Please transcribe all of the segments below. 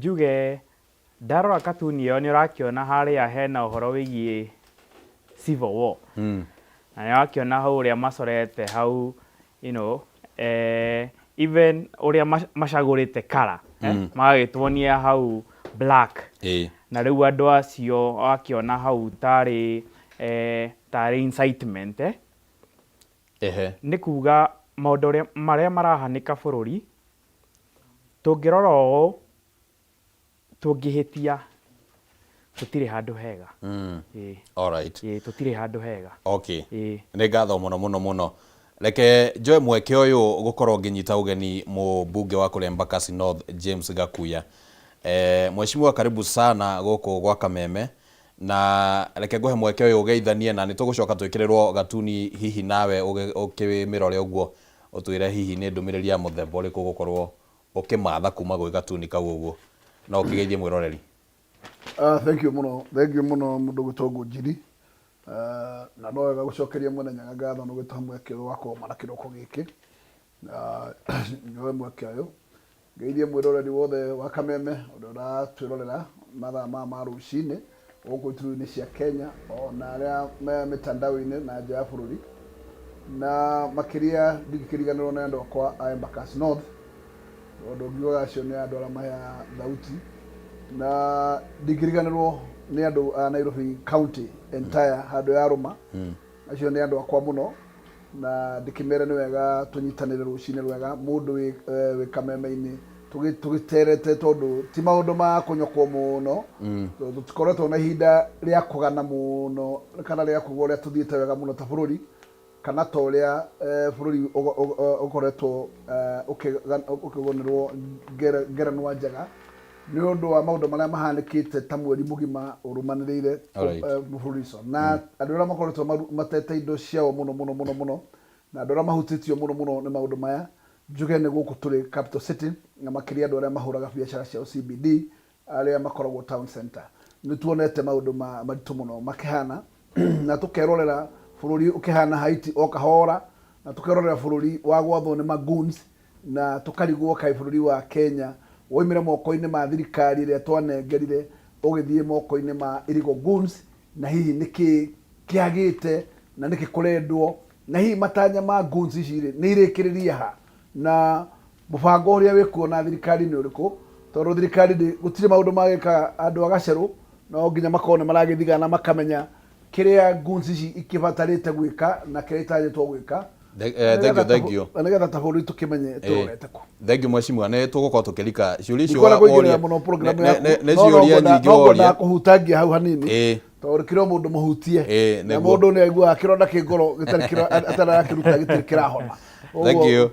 Njuge ndarora katuni ĩyo nĩ ũrakĩona harĩa hena ũhoro wĩgiĩ civil war. Na nĩ ũrakĩona hau ũrĩa macorete hau even ũrĩa macagũrĩte colour, magagĩtuonia hau black. Na rĩu andũ acio wakĩona hau tarĩ tarĩ incitement, eh. Nĩ kuga maũndũ marĩa marahanĩka bũrũri, tũngĩrora ũũ, tũngĩhĩtia tũtirĩ handũ hega. Ĩĩ. Alright. Ĩĩ, tũtirĩ handũ hega. Okay. Ĩĩ. Nĩ ngatho mũno mũno mũno. Reke njoe mweke ũyũ gũkorwo ngĩnyita ũgeni mũmbunge wa kũrĩa Embakasi North James Gakuya. Eh, mheshimiwa karibu sana gũkũ gwa Kameme na reke ngũhe mweke ũyũ ũgeithanie na nĩ tũgũcoka twĩkĩrĩrwo gatuni hihi nawe ũkĩmĩrore ũguo ũtwĩre hihi nĩ ndũmĩrĩri ya mũthemba ũrĩkũ ũgũkorwo ũkĩmatha kuma gwĩ gatuni kau ũguo. No ũkĩgeithie mwĩroreri. Thank you mũno, thank you mũno mũndũ ũgwĩtwo Ngũnjiri. Na no wega gũcokeria Mwene Nyaga ngatho nĩ gũtũhe mweke ũyũ wa kũgomana kĩroko gĩkĩ. Na nyoe mweke ũyũ ngeithie mwĩroreri wothe wa Kameme ũrĩa ũratwĩrorera mathaa maya ma rũcinĩ gũkũ ituri-inĩ cia Kenya ona arĩa me mĩtandao-inĩ na nja ya bũrũri. Na makĩria ndingĩkĩriganĩrwo nĩ andũ akwa a Embakasi North tondũ ngiugaga acio nĩ andũ arĩa maheaga thauti. Na ndingĩriganĩrwo nĩ andũ a Nairobi County entire handũ ya Rũma, acio nĩ andũ akwa mũno na ndĩkĩmere nĩ wega tũnyitanĩre rũcinĩ rwega mũndũ wĩ kameme-inĩ tũgĩterete tondũ ti maũndũ ma kũnyokwo mũno, tondũ tũtikoretwo na ihinda rĩa kũgana mũno kana rĩa kuga ũrĩa tũthiĩte wega mũno ta bũrũri kana ta ũrĩa bũrũri ũkoretwo ũkĩgũnĩrwo ngerenwa njega nĩ ũndũ wa maũndũ marĩa mahanĩkĩte ta mweri mũgima ũrũmanĩrĩire bũrũri ũcio. Na andũ arĩa makoretwo matete indo ciao mũno mũno mũno mũno na andũ arĩa mahutĩtio mũno mũno nĩ maũndũ maya njuge nĩ gũkũ tũrĩ Capital City na makĩria andũ arĩa mahũraga biacara ciao CBD arĩa makoragwo town center. Nĩ tuonete maũndũ maritũ mũno makĩhana na tũkerorera bũrũri ũkĩhana Haiti o kahora na tũkerorera bũrũri wa gwathwo nĩ magoons na tũkarigwo kaĩ bũrũri wa Kenya woimire moko-inĩ ma thirikari ĩrĩa twanengerire ũgĩthiĩ moko-inĩ ma illegal goons na hihi nĩkĩ kĩagĩte na nĩkĩ kũrendwo na hihi matanya ma goons ici rĩ nĩ irĩkĩrĩria ha na mũbango ũrĩa wĩkuo na thirikari nĩ ũrĩkũ tondũ thirikari gũtirĩ maũndũ magĩkaga andũ a gacerũ no nginya makorwo nĩ maragĩthigana makamenya kĩrĩa goons ici ikĩbatarĩte gwĩka na kĩrĩa itanyĩtwo gwĩka. Thank you, thank you. Na nĩgetha ta bũrũri tũkĩmenye tũrorete kũ. Thank you mheshimiwa, nĩ tũgũkorwo tũkĩrika ciũria icio Ndikwenda kũingĩrĩra woria. mũno program Nĩ- yaku, nĩ no no ciũria ngwendaga nyingĩ no ngwendaga woria. kũhutangia hau hanini tondũ kĩrĩ o mũndũ mũhutie na mũndũ nĩ aiguaga kĩronda kĩ ngoro gĩtarĩ atarakĩruta gĩtirĩ kĩrahona. Thank Ũguo you.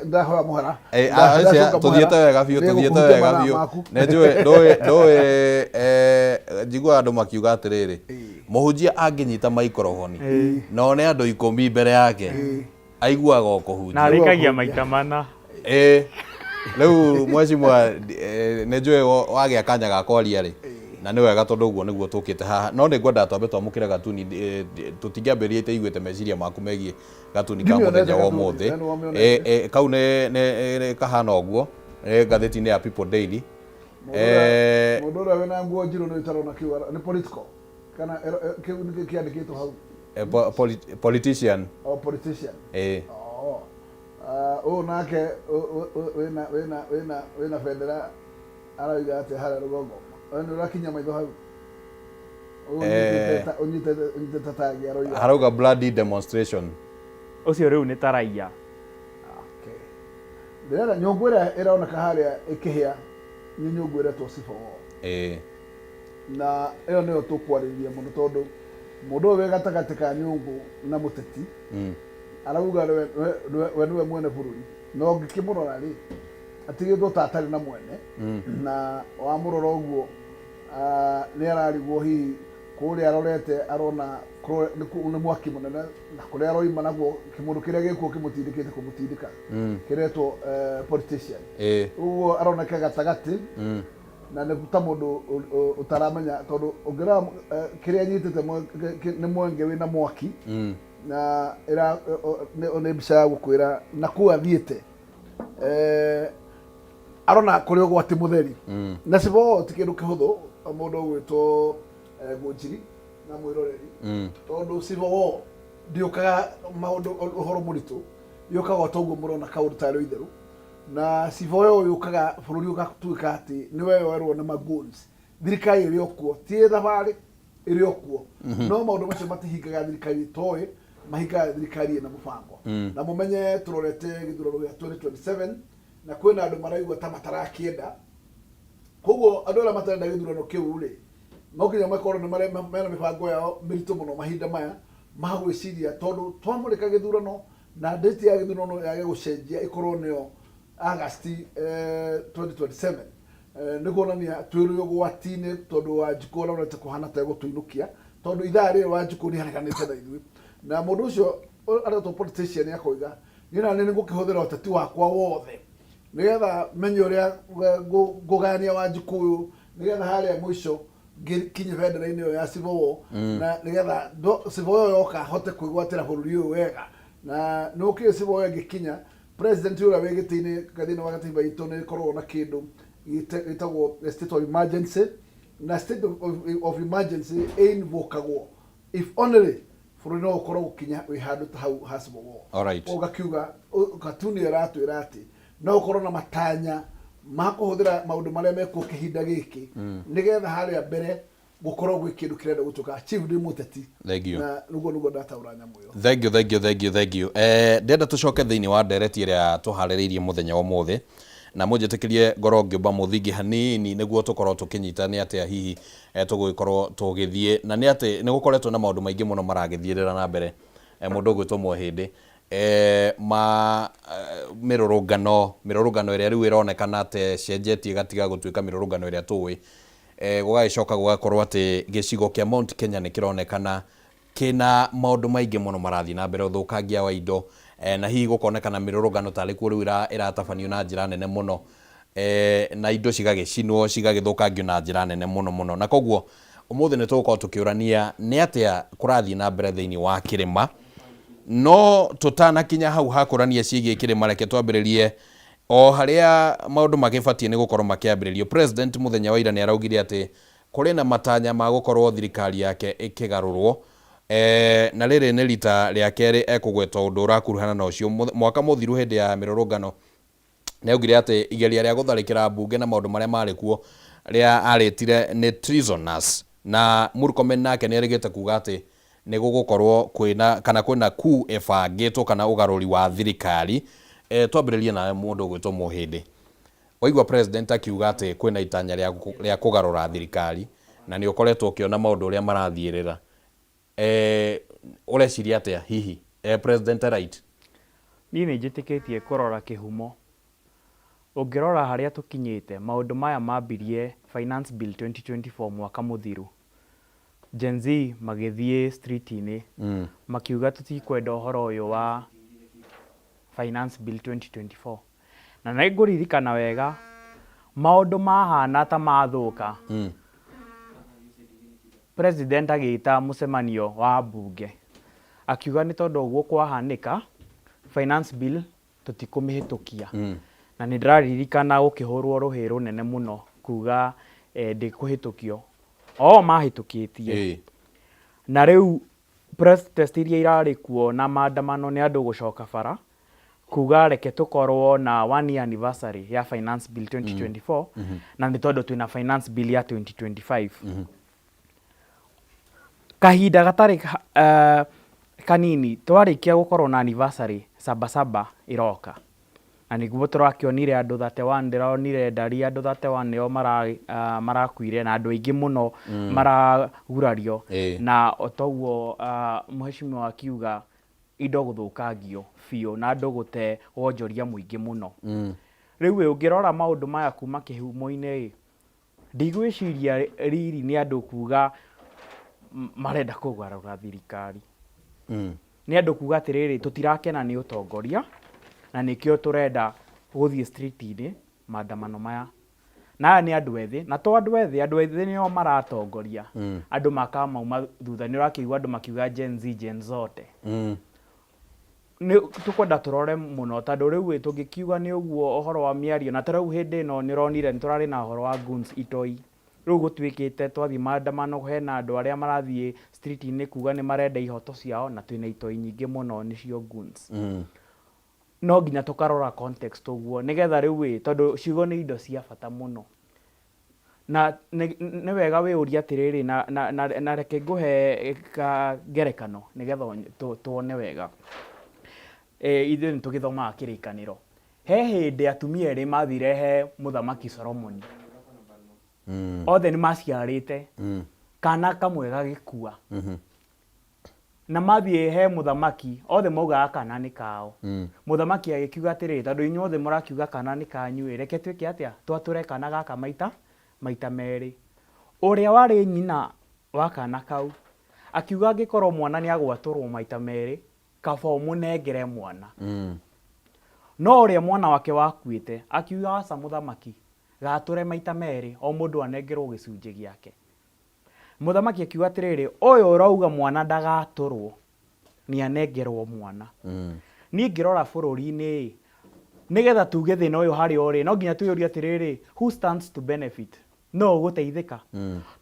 Ndahoya mũhera. Acia, Ndacoka tũthiĩte mũhera wega biũ, nĩ tũthiĩte ngũkũhutia wega mathaa biũ. maku. Nĩ njũĩ ndũĩ ndũĩ njiguaga andũ makiuga atĩrĩrĩ, mũhunjia angĩnyita maikoroboni na one andũ 10 mbere yake, aiguaga o kũhunjia. Na arĩkagia maita mana. Ĩĩ. Rĩu mheshimiwa nĩ njũĩ wagĩa kanya ga kwaria rĩ, na nĩ wega tondũ ũguo nĩguo tũkĩte haha. No nĩ ngwendaga twambe twamũkĩre gatuni, tũtingĩambĩrĩria itaiguĩte meciria maku megiĩ gatuni ka Ndimĩonete mũthenya wa gatuni, ũmũthĩ. we nĩwamĩonete. Kau nĩ kahana ũguo, nĩ ngathĩti-inĩ ya People Daily. Mũndũ ũrĩa mũndũ ũrĩa wĩna nguo njirũ nĩ ũtarona kĩu nĩ political kana kĩu nĩkĩ kĩandĩkĩtwo hau? Politician. Oh, politician. Ĩĩ. Oh. Ũyũ nake wĩna wĩna wĩna wĩna bendera arauga atĩa harĩa rũgongo? We nĩ ũrakinya maitho hau? Ũyũ ũnyitĩte tagi aroiga. Harauga bloody demonstration. Ũcio rĩu nĩ ta raia. Okay. Ndĩrenda nyũngũ ĩrĩa ĩroneka harĩa ĩkĩhĩa nĩ nyũngũ ĩretwo civil war. Na ĩyo nĩyo tũkwarĩrĩria mũno tondũ mũndũ ũyũ wĩ gatagatĩ ka nyũngũ na mũteti arauga we nĩwe mwene bũrũri na ũngĩkĩmũrora rĩ atigĩtwo ta atarĩ na mwene na wamũrora ũguo nĩ ararigwo hihi kũrĩa arorete arona nĩ mwaki mũnene na kũrĩa aroima naguo kĩmũndũ kĩrĩa gĩkuo kĩmũtindĩkĩte kũmũtindĩka kĩretwo politician. Ũguo aroneka gatagatĩ na nĩ ta mũndũ ũtaramenya tondũ ũngĩrora kĩrĩa anyitĩte nĩ mwenge wĩna mwaki na nĩ mbica ya gũkwĩra na kũu athiĩte. Arona kũrĩ ũgwati mũtheri na civil war ti kĩndũ kĩhũthũ, mũndũ ũgwĩtwo Ngũnjiri na mwĩroreri, tondũ civil war ndĩũkaga maũndũ ũhoro mũritũ, yũkaga o toguo mũrona kaũndũ tarĩ itherũ. Na civil war yũkaga bũrũri ũgatuĩka atĩ nĩ weyoerwo nĩ magoons, thirikari ĩrĩ o kuo, ti ĩ thabarĩ, ĩrĩ o kuo, no maũndũ macio matihingaga thirikari ĩtoĩ, mahingaga thirikari ĩna mũbango. Na mũmenye tũrorete gĩthurano gĩa 2027 na kwĩna andũ maraigua ta matarakĩenda. Koguo andũ arĩa matarenda gĩthurano kĩu rĩ, no nginya makorwo nĩ mena mĩbango yao mĩritũ mũno mahinda maya ma gwĩciria, tondũ twamũrĩka gĩthurano na date ya gĩthurano yage gũcenjia ĩkorwo nĩyo August 2027, nĩ kuonania twĩ ũgwati-inĩ, tondũ Wanjikũ arorete kũhana ta egũtũinũkia, tondũ ithaa rĩrĩ Wanjikũ nĩ areganĩte na ithuĩ. Na mũndũ ũcio aretwo politician akoiga, niĩ na nĩ ngũkĩhũthĩra ũteti wakwa wothe nĩgetha menye ũrĩa ngũgayania Wanjikũ ũyũ, nĩgetha harĩa mũico ngĩkinye bendera-inĩ ĩyo ya civil war, na nĩgetha civil war yoka hote kwĩgwatĩra bũrũri ũyũ wega. Na nĩ ũkĩĩ civil war ĩngĩkinya, president ũrĩa wĩ gĩtĩ-inĩ thĩinĩ wa gatiba itũ nĩ ĩkoragwo na kĩndũ gĩtagwo state of emergency, na state of emergency ĩinvokagwo if only bũrũri no ũkorwo gũkinya wĩ handũ ta hau ha civil war. Ũgakiuga katuni ĩratwĩra atĩ no ũkorwo na matanya ma kũhũthĩra maũndũ marĩa mekuo kĩhinda gĩkĩ, nĩgetha harĩa mbere gũkorwo gwĩ kĩndũ kĩrenda gũtuĩka achieved nĩ mũteti. Thank you. Na nĩguo ndataũra nyamũ ĩyo. Thank you, thank you, thank you, thank you. Ndĩrenda tũcoke thĩinĩ wa ndereti ĩrĩa tũharĩrĩirie mũthenya wa ũmũthĩ, na mũnjĩtĩkĩrie ngorwo ngĩũmba mũthingi hanini nĩguo tũkorwo tũkĩnyita nĩ atĩa hihi tũgũgĩkorwo tũgĩthiĩ, na nĩ atĩ nĩ gũkoretwo na maũndũ maingĩ mũno maragĩthiĩrĩra na mbere, mũndũ ũgwĩtwo Mũhĩndĩ, ma mĩrũrũngano ĩrĩa rĩu ĩronekana ta ĩcenjetie ĩgatiga gũtuĩka mĩrũrũngano ĩrĩa tũĩ. Gũgagĩcoka gũgakorwo atĩ gĩcigo kĩa Mount Kenya nĩ kĩronekana kĩna maũndũ maingĩ mũno marathiĩ na mbere, ũthũkangia wa indo, na hihi gũkonekana mĩrũrũngano tarĩ kuo rĩu ĩratabanio na njĩra nene mũno, na indo cigagĩcinwo, cigagĩthũkangio na njĩra nene mũno mũno. Na koguo ũmũthĩ nĩ tũgũkorwo tũkĩũrania nĩ atĩa kũrathiĩ na mbere thĩinĩ wa kĩrĩma. No tũtanakinya hau hakũrania ciĩgiĩ kĩrĩma, reke twambĩrĩrie o harĩa maũndũ magĩbatiĩ nĩ gũkorwo makĩambĩrĩrio. President mũthenya wa ira nĩ araugire atĩ kũrĩ na matanya ma gũkorwo thirikari yake ĩkĩgarũrwo, na rĩrĩ nĩ rita rĩa kerĩ ekũgweta ũndũ ũrakuruhana na ũcio. Mwaka mũthiru hĩndĩ ya mĩrũrũngano nĩ augire atĩ igeria rĩa gũtharĩkĩra mbunge na maũndũ marĩa marĩ kuo rĩa arĩtire nĩ treasonous, na Murkomen nake nĩ erĩgĩte kuga atĩ nĩ gũgũkorwo kwĩna kana kwĩna coup ĩbangĩtwo kana ũgarũri wa thirikari. Twambĩrĩrie nawe, mũndũ ũgwĩtwo Mũhĩndĩ. Waigua president akiuga atĩ kwĩna itanya rĩa kũgarũra thirikari, na nĩ ũkoretwo ũkĩona maũndũ ũrĩa marathiĩrĩra, ũreciria atĩa hihi, president right? Niĩ nĩ njĩtĩkĩtie kũrora kĩhumo. Ũngĩrora harĩa tũkinyĩte, maũndũ maya mambirie Finance Bill 2024 mwaka mũthiru. Gen Z magĩthiĩ street-inĩ makiuga tũtikwenda ũhoro ũyũ wa Finance Bill 2024. Na nĩ ngũririkana wega maũndũ mahana ta mathũka, president agĩta mũcemanio wa mbunge akiuga nĩ tondũ ũguo kwahanĩka, Finance Bill tũtikũmĩhĩtũkia. Na nĩ ndĩraririkana gũkĩhũrwo rũhĩ rũnene mũno kuga ndĩkũhĩtũkio, o mahĩtũkĩtie. Na rĩu protest iria irarĩ kuo na maandamano nĩ andũ gũcoka bara kuga reke tũkorwo na one year anniversary ya Finance Bill 2024, na nĩ tondũ twĩna Finance Bill ya 2025 kahinda gatarĩ kanini twarĩkia gũkorwo na anniversary Sabasaba ĩroka, na nĩguo tũrakĩonire andũ 31, ndĩronire ndari andũ 31 nĩo marakuire na andũ aingĩ mũno maragurario. Na o toguo mheshimiwa akiuga, indo gũthũkangio biũ na andũ gũte wonjoria mũingĩ mũno. Rĩu ĩ ũngĩrora maũndũ maya kuma kĩhumo-inĩ ĩ, ndigwĩciria riri nĩ andũ kuga marenda kũgarũra thirikari. Nĩ andũ kuga atĩrĩrĩ, tũtirakena nĩ ũtongoria na nĩkĩo tũrenda gũthiĩ street-inĩ maandamano maya. Na aya nĩ andũ ethĩ, na to andũ ethĩ, andũ ethĩ nĩo maratongoria. Andũ makamauma thutha, nĩ ũrakĩigua andũ makiuga Gen Z, Gen zote. Nĩ tũkwenda tũrore mũno tondũ rĩu ĩ tũngĩkiuga nĩ ũguo ũhoro wa mĩario na ta rĩu hĩndĩ ĩno nĩ ũronire nĩ tũrarĩ na ũhoro wa goons itoi. Rĩu gũtuĩkĩte twathiĩ maandamano hena andũ arĩa marathiĩ street inĩ kuga nĩ marenda ihoto ciao na twĩna itoi nyingĩ mũno nĩcio goons. No nginya tũkarora context ũguo nĩgetha rĩu ĩ tondũ ciugo nĩ indo cia bata mũno. Na nĩ wega wĩyũrie atĩrĩrĩ, na reke ngũhe ka ngerekano nĩgetha tuone wega. Ithuĩ nĩ tũgĩthomaga kĩrĩkanĩro. He hĩndĩ atumia erĩ mathire he mũthamaki Solomoni. Othe nĩ maciarĩte, kana kamwe gagĩkua. Na mathiĩ he mũthamaki, othe maugaga kana nĩ kao. Mũthamaki agĩkiuga atĩrĩrĩ, tondũ inyuothe mũrakiuga kana nĩ kanyu-ĩ, reke twĩke atĩa? Twatũre kana gaka maita, maita merĩ. Ũrĩa warĩ nyina wa kana kau, akiuga angĩkorwo mwana nĩagwatũrwo maita merĩ, kaba ũmũnengere mwana. No ũrĩa mwana wake wakuĩte, akiuga aca mũthamaki, gatũre maita merĩ, o mũndũ anengerwo gĩcunjĩ gĩake. Mũthamaki akiuga atĩrĩrĩ, ũyũ ũrauga mwana ndagatũrwo, nĩanengerwo mwana. Niĩ ngĩrora bũrũri-inĩ-ĩ, nĩgetha tuge thĩna ũyũ harĩa ũrĩ, no nginya twĩyũrie atĩrĩrĩ, who stands to benefit? Nũ ũgũteithĩka?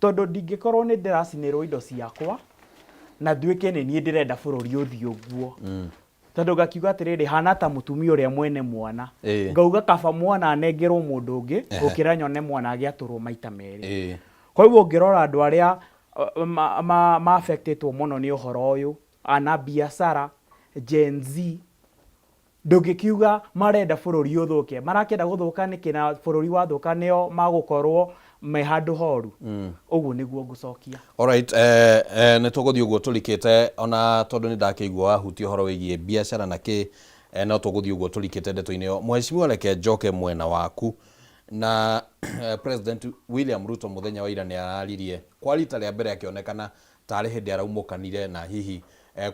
Tondũ ndingĩkorwo nĩ ndĩracinĩrwo indo ciakwa, na nduĩke nĩ niĩ ndĩrenda bũrũri ũthiĩ ũguo. Tondũ ngakiuga atĩrĩrĩ, hana ta mũtumia ũrĩa mwene mwana. Ngauga kaba mwana anengerwo mũndũ ũngĩ, gũkĩra nyone mwana agĩatũrwo maita merĩ. Koguo ũngĩrora andũ arĩa ma affect ĩtwo mũno nĩ ũhoro ũyũ, ana biacara, Gen Z, ndũngĩkiuga marenda bũrũri ũthũke. Marakĩenda gũthũka nĩkĩ na bũrũri wathũka nĩo magũkorwo me handũ horu? Ũguo nĩguo ngũcokia. Alright, nĩ tũgũthiĩ ũguo tũrikĩte ona tondũ nĩ ndakĩigua wahutia ũhoro wĩgiĩ biacara na kĩ, no tũgũthiĩ ũguo tũrikĩte ndeto-inĩ ĩyo. Mheshimiwa reke njoke mwena waku na President William Ruto mũthenya wa ira nĩ araririe kwa rita rĩa mbere akĩonekana tarĩ hĩndĩ araumũkanire na hihi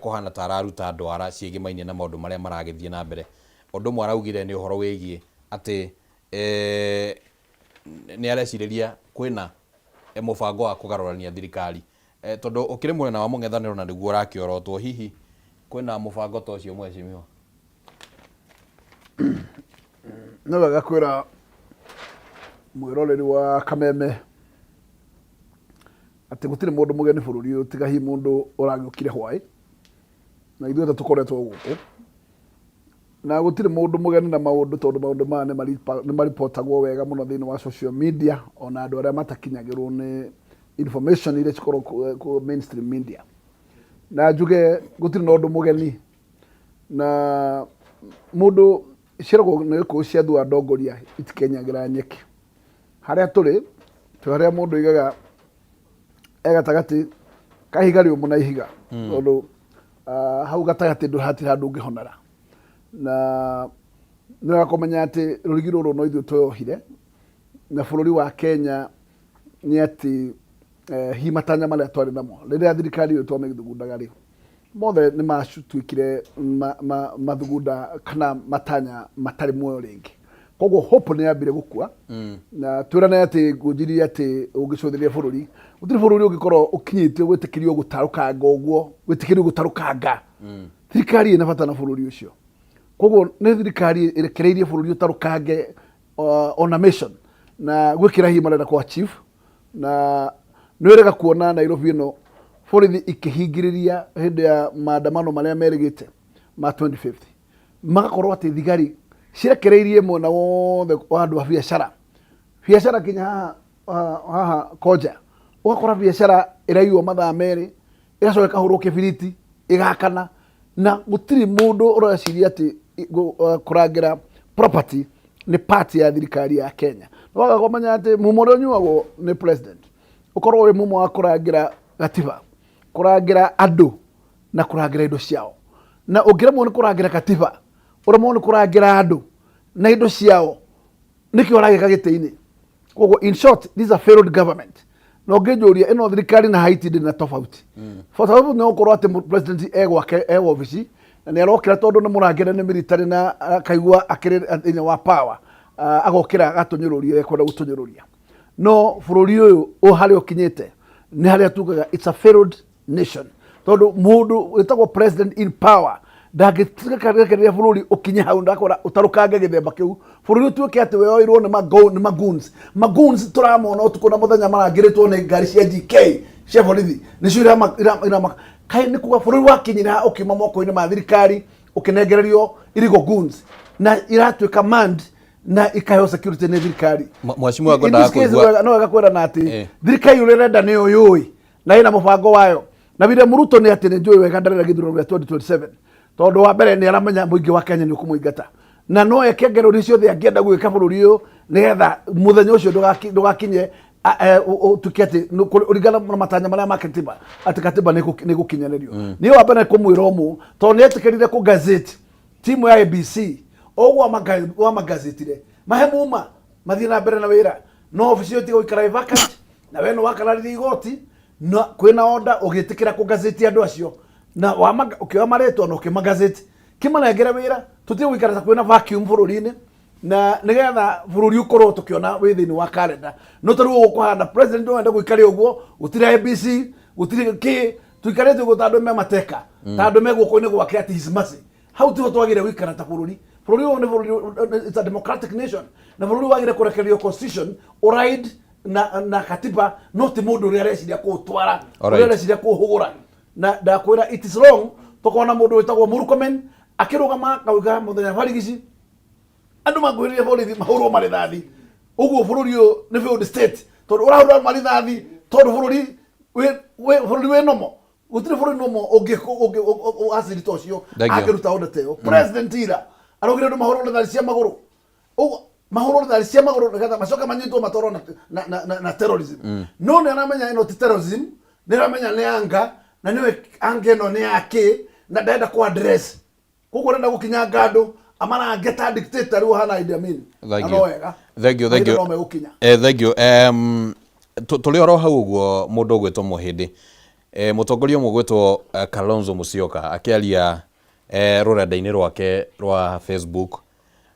kũhana ta araruta ndwara ciĩgĩmainie na maũndũ marĩa maragĩthiĩ na mbere. Ũndũ ũmwe araugire nĩ ũhoro wĩgiĩ atĩ nĩ arecirĩria kwĩna mũbango wa kũgarũrania thirikari. Tondũ ũkĩrĩ mwena wa mũng'ethanĩro na nĩguo ũrakĩorotwo, hihi kwĩna mũbango ta ũcio mheshimiwa? Nĩ wega kwĩra mwĩroreri wa Kameme atĩ gũtirĩ mũndũ mũgeni bũrũri ũyũ tiga hihi mũndũ ũragĩũkire hwaĩ, na ithuothe tũkoretwo gũkũ. Na gũtirĩ mũndũ mũgeni na maũndũ tondũ maũndũ maya nĩ maripotagwo wega mũno thĩinĩ wa social media, ona andũ arĩa matakinyagĩrwo nĩ information iria cikoragwo kũ mainstream media. Na njuge gũtirĩ na ũndũ mũgeni, na mũndũ ciĩragwo nĩ gĩkũyũ ciathua ndongoria itikenyagĩra nyeki. Harĩa tũrĩ, twĩ harĩa mũndũ aigaga e gatagatĩ ka ihiga rĩũmũ na ihiga, tondũ hau gatagatĩ ndũ hatirĩ handũ ũngĩhonera. Na nĩ wega kũmenya atĩ rũrigi rũrũ no ithuĩ tweyohire, na bũrũri wa Kenya nĩ atĩ hihi matanya marĩa twarĩ namo rĩrĩa thirikari ĩyo twamĩthugundaga rĩ, mothe nĩ matuĩkire mathugunda kana matanya matarĩ muoyo rĩngĩ. Koguo hope nĩ yambire gũkua. Na twĩrane atĩ ngũnjirie atĩ ũngĩcũthĩrĩria bũrũri, gũtirĩ bũrũri ũngĩkorwo ũkinyĩte gwĩtĩkĩrio gũtarũkanga ũguo, gwĩtĩkĩrio gũtarũkanga. Thirikari ĩna bata na bũrũri ũcio. Koguo nĩ thirikari ĩrekereirie bũrũri ũtarũkange on a mission na gwĩkĩra hihi marenda kũ achieve. Na nĩ wĩrĩga kuona Nairobi ĩno borithi ikĩhingĩrĩria hĩndĩ ya maandamano marĩa merĩgĩte ma 2050, magakorwo atĩ thigari cirekereirie mwena wothe wa andũ a biacara, biacara kinya haha, haha Koja, ũgakora biacara ĩraiywo mathaa merĩ, ĩgacoka ĩkahũrwo kĩbiriti ĩgakana, na gũtirĩ mũndũ ũreciria atĩ kũrangĩra property nĩ part ya thirikari ya Kenya. Waga kũmenya atĩ mumo ũrĩa ũnyuagwo nĩ president ũkorwo wĩ mumo wa kũrangĩra gatiba, kũrangĩra andũ na kũrangĩra indo ciao. Na ũngĩremwo nĩ kũrangĩra katiba, ũremwo nĩ kũrangĩra andũ na indo ciao, nĩkĩo ũragĩka gĩtĩ-inĩ. Koguo in short, this is a failed government. Na ũngĩnjũria ĩno thirikari na Haiti ndĩrĩ na tofauti. Tofauti nĩ gũkorwo atĩ president e gwake e wabici na nĩ arokĩra tondũ nĩ mũrangĩre nĩ military na akaigua akĩrĩ thĩinĩ wa power, agokĩra agatũnyũrũria ekwenda gũtũnyũrũria. No bũrũri ũyũ harĩa ũkinyĩte nĩ harĩa tugaga it's a failed nation, tondũ mũndũ wĩtagwo president in power Ndangĩrekereria bũrũri ũkinye hau, ndakora ũtarũkange gĩthemba kĩu, bũrũri ũtuĩke atĩ weoirwo nĩ nĩ magoons. Magoons tũramona ũtukũ na mũthenya marangĩrĩtwo nĩ ngari cia GK cia borithi, nĩcio irama kaĩ nĩ kuga bũrũri wakinyire ũkiuma moko-inĩ ma thirikari ũkĩnengererio irigo goons na iratuĩka manned na ikaheo security nĩ thirikari. Mheshimiwa, In ngwendaga this case, kũigua no wega kwĩrana atĩ thirikari ũrĩa ĩrenda nĩyo yũĩ na ĩna mũbango wayo. Na William Ruto nĩ atĩ nĩ njũĩ wega ndarenda gĩthurano gĩa 2027, tondũ wa mbere nĩ aramenya mũingĩ wa Kenya nĩ ũkũmũingata, na no eke ngerũri ciothe angĩenda gwĩka bũrũri ũyũ nĩgetha mũthenya ũcio ndũgakinye, ũtuĩke atĩ ũringana na matanya marĩa ma katiba, atĩ katiba nĩ ĩgũkinyanĩrio. Niĩ wa mbere kũmwĩra ũmũ, tondũ nĩ etĩkĩrire kũ gazette timu ya ABC ũguo wamagazetire, mahe muma mathiĩ na mbere na wĩra, no obici ĩyo tiga gũikara ĩ vacant, na we nĩ wakararirie igoti na kwĩna order ũgĩtĩkĩra kũgazeti andũ acio na ũkĩoya marĩtwa na ũkĩmagazeti, kĩmanengere wĩra, tũtige gũikara ta kwĩna vacuum bũrũri-inĩ, na nĩgetha bũrũri ũkorwo tũkĩona wĩ thĩinĩ wa kalenda. No tarĩu ũguo kũhana, president no ende gũikare ũguo, gũtirĩ IEBC, gũtirĩ kĩ, tũikarĩte ũguo ta andũ me mateka, ta andũ me guoko-inĩ gwake at his mercy. Hau tiho twagĩrĩire gũikara ta bũrũri. Bũrũri ũyũ nĩ bũrũri, it's a democratic nation, na bũrũri wagĩrĩire kũrekererio constitution ũride na katiba, no ti mũndũ ũrĩa areciria kũũtwara, ũrĩa areciria kũũhũgũra. Na ndakwĩra it is wrong, tũkona mũndũ wĩtagwo Murkomen akĩrũgama akauga mũthenya barigici andũ makuhĩrĩria borithi mahũrwo marĩthathi. Ũguo bũrũri ũyũ nĩ failed state, tondũ ũrahũra marĩthathi tondũ bũrũri wĩ bũrũri wĩ nomo, gũtirĩ bũrũri nomo ũngĩ ũngĩ ta ũcio. Thank you. Angĩruta order ta ĩyo, president ira araugire andũ mahũrwo rithathi cia magũrũ, ũguo mahũrwo rithathi cia magũrũ nĩgetha macoke manyitwo matwarwo na terrorism. No nĩ aramenya ĩno ti terrorism, nĩ aramenya nĩ anga, na nĩwe anga ĩno nĩ yakĩ, na ndenda kũ address, koguo arenda gũkinyanga andũ amarange ta dictator rĩu hana Idi Amin. Thank Na you. no wega. Thank you, thank Mahinda you. no megũkinya. Thank you. Tũrĩ oro hau ũguo, mũndũ ũgwĩtwo Mũhĩndĩ, mũtongoria ũmwe ũgwĩtwo Kalonzo Musyoka akĩaria rũrenda-inĩ rwake rwa Facebook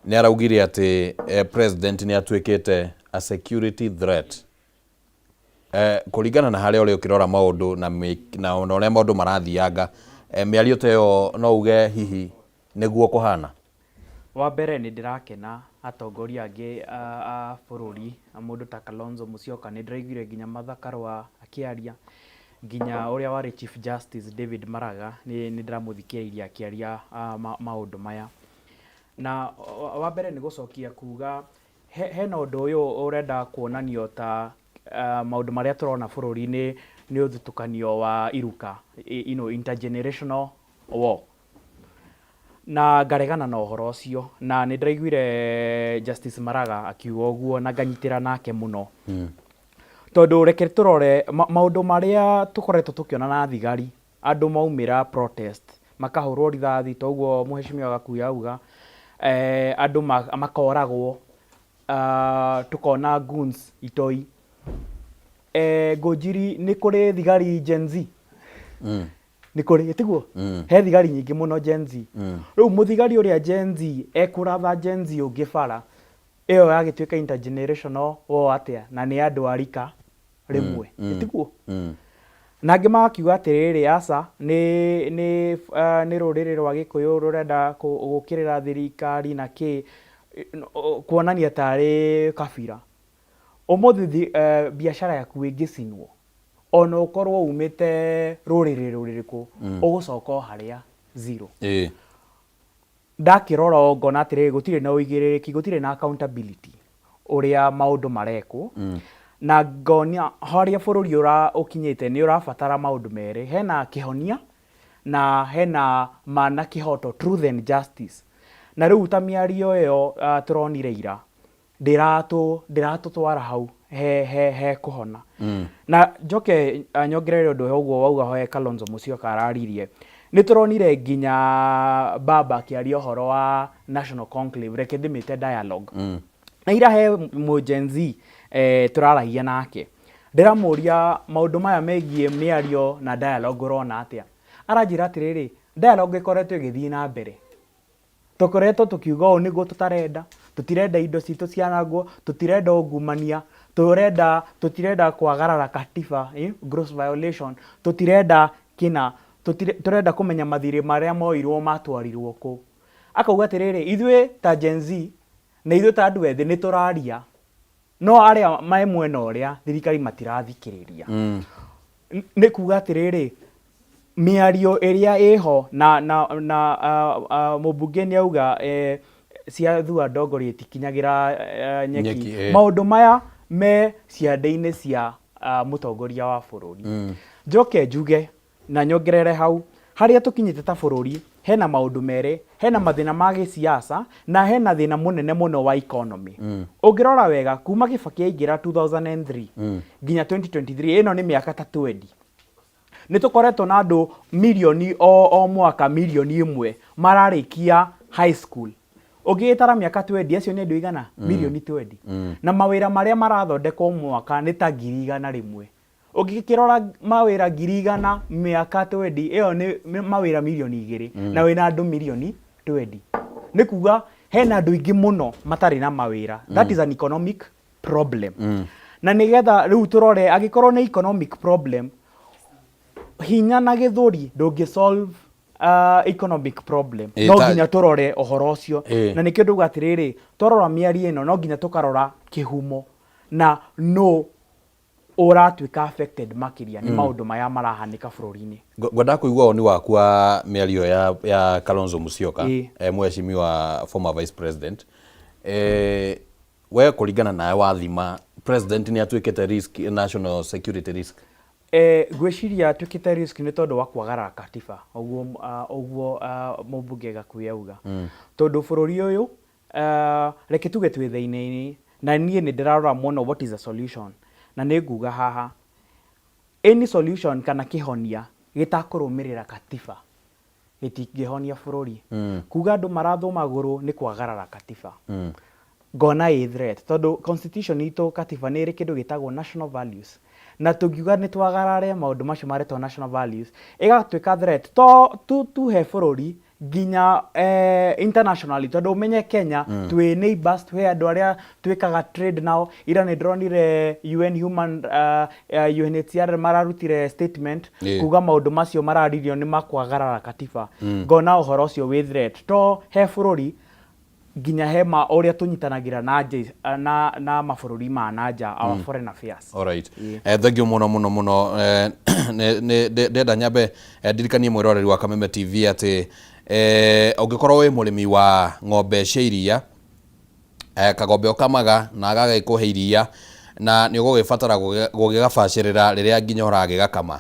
nĩ araugire atĩ president nĩ atuĩkĩte a security threat. Kũringana na harĩa ũrĩa ũkĩrora maũndũ na ũrĩa maũndũ marathianga, mĩario ta ĩyo no uge hihi nĩguo kũhana? Wa mbere nĩ ndĩrakena atongoria angĩ a bũrũri, mũndũ ta Kalonzo Musyoka, nĩ ndĩraiguire nginya Martha Karua akĩaria, nginya ũrĩa warĩ Chief Justice David Maraga nĩ ndĩramũthikĩrĩirie akĩaria maũndũ maya. Na wa mbere nĩ gũcokia kuga hena ũndũ ũyũ ũrenda kuonanio ta maũndũ marĩa tũrona bũrũri-inĩ nĩ ũthutũkanio wa iruka, intergenerational war, na ngaregana na ũhoro ũcio, na nĩ ndĩraiguire Justice Maraga akiuga ũguo na nganyitĩra nake mũno, tondũ reke tũrore maũndũ marĩa tũkoretwo tũkĩona na thigari, andũ maumĩra protest makahũrwo rithathi, toguo mũheshimiwa Gakuya auga, andũ makoragwo, tukona goons itoi, Ngũnjiri, nĩ kũrĩ thigari Gen Z, nĩ kũrĩ, tiguo? He thigari nyingĩ mũno Gen Z. Rĩu mũthigari ũrĩa Gen Z ekũratha Gen Z ũngĩ bara ĩyo yagĩtuĩka intergenerational war atĩa, na nĩ andũ a rika rĩmwe, tiguo? Na angĩ magakiuga atĩrĩrĩ, aca, nĩ rũrĩrĩ rwa Gĩkũyũ rũrenda gũkĩrĩra thirikari na kĩ, kuonania tarĩ kabira. Ũmũthĩ biacara yaku ĩngĩcinwo, ona ũkorwo umĩte rũrĩrĩ rũrĩrĩkũ, ũgũcoka o harĩa zero. Ndakĩrora o ngona atĩrĩrĩ, gũtirĩ na ũigĩrĩrĩki, gũtirĩ na accountability ũrĩa maũndũ marekwo, na ngonia harĩa bũrũri ũra ũkinyĩte nĩ ũrabatara maũndũ merĩ, hena kĩhonia na hena ma na kĩhoto, truth and justice. Na rĩu ta mĩario ĩyo tũronire ira ndĩratũtwara hau he kũhona. Na njoke nyongerere ũndũ ũguo wauga he Kalonzo Musyoka araririe, nĩ tũronire nginya baba akĩaria ũhoro wa national conclave, reke ndĩmĩte dialogue. Na ira he mũ Gen Z tũraragia nake, ndĩramũria maũndũ maya megiĩ mĩario na dialogue ũrona atĩa, aranjĩra atĩrĩrĩ, dialogue ĩkoretwo ĩgĩthiĩ na mbere, tũkoretwo tũkiuga ũũ nĩguo tũtarenda, tũtirenda indo citũ cianangwo, tũtirenda ungumania, tũrenda, tũtirenda kwagarara katiba, gross violation, tũtirenda kĩna. Tũrenda kũmenya mathirĩ marĩa moirwo matwarirwo kũ. Akauga atĩrĩrĩ, ithuĩ ta Gen Z na ithuĩ ta andũ ethĩ nĩ tũraria, no arĩa me mwena ũrĩa thirikari matirathikĩrĩria. Nĩ kuga atĩrĩrĩ, mĩario ĩrĩa ĩho na mũmbunge nĩ auga cia thua ndongorio itikinyagĩra nyeki. Nyeki, eh. Maũndũ maya me ciande-inĩ cia mũtongoria wa bũrũri. Njoke njuge na nyongerere hau, harĩa tũkinyĩte ta bũrũri hena maũndũ merĩ, hena mathĩna ma gĩsiasa na hena thĩna mũnene mũno wa economy. Ũngĩrora wega kuma Kibaki aingĩra 2003 nginya 2023, ĩno nĩ mĩaka ta 20, nĩ tũkoretwo na andũ mirioni o mwaka mirioni 1 mararĩkia high school. Ũngĩgĩtara mĩaka 20, acio nĩ andũ igana mirioni 20, na mawĩra marĩa marathondekwo mwaka nĩ ta 100,000. Ũngĩkĩrora mawĩra 100,000 mĩaka 20, ĩyo nĩ mawĩra mirioni 2, na wĩna andũ mirioni 20, nĩ kuga hena andũ aingĩ mũno matarĩ na mawĩra. That is an economic problem. Na nĩgetha rĩu tũrore, angĩkorwo nĩ economic problem, hinya na gĩthũri ndũngĩ solve economic problem. No nginya tũrore ũhoro ũcio. Na nĩkĩo ndauga atĩrĩrĩ, twarora mĩario ĩno no nginya tũkarora kĩhumo na no ũratuĩka affected makĩria nĩ maũndũ maya marahanĩka bũrũri-inĩ. Ngwendaga kũigua woni waku wa mĩario ya Kalonzo Musyoka, mheshimiwa former vice president. We kũringana nawe wathima, president nĩ atuĩkĩte risk, national security risk? Ngwĩciria atuĩkĩte risk nĩ tondũ wa kwagarara katiba, ũguo mũmbunge Gakuĩ auga. Tondũ bũrũri ũyũ, reke tuge twĩ thĩinĩ-inĩ, na niĩ nĩ ndĩrarora mũno what is the solution, na nĩ nguga haha any solution kana kĩhonia gĩtakũrũmĩrĩra katiba gĩtingĩhonia bũrũri. Kuga andũ marathwo magũrũ nĩ kwagarara katiba, ngona ĩ threat, tondũ constitution itũ, katiba, nĩ ĩrĩ kĩndũ gĩtagwo national values, na tũngiuga nĩ twagarare maũndũ macio maretwo national values, ĩgatuĩka threat to tu he bũrũri nginya internationally, tondũ ũmenye Kenya twĩ neighbors, twĩ andũ arĩa twĩkaga trade nao. Ira nĩ ndĩronire UN human UNHCR mararutire statement kuga maũndũ macio mararirio nĩ makwagarara katiba. Ngona ũhoro ũcio wĩ threat to he bũrũri nginya he ma ũrĩa tũnyitanagĩra na nja na mabũrũri ma na nja, our foreign affairs. Alright. Thank you mũno mũno mũno. Ndenda nyambe ndirikanie mwĩroreri wa Kameme TV atĩ ũngĩkorwo wĩ mũrĩmi wa ng'ombe cia iria, kagombe ũkamaga na gagagĩkũhe iria, na nĩ ũgũgĩbatara gũgĩgabacĩrĩra rĩrĩa nginya ũragĩgakama,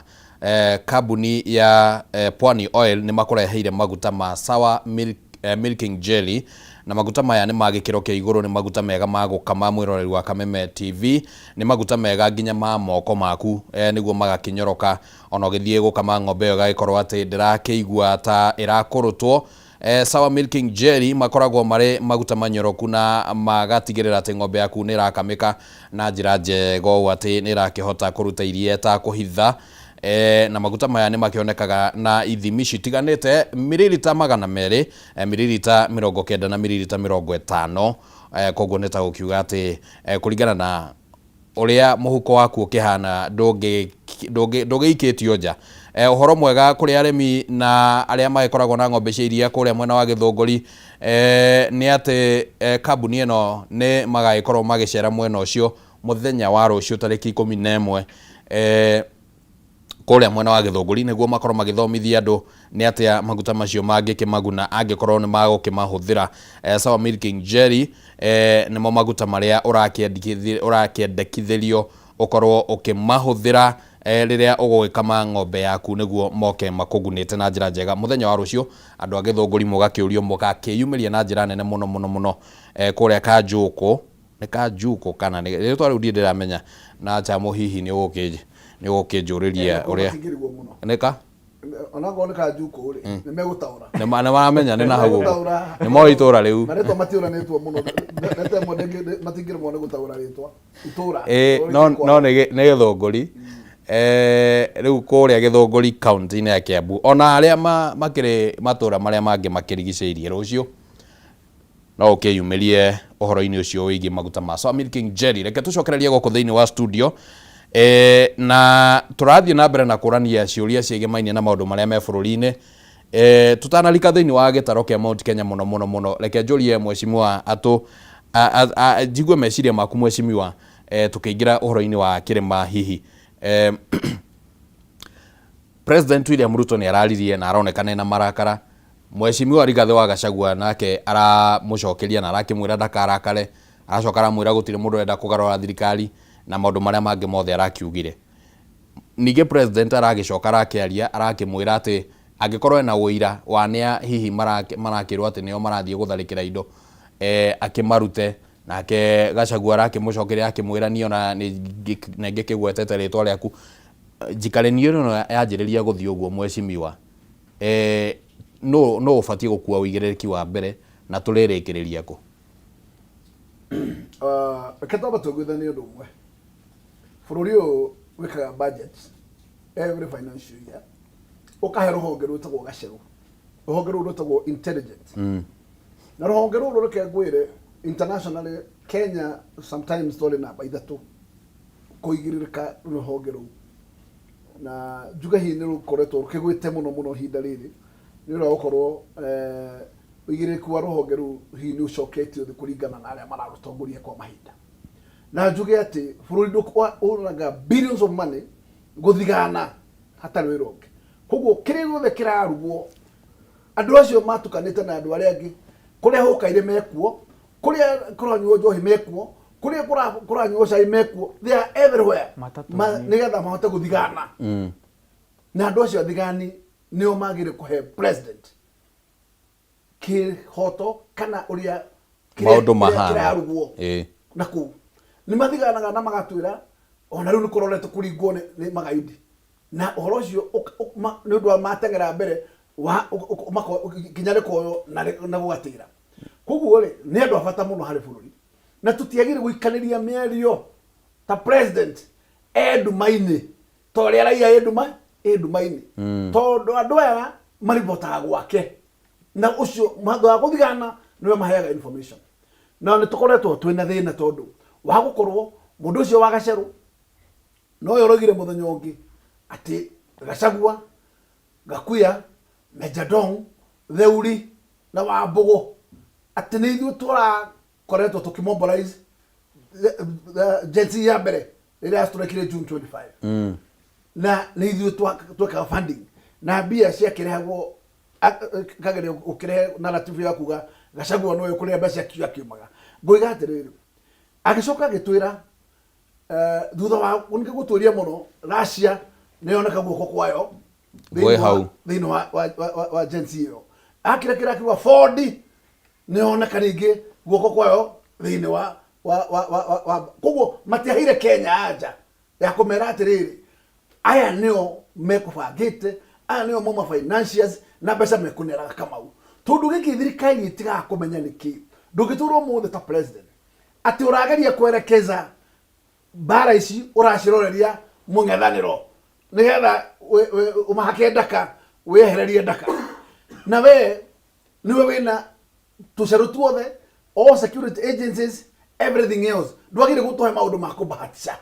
kambuni ya Pwani Oil nĩ makũreheire maguta ma Sawa Milk, Milking Jelly, na maguta maya nĩ ma gĩkĩro kĩa igũrũ, nĩ maguta mega ma gũkama. Mwĩroreri wa Kameme TV, nĩ maguta mega nginya ma moko maku, nĩguo magakĩnyoroka ona ũgĩthiĩ gũkama ng'ombe ĩyo ĩgagĩkorwo atĩ ndĩrakĩigua ta ĩrakũrũtwo. Sawa Milking Jelly makoragwo marĩ maguta manyoroku na magatigĩrĩra atĩ ng'ombe yaku nĩ ĩrakamĩka na njĩra njega ũũ atĩ nĩ ĩrakĩhota kũruta iria ĩtakũhitha. Na maguta maya nĩ makĩonekaga na ithimi citiganĩte, mililita 200, mililita 90 na mililita 50. Koguo nĩ ta gũkiuga atĩ kũringana na ũrĩa mũhuko waku ũkĩhana, ndũgĩikĩtio nja. Ũhoro mwega kũrĩ arĩmi na arĩa magĩkoragwo na ng'ombe cia iria kũrĩa mwena wa Gĩthũngũri nĩ atĩ kambuni ĩno nĩ magagĩkorwo magĩcera mwena ũcio mũthenya wa rũciũ tarĩki 11, kũrĩa mwena wa Gĩthũngũri, nĩguo makorwo magĩthomithia andũ nĩ atĩa maguta macio mangĩkĩmaguna angĩkorwo nĩ magũkĩmahũthĩra. Sawa Milking Jelly nĩmo maguta marĩa ũrakĩendekithĩrio ũkorwo ũkĩmahũthĩra rĩrĩa ũgũgĩkama ng'ombe yaku, nĩguo moke makũgunĩte na njĩra njega. Mũthenya wa rũciũ, andũ a Gĩthũngũri mũgakĩũrio mũgakĩyumĩria na njĩra nene mũno mũno mũno, kũrĩa Kanjũkũ, nĩ Kanjũkũ kana nĩ rĩtwa rĩu ndirĩ ndĩramenya na Chamo, hihi nĩ ũgũkĩnjũrĩria ũrĩa Matingĩrigwo mũno. Nĩ ka Onakorwo nĩ Kanjukũ rĩ, nĩ megũtaũra. Nĩ maramenya nĩ na hau ũguo. Megũtaũra. Nĩ moĩ itũra rĩu. Marĩtwa matiũranĩtwo mũno, rĩtwa ĩmwe matingĩremwo nĩ gũtaũra rĩtwa itũra. No no nĩ Gĩthũngũri. Rĩu kũrĩa Gĩthũngũri, kaunti-inĩ ya Kiambu, ona arĩa makĩrĩ matũra marĩa mangĩ makĩrigicĩirie, rũciũ no ũkĩyumĩrie ũhoro-inĩ ũcio wĩgiĩ maguta ma Sawa Milking Jelly. Reke tũcokererie gũkũ thĩinĩ wa studio. Na tũrathiĩ na mbere na kũrania ciũria ciĩgĩmainie na maũndũ marĩa me bũrũri-inĩ. Tũtanarika thĩinĩ wa gĩtaro kĩa Mount Kenya mũno mũno mũno, reke njũrie mheshimiwa atũ njigue meciria maku mheshimiwa, tũkĩingĩra ũhoro-inĩ wa kĩrĩma hihi. President William Ruto nĩ araririe na aronekana ena marakara. Mheshimiwa Rigathĩ wa Gachagua nake aramũcokeria na arakĩmwĩra ndakarakare, aracoka aramwĩra gũtirĩ mũndũ ũrenda kũgarũra thirikari na maũndũ marĩa mangĩ mothe arakiugire. Ningĩ president aragĩcoka arakĩaria arakĩmwĩra atĩ angĩkorwo ena ũira wa nĩa hihi marakĩrwo atĩ nĩo marathiĩ gũtharĩkĩra indo, akĩmarute. Nake Gachagua arakĩmũcokeria akĩmwĩra niĩ ona nĩ ngĩkĩgwetete rĩtwa rĩaku. Njikarĩni ĩno yanjĩrĩria gũthiĩ ũguo mheshimiwa, nũ ũbatiĩ gũkua ũigĩrĩrĩki wa mbere na tũrĩrĩkĩrĩria kũ? Reke twambe tũiguithanie ũndũ ũmwe. Bũrũri ũyũ wĩkaga budget every financial year, ũkahe rũhonge rwĩtagwo gacerũ, rũhonge rũu rwĩtagwo intelligence. Na rũhonge rũrũ reke ngwĩre, internationally Kenya sometimes twarĩ namba 3 kũigĩrĩrĩka rũhonge rũu, na njuge hihi nĩ rũkoretwo rũkĩgwĩte mũno mũno ihinda rĩrĩ nĩ ũndũ wa gũkorwo ũigĩrĩrĩku wa rũhonge rũu hihi nĩ ũcoketio thĩ kũringana na arĩa mararũtongoria kwa mahinda. Na njuge atĩ bũrũri ũraga billions of money gũthigana hatarĩ wĩra ũngĩ. Koguo kĩrĩa gĩothe kĩrarugwo, andũ acio matukanĩte na andũ arĩa angĩ, kũrĩa hũkaire mekuo, kũrĩa kũranyuo njohi mekuo, kũrĩa kũranyuo cai mekuo, they are everywhere. Matatũ-inĩ. Nĩgetha mahote gũthigana. Na andũ acio athigani nĩo magĩrĩire kũhe president kĩhoto kana ũrĩa Maũndũ mahana. kĩrarugwo na kũu. Nĩ mathiganaga na magatwĩra ona rĩu nĩ kũrorete kũringwo nĩ magaidi. Na ũhoro ũcio nĩ ũndũ wa mateng'era mbere wa nginya rĩkoywo na gũgatĩra. Koguo rĩ, nĩ andũ a bata mũno harĩ bũrũri. Na tũtiagĩrĩire gũikanĩria mĩario ta president e nduma-inĩ ta ũrĩa raia ĩ nduma-inĩ. Tondũ andũ aya maribotaga gwake. Na ũcio thutha wa gũthigana nĩwe maheaga information. Na nĩ tũkoretwo twĩna thĩna tondũ wa gũkorwo mũndũ ũcio wa Gacerũ no ũyũ ũroigire mũthenya ũngĩ atĩ Gachagua, Gakuya, Mejja Dong, Theuri na Wambũgũ atĩ nĩ ithuĩ tũrakoretwo tũkĩmobilize the Gen Z ya mbere rĩrĩa yatũrekire June 25. Na nĩ ithuĩ twekaga funding na mbia ciakĩrehagwo, kageria gũkĩrehe narrative ya kuga Gachagua nĩwe kũrĩa mbeca ciakiumaga. Ngoiga atĩrĩrĩ, agĩcoka agĩtwĩra, thutha wa nĩ gũtwĩria mũno, Russia nĩ yoneka guoko kwayo Ngũĩ hau. thĩinĩ wa Gen Z ĩyo. Akĩra kĩra kiuga Ford nĩ yoneka rĩngĩ guoko kwayo thĩinĩ wa koguo matiaheire Kenya anja ya kũmera atĩrĩrĩ, aya nĩo mekũbangĩte, aya nĩo mauma financiers na mbeca mekũneraga Kamau. Tondũ gĩkĩ thirikari ĩtigaga kũmenya nĩkĩ. Ndũngĩtũra ũmũthĩ ta president atĩ ũrageria kwerekeza mbara ici ũraciroreria mũng'ethanĩro nĩgetha ũmahake ndaka, wĩehererie ndaka, na we nĩwe wĩna tũcerũ tuothe, all security agencies, everything else. Ndwagĩrĩire gũtũhe maũndũ ma kũbahatisha.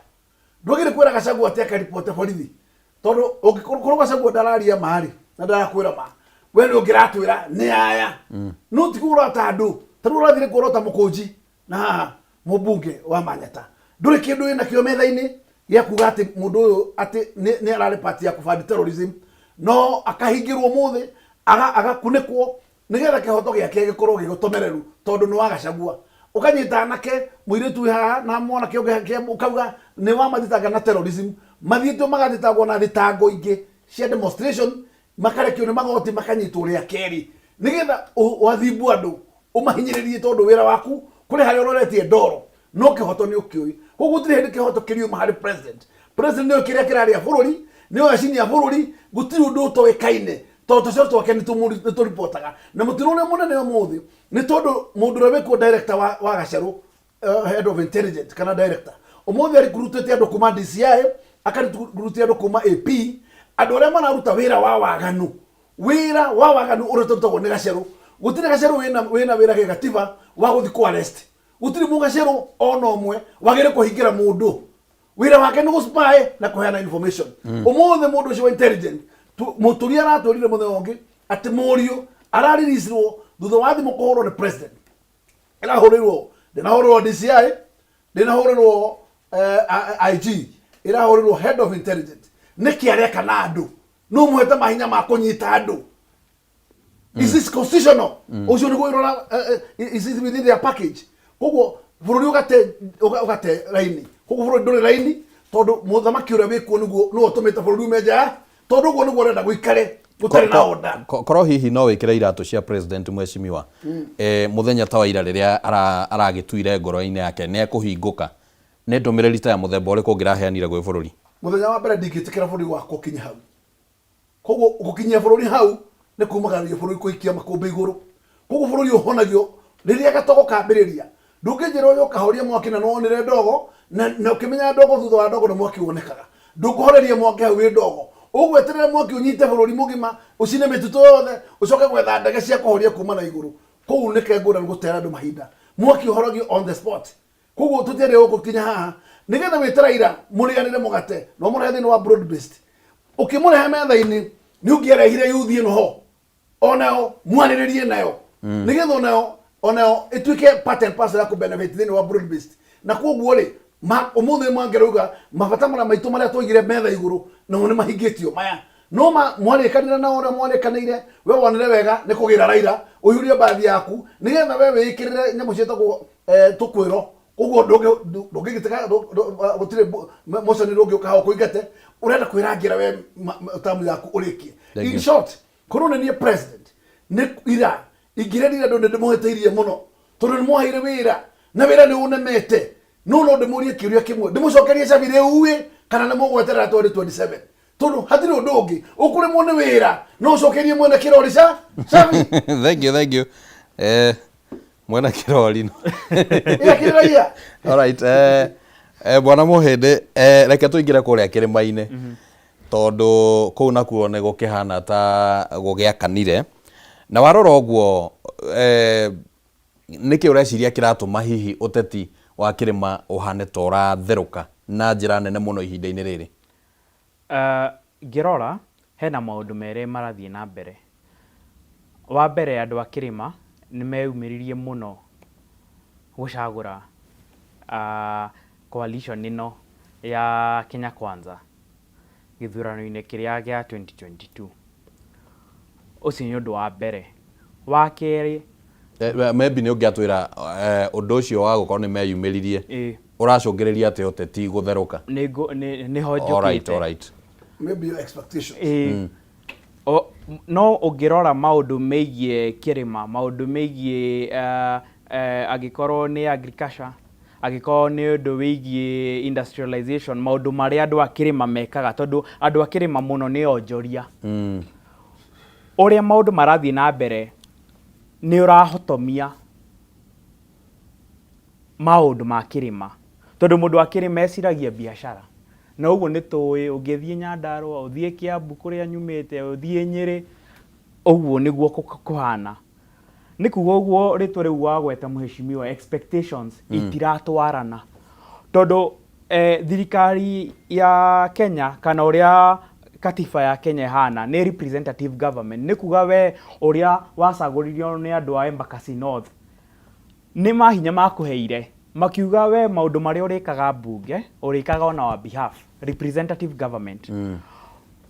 Ndwagĩrĩire kwĩra Gachagua atĩ akaripote borithi, tondũ ũngĩkorwo Gachagua ndararia ma rĩ, na ndarakwĩra ma, we nĩ ũngĩratwĩra nĩ aya. No ti kũrota andũ, ta rĩu ũrathire kũrota mũkũnji na haha mũmbunge wa Manyata, ndũrĩ kĩndũ wĩnakĩo metha-inĩ gĩa kuga atĩ mũndũ ũyũ atĩ nĩ ararĩ part ya kũbandi terrorism, no akahingĩrwo ũmũthĩ, agakunĩkwo nĩgetha kĩhoto gĩake gĩkorwo gĩgũtomereru tondũ nĩ wa Gachagua. Ũkanyita anake mũirĩtu wĩ haha na mwanake ũngĩ ũkauga nĩ wa mathitanga na terrorism, mathiĩtio magathitangwo na thitango ingĩ cia demonstration, makarekio nĩ magoti, makanyitwo rĩa kerĩ nĩgetha wathimbu andũ ũmahinyĩrĩrie, tondũ wĩra waku kũrĩ harĩa ũroretie ndoro, no kĩhoto nĩ ũkĩũĩ. Koguo gũtirĩ hĩndĩ kĩhoto kĩriuma harĩ president. President nĩoĩ kĩrĩa kĩrarĩa bũrũri, nĩoĩ acini a bũrũri, gũtirĩ ũndũ ũtoĩkaine tondũ tũcoro twake nĩ tũripotaga. Na mũtino ũrĩa mũnene ũmũthĩ nĩ tondũ mũndũ ũrĩa wĩkuo director wa Gacerũ, head of intelligence kana director, ũmũthĩ arikurutĩte andũ kuma DCI, akarikurutia andũ kuma AP, andũ arĩa mararuta wĩra wa waganu, wĩra wa waganu ũrĩa ũtarutagwo nĩ Gacerũ. Gũtirĩ Gacerũ wĩna wĩra gĩgatiba wa gũthiĩ kũ arrest. Gũtirĩ mũgacerũ ona ũmwe wagĩrĩire kũhingĩra mũndũ. Wĩra wake nĩ gũspy na kũheana information. Ũmũthĩ mũndũ ũcio wa intelligent Mũturi aratwĩrire mũthenya ũngĩ atĩ mũriũ arariricinwo thutha wa thimũ kũhũrwo nĩ president. Ĩrahũrĩrwo, ndĩnahũrĩrwo DCI, ndĩnahũrĩrwo IG, ĩrahũrĩrwo head of intelligence. Nĩkĩ areka na andũ? No mũhete mahinya ma kũnyita andũ? Is this constitutional? Ũcio nĩguo ĩrora, is it within their package? Koguo bũrũri ũgate raini. Koguo bũrũri ndũrĩ raini, tondũ mũthamaki ũrĩa wĩkuo nĩguo nĩwe ũtũmĩte bũrũri ume nja tondũ ũguo nĩguo ũrenda gũikare gũtarĩ na order. Korwo hihi no wĩkĩre iratũ cia president, mheshimiwa, mũthenya ta wa ira rĩrĩa aragĩtuire ngoro-inĩ yake nĩ ekũhingũka, nĩ ndũmĩrĩri ta ya mũthemba ũrĩkũ ũngĩraheanire gwĩ bũrũri? Mũthenya wa mbere, ndingĩtĩkĩra bũrũri wakwa ũkinye hau. Koguo gũkinyia bũrũri hau nĩ kumagararia bũrũri kũikia makũmbĩ igũrũ. Koguo bũrũri ũhonagio rĩrĩa gatogo kambĩrĩria. Ndũngĩnjĩra ũyũ ũkahoria mwaki na nĩwonire ndogo, na ũkĩmenya ndogo, thutha wa ndogo nĩ mwaki wonekaga. Ndũkũhoreria mwaki hau wĩ ndogo, ũgweterera mwaki ũnyite bũrũri mũgima, ũcine mĩtitũ yothe, ũcoke gwetha ndege cia kũhoria kuma na igũrũ. Kũu nĩke ngũra nĩ gũtera andũ mahinda. Mwaki ũhoragio on the spot. Koguo tũtiarĩ gũkũ kinya haha nĩgetha wĩte Raila mũrĩanĩre mũgate na ũmũrehe thĩinĩ wa broad based. Ũkĩmũrehe metha-inĩ, nĩ ũngĩarehire yuthi ĩno ho onayo mwarĩrĩrie nayo, nĩgetha onayo ĩtuĩke part and parcel ya kũ-benefit thĩinĩ wa broad based. Na koguo rĩ, ũmũthĩ mangĩrauga mabata marĩa maitũ marĩa twaigire metha igũrũ namo nĩ mahingĩtio maya. No mwarĩkanĩra na ũrĩa mwarĩkanĩire, we wonere wega nĩ kũgĩra Raila ũiyũrie mbathi yaku nĩgetha we wĩĩkĩrĩre nyamũ ciĩtagwo tũkwĩro. Ũguo ndũngĩgĩtĩka, gũtirĩ motion ndũngĩũka hau kũingate. Ũrenda kwĩrangĩra we tamu yaku ũrĩkie. Thank In you. short, korwo nĩ niĩ president nĩ ira ingĩrerire andũ nĩ ndĩmũhĩtĩirie mũno, tondũ nĩ mwaheire wĩra na wĩra nĩ ũnemete. No ndĩmũrie kĩũria kĩmwe, ndĩmũcokerie cabi rĩu ĩ, kana nĩ mũgweterera 2027? Tondũ hatirĩ ũndũ ũngĩ ũkũremwo nĩ wĩra no ũcokerie mwene kĩrori ca cabi. Thank you, thank you. Mwena kĩrori no. Ĩra kĩraia. Alright, bwana Mũhĩndĩ, reke tũingĩre kũrĩa kĩrĩma-inĩ, tondũ kũu nakuo nĩ gũkĩhana ta gũgĩakanire. Na warora ũguo, nĩkĩ ũreciria kĩratũma hihi ũteti wa kĩrĩma ũhane ta ũratherũka na njĩra nene mũno ihinda-inĩ rĩrĩ? Ngĩrora hena maũndũ merĩ marathiĩ na mbere. Wa mbere, andũ a kĩrĩma nĩ meyumĩririe mũno gũcagũra coalition ĩno ya Kenya Kwanza gĩthurano-inĩ kĩrĩa gĩa 2022. Ũcio nĩ ũndũ wa mbere. Wa kerĩ, Maybe nĩ ũngĩatwĩra ũndũ ũcio wa gũkorwo nĩ meyumĩririe ũracũngĩrĩria atĩa ũteti gũtherũka? Nĩho njũkĩte. Alright. Maybe your expectations. Ĩĩ. No ũngĩrora maũndũ megiĩ kĩrĩma, maũndũ megiĩ angĩkorwo nĩ agriculture, angĩkorwo nĩ ũndũ wĩgiĩ industrialization, maũndũ marĩa andũ a kĩrĩma mekaga, tondũ andũ a kĩrĩma mũno nĩ onjoria. Ũrĩa maũndũ marathiĩ na mbere nĩ ũrahotomia maũndũ ma kĩrĩma, tondũ mũndũ wa kĩrĩma eciragia biacara. Na ũguo nĩ tũĩ, ũngĩthiĩ Nyandarũa, ũthiĩ Kiambu kũrĩa nyumĩte, ũthiĩ Nyĩrĩ, ũguo nĩguo kũhana. Nĩ kuga ũguo rĩtwa rĩu wagweta, mheshimiwa, expectations itiratwarana, tondũ thirikari ya Kenya kana ũrĩa katiba ya Kenya ĩhana nĩ representative government. Nĩ kuga we ũrĩa wacagũririo nĩ andũ a Embakasi North nĩ mahinya makũheire, makiuga we maũndũ marĩa ũrĩkaga mbunge ũrĩkaga on our behalf, representative government.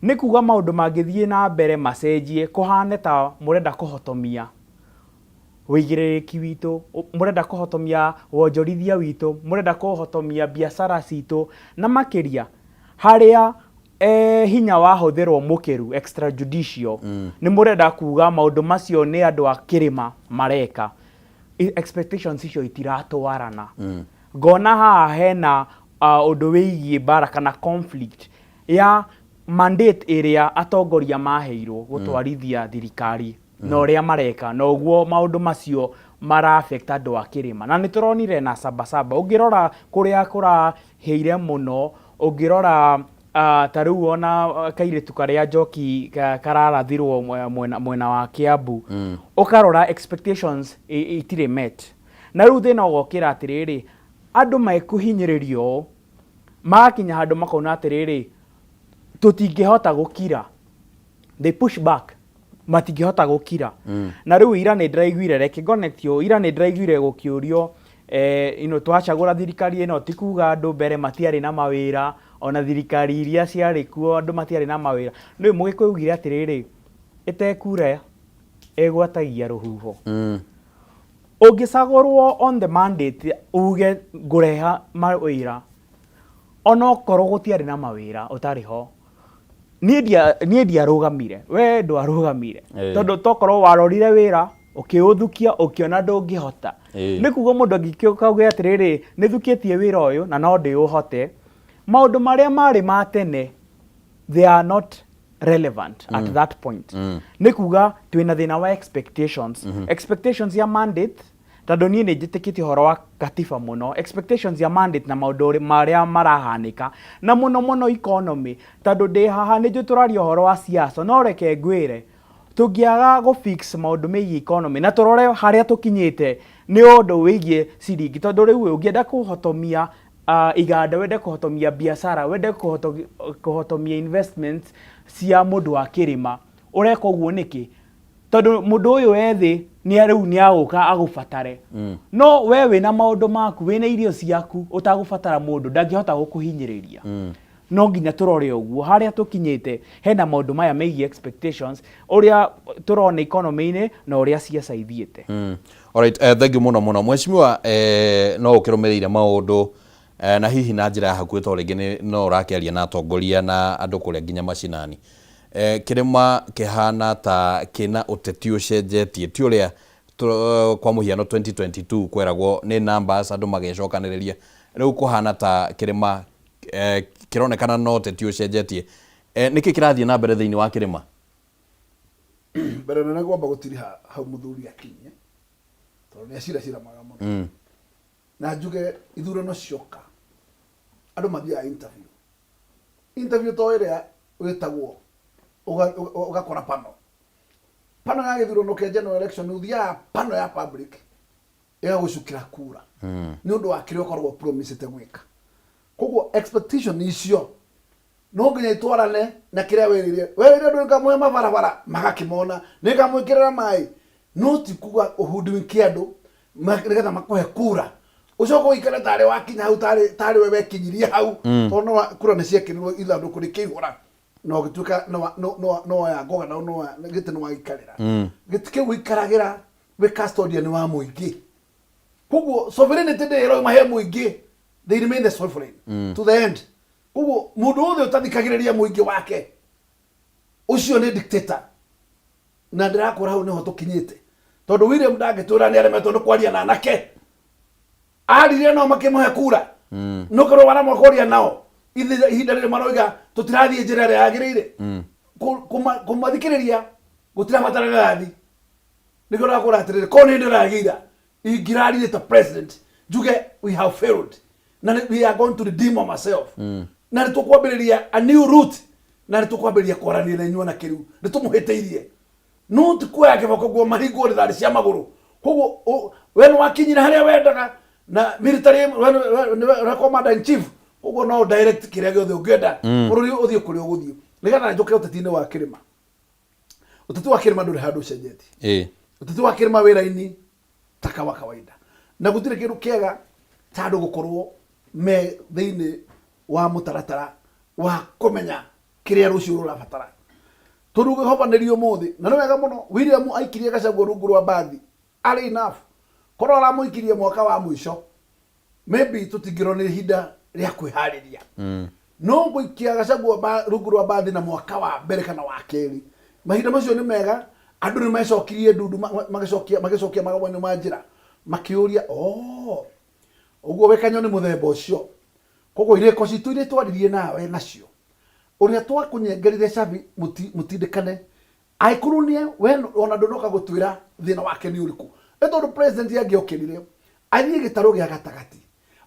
Nĩ kuga maũndũ mangĩthiĩ na mbere macenjie kũhane ta mũrenda kũhotomia wĩigĩrĩrĩki witũ, mũrenda kũhotomia wonjorithia witũ, mũrenda kũhotomia biacara citũ, na makĩria harĩa hinya wahũthĩrwo mũkĩru, extrajudicial, nĩ mũrenda kuga maũndũ macio nĩ andũ a kĩrĩma mareka. Expectations icio itiratwarana. Ngona haha hena ũndũ wĩgiĩ mbara kana conflict ya mandate ĩrĩa atongoria maheirwo gũtwarithia thirikari na ũrĩa mareka, na ũguo maũndũ macio mara affect andũ a kĩrĩma. Na nĩ tũronire na Sabasaba, ũngĩrora kũrĩa kũrahĩire mũno, ũngĩrora ta rĩu ona kairĩtu karĩa Njoki kararathirwo mwena wa Kiambu, ũkarora expectations itirĩ met. Na rĩu thĩna ũgokĩra atĩrĩrĩ, andũ mekũhinyĩrĩrio ũũ. Magakinya handũ makona atĩrĩrĩ, tũtingĩhota gũkira. They push back, matingĩhota gũkira. Na rĩu ira nĩ ndĩraiguire, reke connect ũũ, ira nĩ ndĩraiguire gũkĩũrio twacagũra thirikari ĩno ti kuga andũ mbere matiarĩ na mawĩra, ona thirikari iria ciarĩ kuo andũ matiarĩ na mawĩra. Nĩ Mũgĩkũyũ augire atĩrĩrĩ, ĩtekura ĩgwatagia rũhuho. Ũngĩcagũrwo on the mandate uge ngũreha mawĩra, onokorwo gũtiarĩ na mawĩra ũtarĩ ho, niĩ ndiarũgamire, we ndwarũgamire. Tondũ tokorwo warorire wĩra ũkĩũthukia ũkĩona ndũngĩhota. Nĩ kuga mũndũ angĩkĩũka auge atĩrĩrĩ, nĩ thukĩtie wĩra ũyũ na no ndĩũhote, maũndũ marĩa marĩ ma tene they are not relevant at that point. Nĩ kuga twĩna thĩna wa expectations. Expectations ya mandate, tondũ niĩ nĩ njĩtĩkĩtie ũhoro wa katiba mũno, expectations ya mandate na maũndũ marĩa marahanĩka, na mũno mũno economy, tondũ ndĩ haha nĩ njũĩ tũraria ũhoro wa siasa, no reke ngwĩre, tũngĩaga gũ fix maũndũ megiĩ economy na tũrore harĩa tũkinyĩte nĩ ũndũ wĩgiĩ ciringi, tondũ rĩu ũngĩenda kũhotomia iganda, wende kũhotomia biacara, wende kũhotomia investments cia mũndũ wa kĩrĩma, ũreka ũguo nĩkĩ? Tondũ mũndũ ũyũ ethĩ nĩ rĩu nĩ agũka agũbatare. No we wĩna maũndũ maku, wĩna irio ciaku, ũtagũbatara mũndũ, ndangĩhota gũkũhinyĩrĩria. No nginya tũrore ũguo harĩa tũkinyĩte, hena maũndũ maya megiĩ expectations, ũrĩa tũrona economy-inĩ na ũrĩa ciaca ithiĩte. Alright, thank you mũno mũno mheshimiwa. No ũkĩrũmĩrĩire maũndũ na hihi na njĩra ya hakuhĩ, to rĩngĩ no ũrakĩaria na atongoria na andũ kũrĩa nginya macinani. Kĩrĩma kĩhana ta kĩna ũteti ũcenjetie, ti ũrĩa kwa mũhiano 2022 kweragwo nĩ numbers andũ magecokanĩrĩria. Rĩu kũhana ta kĩrĩma kĩronekana no ũteti ũcenjetie. Nĩkĩ kĩrathiĩ na mbere thĩinĩ wa kĩrĩma? Mbere nene ngwamba gũtiriha hau mũthuri akinye, tondũ nĩ acira cira mwega mũno. Na njuge ithurano cioka andũ mathiaga interview, interview to ĩrĩa wĩtagwo ũgakora pano pano ya gĩthurano kĩa general election, ũthiaga pano ya public ĩgagũcukĩra kura nĩ ũndũ wa kĩrĩa ũkoragwo promisĩte gwĩka. Koguo expectation icio no nginya itwarane na kĩrĩa wĩrĩire. Werĩire andũ nĩngamũhe mabarabara, magakĩmona, nĩngamwĩkĩrĩra maĩ, no ti kuga ũhundwinke andũ nĩgetha makũhe kura, ũcoke ũikare tarĩ wakinya hau, tarĩ we wekinyirie hau, tondũ no kura nĩ ciekĩrirwo ithandũkũ rĩkĩihũra na ũgĩtuĩka no woya ngoga na no gĩtĩ nĩ wagĩikarĩra. Gĩtĩ kĩu ũikaragĩra wĩ custodian wa mũingĩ. Koguo sovereignty ndĩrĩ ĩrauma he mũingĩ, they remain the sovereign to the end. Koguo mũndũ wothe ũtathikagĩrĩria mũingĩ wake, ũcio nĩ dictator, na ndĩrakũra hau nĩho tũkinyĩte, tondũ William ndangĩtwĩra nĩ aremetwo nĩ kwaria na anake. Aririe nao makĩmũhe kura, nũkorwo waramwa kwaria nao ihinda rĩrĩ maroiga tũtirathiĩ njĩra ĩrĩa yagĩrĩire. Kũmathikĩrĩria gũtirabatara rĩrathi. Nĩkĩo ndakũra atĩrĩrĩ, korwo nĩ ndĩragĩira ingĩrarire ta president njuge we have failed na we are going to redeem ourselves na nĩ tũkwambĩrĩria a new route na nĩ tũkwambĩrĩria kwaranĩria na inyuĩ, na kĩrĩu nĩ tũmũhĩtĩirie. No ti kuoya kĩboko guo mahingwo rithathi cia magũrũ. Koguo we nĩ wakinyire harĩa wendaga na military, we nĩwe commander in chief, koguo no direct kĩrĩa gĩothe ũngĩenda bũrũri ũthiĩ kũrĩa ũgũthiĩ. Nĩgetha njũke ũteti-inĩ wa kĩrĩma, ũteti wa kĩrĩma ndũrĩ handũ ũcenjetie. Ũteti wa kĩrĩma wĩra-inĩ ta kawa kawaida, na gũtirĩ kĩndũ kĩega ta andũ gũkorwo me thĩinĩ wa mũtaratara wa kũmenya kĩrĩa rũciũ rũrabatara, tondũ ũngĩhobanĩrio ũmũthĩ. Na nĩ wega mũno William aikirie Gachagua rungu rwa mbathi arĩ enough. Korwo aramũikirie mwaka wa mũico, maybe tũtingĩrwo nĩ ihinda rĩa kwĩharĩria. No gũikia Gachagua rungu rwa mbathi na mwaka wa mbere kana wa kerĩ, mahinda macio nĩ mega, andũ nĩ mecokirie ndundu, magĩcokia magomano ma njĩra, makĩũria, oh, ũguo we Kanyoni mũthemba ũcio. Koguo irĩko citũ iria twaririe nawe nacio, ũrĩa twakũnyengerire cabi mũtindĩkane, angĩkorwo nĩ we ona ndũnoka gũtwĩra thĩna wake nĩ ũrĩkũ. Nĩ tondũ president angĩokĩrire athiĩ gĩtarũ gĩa gatagatĩ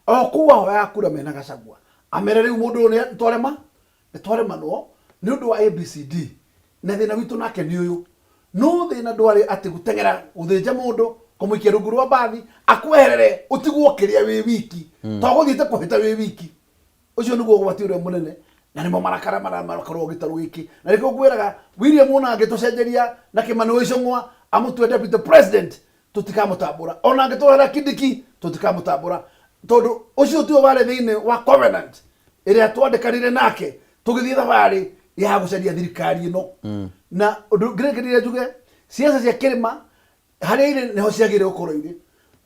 o kũu ahoyaga kura mena Gachagua, amere rĩu mũndũ ũyũ nĩ twarema, nĩ twaremanwo nĩ ũndũ wa ABCD na thĩna witũ nake nĩ ũyũ. No thĩna ndwarĩ atĩ gũteng'era gũthĩnja mũndũ, kũmũikia rungu rwa mbathi akweherere, ũtigwo kĩrĩa wĩ wiki, to gũthiĩte kũhĩta wĩ wiki. Ũcio nĩguo ũgwati ũrĩa mũnene na nĩmo marakara marĩa marakorwo gĩtarũ gĩkĩ. Na nĩkĩo ngwĩraga William ona angĩtũcenjeria na Kĩmani wa Icũng'wa amũtue deputy president, tũtikamũtambũra. Ona angĩtũrehera Kindiki tũtikamũtambũra, tondũ ũcio tiwe warĩ thĩinĩ wa covenant ĩrĩa twandĩkanire nake tũgĩthiĩ thabarĩ ya gũcaria thirikari ĩno. Na ũndũ ngĩrĩkĩrĩria njuge, siasa cia kĩrĩma harĩa irĩ nĩho ciagĩrĩire gũkorwo irĩ,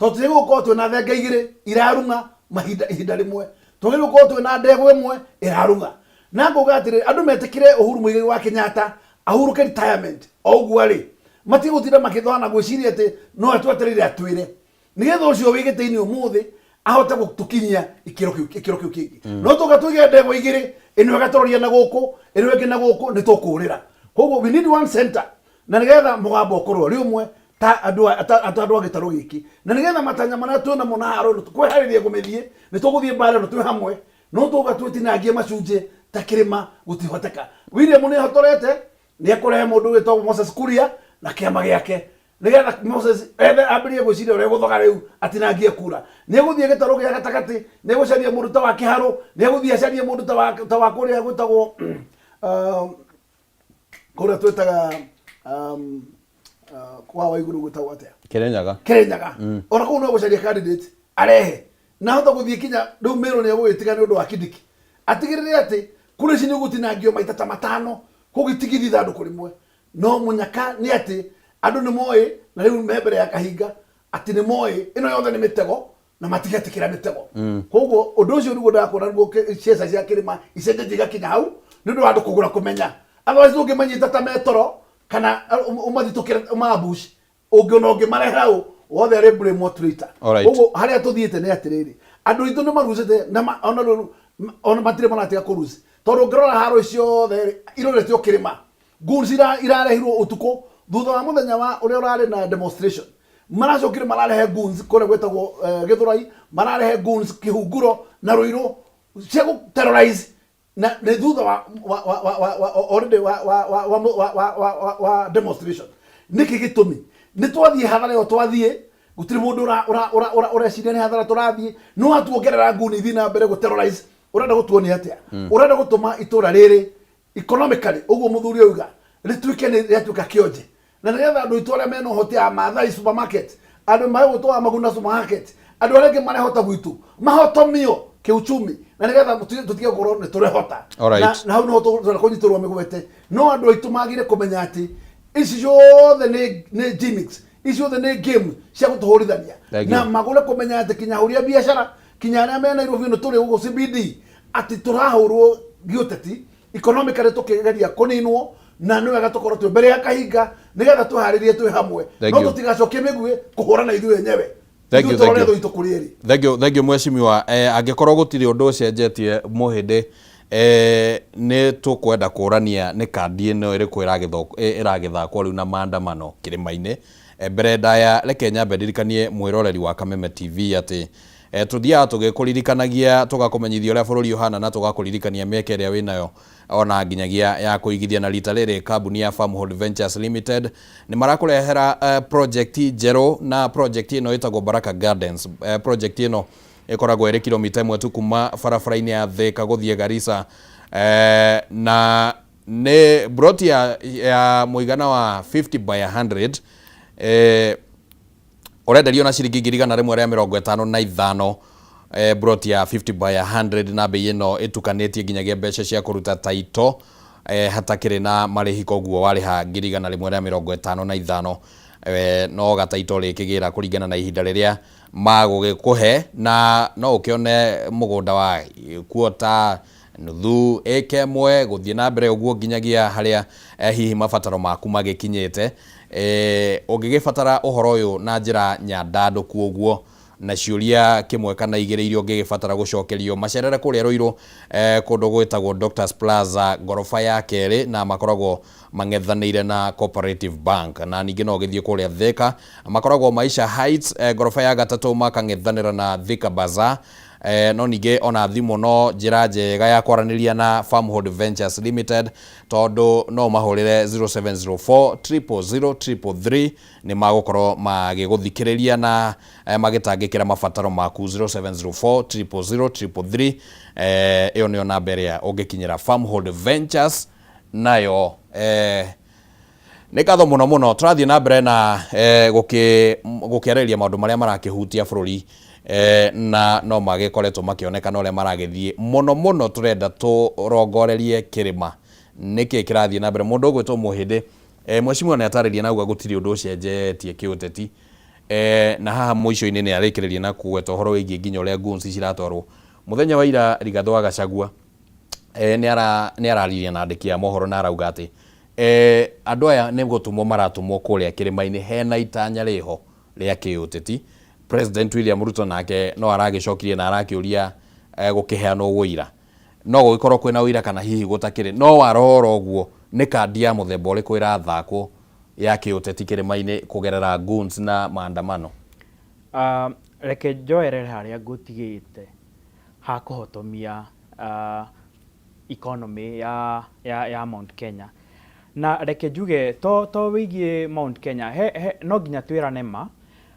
tondũ tũtiagĩrĩirwo gũkorwo twĩna thenge igĩrĩ irarung'a mahinda ihinda rĩmwe. Twagĩrĩirwo gũkorwo twĩna ndegwa ĩmwe ĩrarung'a. Na ngauga atĩrĩrĩ, andũ metĩkĩre Uhuru Muigai wa Kenyatta ahurũke retirement o ũguo arĩ, matige gũtinda makĩthona na gwĩciria atĩ no atwetereire atwĩre, nĩgetha ũcio wĩ gĩtĩ-inĩ ũmũthĩ ahote gũtũkinyia ikĩro kĩu ikĩro kĩu kĩngĩ. No tũka tũige ndegwa igĩrĩ, ĩno ĩgatũroria na gũkũ, ĩno ĩngĩ na gũkũ, nĩ tũkũrĩra. Koguo we need one center, na nĩgetha mũgambo ũkorwo ũrĩ ũmwe ta andũ a- ta ta andũ a gĩtarũ gĩkĩ, na nĩgetha matanya marĩa twĩ namo na haro ĩno kwĩharĩria kũmĩthiĩ, nĩ tũgũthiĩ mbara ĩno twĩ hamwe. No tũga twĩtinangie macunjĩ ta kĩrĩma, gũtihoteka. William nĩ ahotorete, nĩ ekũrehe mũndũ wĩtagwo Moses Kuria na kĩama gĩake, nĩgetha Moses ethe ambĩrĩrie gwĩciria ũrĩa gũthoga rĩu atinangie kura. Nĩ egũthiĩ gĩtarũ gĩa gatagatĩ, nĩ egũcaria mũndũ ta wa Kĩharũ, nĩ egũthiĩ acarie mũndũ ta wa kũrĩa gwĩtagwo kũrĩa twĩtaga kwa wa igũrũ gwĩtagwo atĩa? Kirinyaga. Kirinyaga. Ona kũu no gũcaria candidate arehe, na hota gũthiĩ kinya rĩu Meru nĩ egũgĩtiga nĩ ũndũ wa Kindiki, atigĩrĩre atĩ kura ici nĩ ũgũtinangio maita ta matano kũgĩtigithia ithandũkũ rĩmwe. No mũnyaka nĩ atĩ andũ nĩ moĩ, na rĩu me mbere ya kahinga atĩ nĩ moĩ ĩno yothe nĩ mĩtego na matigetĩkĩra mĩtego. Koguo ũndũ ũcio nĩguo ndakuona nĩguo ciaca cia kĩrĩma icenjetie igakinya hau, nĩ ũndũ wa andũ kũgũra kũmenya. Otherwise ndũngĩmanyita ta metoro kana ũmathitũkĩre ũmaambush, ũngĩona ũngĩmarehera ũ wothe arĩ blame what later. Koguo harĩa tũthiĩte nĩ atĩrĩrĩ, andũ aitũ nĩ marucĩte na ona rĩu ona matirĩ maratiga kũruci, tondũ ũngĩrora haro ciothe rĩ, iroretio kĩrĩma. Goons irarehirwo ũtukũ thutha wa mũthenya wa ũrĩa ũrarĩ na demonstration. Maracokire mararehe goons kũrĩa gwĩtagwo Gĩthũrai, mararehe goons Kĩhunguro na Rũirũ cia gũ terrorize, na nĩ thutha wa wa wa wa wa wa already wa wa wa wa wa wa wa wa wa demonstration. Nĩkĩ gĩtũmi? Nĩ twathiĩ hathara ĩyo, twathiĩ gũtirĩ mũndũ ũra ũra ũra ũra ũreciria nĩ hathara tũrathiĩ. No watuongerera nguni ithiĩ na mbere gũ terrorize, ũrenda gũtuonia atĩa? Ũrenda gũtũma itũra rĩrĩ economically, ũguo mũthuri auga, rĩtuĩke nĩ rĩatuĩka kĩonje, na nĩgetha andũ aitũ arĩa mena ũhoti a Maathai supermarket, andũ magũtwo a Maguna supermarket, andũ arĩa angĩ marehota gwitũ mahotomio kĩuchumi, na nĩgetha tũtige gũkorwo nĩ tũrehota. Na hau niho tũrenda kũnyitĩrwo mĩgwete. No andũ aitũ magire kũmenya atĩ ici ciothe nĩ gimmicks, ici ciothe nĩ game cia gũtũhũrithania. Thank Na you. magũre kũmenya atĩ kinya ahũri a biacara, kinya arĩa me Nairobi ĩno tũrĩ gũkũ CBD, atĩ tũrahũrwo gĩũteti economically tũkĩgeria kũninwo, na nĩ wega tũkorwo twĩ mbere ya kahinga nĩgetha twĩharĩrie twĩ hamwe. Thank No you. tũtigacokie mĩguĩ kũhũrana ithuĩ enyewe. Thank you, Ithuĩ thank tũrore you. thũ itũ kũrĩ ĩrĩ. Thank you, thank you mheshimiwa. Angĩkorwo gũtirĩ ũndũ ũcenjetie mũhĩndĩ, nĩ tũkwenda kũrania nĩ kandi ĩno ĩrĩkũ ĩragĩthakwo rĩu na maandamano kĩrĩma-inĩ. Mbere ndaya, reke nyambe ndirikanie mwĩroreri wa Kameme TV atĩ tũthiaga tũgĩkũririkanagia, tũgakũmenyithia ũrĩa bũrũri ũhana, na tũgakũririkania mĩeke ĩrĩa wĩnayo ona nginyagia ya kũigithia. Na rita rĩrĩ kambuni ya Farmhold Ventures Limited nĩ marakũrehera project njerũ, na project ĩno ĩtagwo Baraka Gardens. Project ĩno ĩkoragwo ĩrĩ kilomita 1 tu kuma barabara-inĩ ya Thika gũthiĩ Garissa, na nĩ broti ya mũigana wa 50 by 100, ũrenderio na ciringi 155,000, broti ya 50 by 100, na bei ĩno ĩtukanĩtie nginyagia mbeca cia kũruta taito, hatakĩrĩ na marĩhi. Koguo warĩha 155,000, no gataito rĩkĩgĩra kũringana na ihinda rĩrĩa magũgĩkũhe, na no ũkĩone mũgũnda wa kuota nuthu ĩka 1 gũthiĩ na mbere ũguo nginyagia harĩa hihi mabataro maku magĩkinyĩte. Ũngĩgĩbatara ũhoro ũyũ na njĩra nyandandũku ũguo na ciũria kĩmwe kana igĩrĩ iria ũngĩgĩbatara gũcokerio, macerere kũrĩa Rũirũ, kũndũ gwĩtagwo Doctors Plaza, ngoroba ya kerĩ, na makoragwo mang'ethanĩire na Cooperative Bank. Na ningĩ no ũgĩthiĩ kũrĩa Thika, makoragwo Maisha Heights, ngoroba ya gatatũ, makang'ethanĩra na Thika Bazaar. No ningĩ ona thimũ no njĩra njega ya kwaranĩria na Farmhold Ventures Limited tondũ no ũmahũrĩre 0704 000 333 nĩ magũkorwo magĩgũthikĩrĩria na magĩtangĩkĩra mabataro maku. 0704 000 333, ĩyo nĩyo namba ĩrĩa ũngĩkinyĩra Farmhold Ventures nayo. Nĩ ngatho mũno mũno. Tũrathiĩ na mbere na gũkĩarĩrĩria maũndũ marĩa marakĩhutia bũrũri na no magĩkoretwo makĩonekana ũrĩa maragĩthiĩ. Mũno mũno tũrenda tũrongorerie kĩrĩma, nĩkĩ kĩrathiĩ na mbere. Mũndũ ũgwĩtwo Mũhĩndĩ, mheshimiwa nĩ atarĩria na auga gũtirĩ ũndũ ũcenjetie kĩũteti, na haha mũico-inĩ nĩ arĩkĩrĩria na kũgweta ũhoro wĩgiĩ nginya ũrĩa goons ciratwarwo. Mũthenya wa ira Rigathĩ wa Gachagua nĩ araririe na andĩki a mohoro na arauga atĩ andũ aya nĩ gũtũmwo maratũmwo kũrĩa kĩrĩma-inĩ hena itanya rĩho rĩa kĩũteti. President William Ruto nake no aragĩcokirie na arakĩũria gũkĩheanwo ũira, no gũgĩkorwo kwĩna ũira kana hihi gũtakĩrĩ. No warora ũguo, nĩ kandi ya mũthemba ũrĩkũ ĩrathakwo ya kĩũteti kĩrĩma-inĩ kũgerera goons na maandamano? Reke njoerere harĩa ngũtigĩte ha kũhotomia economy ya Mount Kenya. Na reke njuge to wĩgiĩ Mount Kenya, he no nginya twĩrane ma,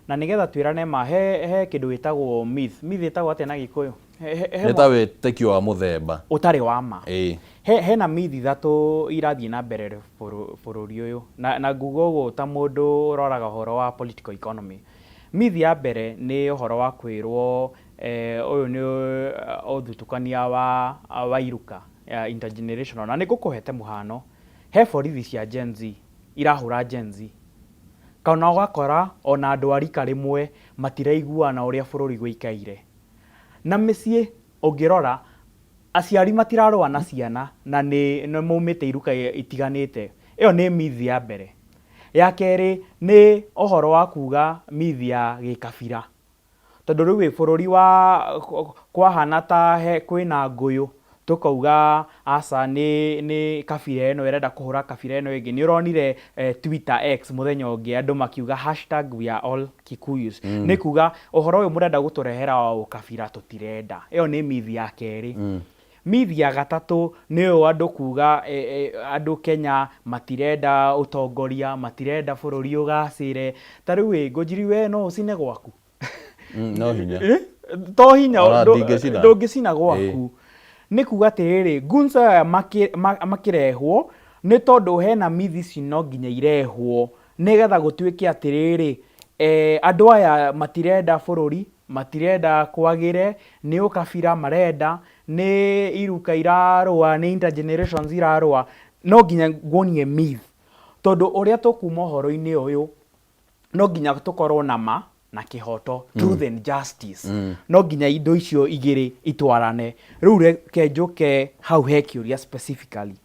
na nĩgetha twĩrane ma he kĩndũ gĩtagwo myth. Myth ĩtagwo atĩa na Gĩkũyũ? He Nĩ ta wĩtĩkio wa mũthemba ũtarĩ wa ma. Ĩĩ. Hena myth ithatũ irathiĩ na mbere bũrũri ũyũ, na nguga ũguo ta mũndũ ũroraga ũhoro wa political economy. Myth ya mbere nĩ ũhoro wa kwĩrwo ũyũ nĩ ũthutũkania wa iruka, intergenerational. Na nĩ ngũkũhete mũhano, he borithi cia Gen Z irahũra Gen Z, kana ũgakora ona andũ a rika rĩmwe matiraiguana ũrĩa bũrũri ũikaire. Na mĩciĩ ũngĩrora, aciari matirarũa na ciana na nĩ maumĩte iruka itiganĩte. Ĩyo nĩ myth ya mbere. Ya kerĩ nĩ ũhoro wa kuga myth ya gĩkabira, tondũ rĩu wĩ bũrũri wa kwahana ta he kwĩna ngũyũ, tũkauga aca, nĩ kabira ĩno ĩrenda kũhũra kabira ĩno ĩngĩ. Nĩ ũronire Twitter X mũthenya ũngĩ andũ makiuga #WeAreAllKikuyus. Nĩ kuga ũhoro ũyũ mũrenda gũtũrehera wa ũkabira tũtirenda. Ĩyo nĩ myth ya kerĩ. Myth ya gatatũ nĩ ũyũ andũ kuga andũ Kenya matirenda ũtongoria, matirenda bũrũri ũgacĩre. Ta rĩu ĩ Ngũnjiri, we no ũcine gwaku? No hinya. To hinya. Ona ndingĩcina. Ndũngĩcina gwaku. Nĩ kuga atĩrĩrĩ, goons aya makĩrehwo nĩ tondũ hena myth ici no nginya irehwo nĩgetha gũtuĩke atĩrĩrĩ, andũ aya matirenda bũrũri, matirenda kwagĩre, nĩ ũkabira marenda, nĩ iruka irarũa, nĩ intergenerations irarũa. No nginya nguonie myth, tondũ ũrĩa tũkuma ũhoro-inĩ ũyũ no nginya tũkorwo na ma na kĩhoto, truth and justice. No nginya indo icio igĩrĩ itwarane. Rĩu reke njũke hau he kĩũria specifically.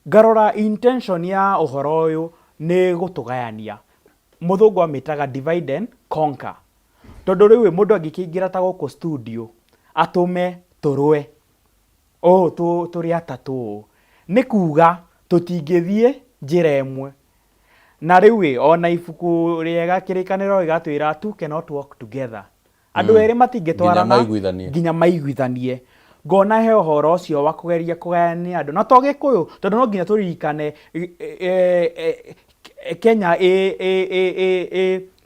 Ngarora intention ya ũhoro ũyũ nĩ gũtũgayania. Mũthũngũ amĩtaga divide and conquer, tondũ rĩu mũndũ angĩkĩingĩra ta gũkũ studio atũme tũrũe ũũ tũrĩ atatũ ũũ, nĩ kuga tũtingĩthiĩ njĩra ĩmwe. Na rĩu ĩ ona ibuku rĩega Kĩrĩkanĩro gĩgatwĩra two cannot walk together, andũ erĩ matingĩtwarana nginya maiguithanie. Nginya maiguithanie. Ngona he ũhoro ũcio wa kũgeria kũgayania andũ, na to Gĩkũyũ, tondũ no nginya tũririkane Kenya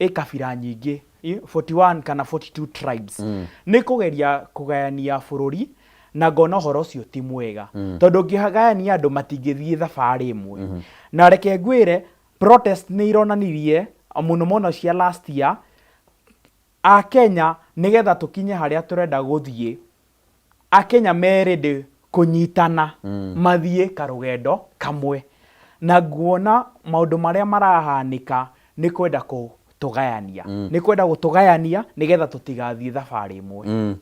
ĩ kabira nyingĩ, 41 kana 42 tribes. Nĩ kũgeria kũgayania bũrũri, na ngona ũhoro ũcio ti mwega, tondũ ũngĩgayania andũ matingĩthiĩ thabarĩ ĩmwe. Na reke ngwĩre, protest nĩ ironanirie mũno mũno cia last year Akenya, nĩgetha tũkinye harĩa tũrenda gũthiĩ, Akenya me ready kũnyitana mathiĩ karũgendo kamwe. Na nguona maũndũ marĩa marahanĩka nĩ kwenda gũtũgayania, nĩ kwenda gũtũgayania nĩgetha tũtigathiĩ thabarĩ ĩmwe.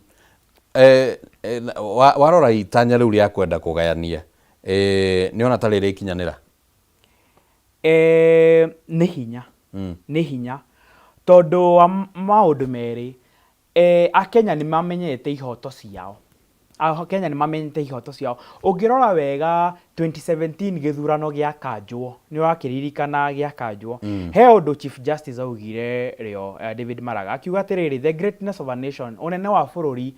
Warora itanya rĩu rĩa kwenda kũgayania, nĩ ona tarĩ rĩkinyanĩra? Nĩ hinya, nĩ hinya, tondũ wa maũndũ merĩ. Akenya nĩ mamenyete ihoto ciao. Akenya nĩ mamenyete ihoto ciao. Ũngĩrora wega 2017 gĩthurano gĩakanjwo, nĩ ũrakĩririkana gĩakanjwo, he ũndũ Chief Justice augire rĩo, David Maraga akiuga atĩrĩrĩ, the greatness of a nation, ũnene wa bũrũri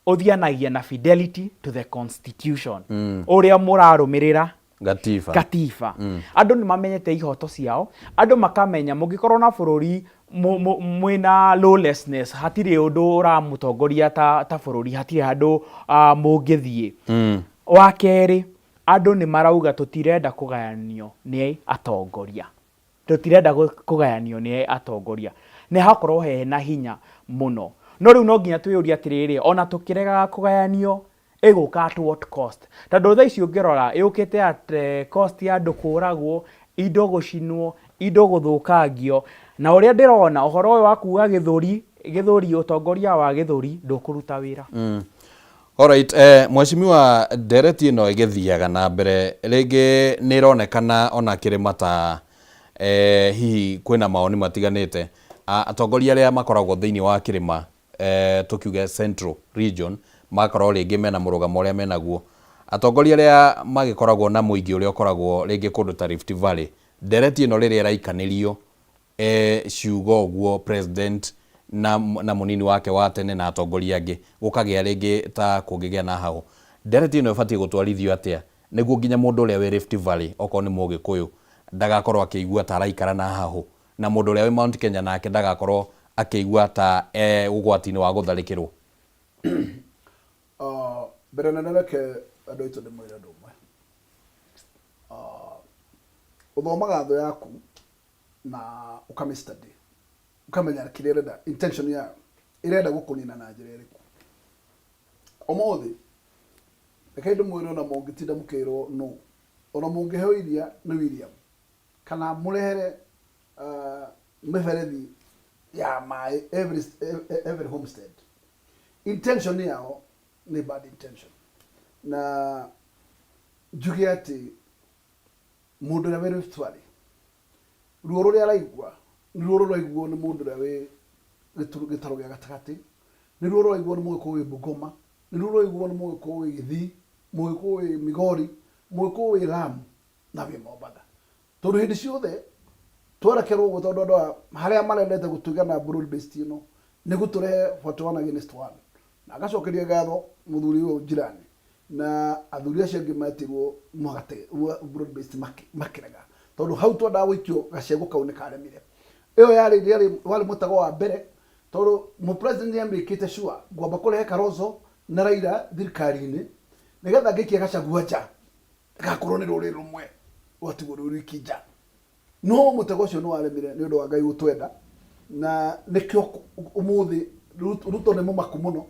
ũthianagia na fidelity to the constitution, ũrĩa mũrarũmĩrĩra gatiba. Katiba. Andũ nĩ mamenyete ihoto ciao, andũ makamenya mũngĩkorwo na bũrũri mwĩna lawlessness, hatirĩ ũndũ ũramũtongoria ta bũrũri, hatirĩ handũ mũngĩthiĩ. Wa kerĩ, andũ nĩ marauga tũtirenda kũgayanio nĩ atongoria, tũtirenda kũgayanio nĩ atongoria, nĩ hakorwo hena hinya mũno. No rĩu no nginya twĩyũrie atĩrĩrĩ, ona tũkĩregaga kũgayanio, ĩgũka at what cost? Tondũ thaa ici ũngĩrora ĩũkĩte at cost ya andũ kũragwo, indo gũcinwo, indo gũthũkangio. Na ũrĩa ndĩrona ũhoro ũyũ wa kuga gĩthũri gĩthũri, ũtongoria wa gĩthũri ndũkũruta wĩra. Alright, mheshimiwa, ndereti ĩno ĩgĩthiaga na mbere rĩngĩ nĩ ĩronekana ona kĩrĩma ta hihi kwĩna mawoni matiganĩte. Atongoria arĩa makoragwo thĩinĩ wa kĩrĩma, tũkiuge Central Region, magakorwo rĩngĩ mena mũrũgamo ũrĩa menaguo. Atongoria arĩa magĩkoragwo na mũingĩ ũrĩa ũkoragwo rĩngĩ kũndũ ta Rift Valley, ndereti ĩno rĩrĩa ĩraikanĩrio ciugo ũguo president na mũnini wake wa tene na atongoria angĩ, gũkagĩa rĩngĩ ta kũngĩgĩa na hahũ, ndereti ĩno ĩbatiĩ gũtwarithio atĩa nĩguo nginya mũndũ ũrĩa wĩ Rift Valley, okorwo nĩ Mũgĩkũyũ, ndagakorwo akĩigua ta araikara na hahũ, na mũndũ ũrĩa wĩ Mount Kenya nake ndagakorwo akĩigua ta e ũgwati-inĩ wa gũtharĩkĩrwo? Mbere nene reke andũ aitũ ndĩmwĩre ũndũ ũmwe. Ũthomaga thũ yaku na ũkamĩ study, ũkamenya kĩrĩa ĩrenda, intention yayo, ĩrenda gũkũnina na njĩra ĩrĩkũ. Ũmũthĩ reke ndĩmwĩre, ona mũngĩtinda mũkĩrwo no ona mũngĩheo iria nĩ William kana mũrehere mĩberethi ya maĩ every homestead, intention yao nĩ bad intention. Na njuge atĩ mũndũ ũrĩa wĩ Rift Valley, ruo rũrĩa araigua nĩ ruo rũraiguo nĩ mũndũ ũrĩa wĩ gĩtarũ gĩa gatagatĩ, nĩ ruo rũraiguo nĩ Mũgĩkũyũ wĩ Bungoma, nĩ ruo rũraiguo nĩ Mũgĩkũyũ wĩ Gĩthii, Mũgĩkũyũ wĩ Migori, Mũgĩkũyũ wĩ Lamu na wĩ Mombatha. Tondũ hĩndĩ ciothe twerekerwo ũguo, tondũ andũ aya harĩa marendete gũtũiga na broad based ĩno nĩ gũtũrehe 41 against 1. Na ngacokeria ngatho mũthuri ũyũ njirani na athuri acio angĩ metirwo mwagate broad based makĩrega, tondũ hau twendaga gũikio gacegũ kau nĩ karemire. Ĩyo yarĩ rĩarĩ warĩ mũtego wa mbere, tondũ mũ president nĩ amĩkĩte sure ngwamba kũrehe Kalonzo na Raila thirikari-inĩ nĩgetha ngĩikia Gachagua nja, gakorwo nĩ rũrĩrĩ rũmwe rwatigwo rwĩ rwiki nja. No mũtego ũcio nĩ waremire nĩ ũndũ wa Ngai gũtwenda, na nĩkĩo ũmũthĩ Ruto nĩ mũmaku mũno,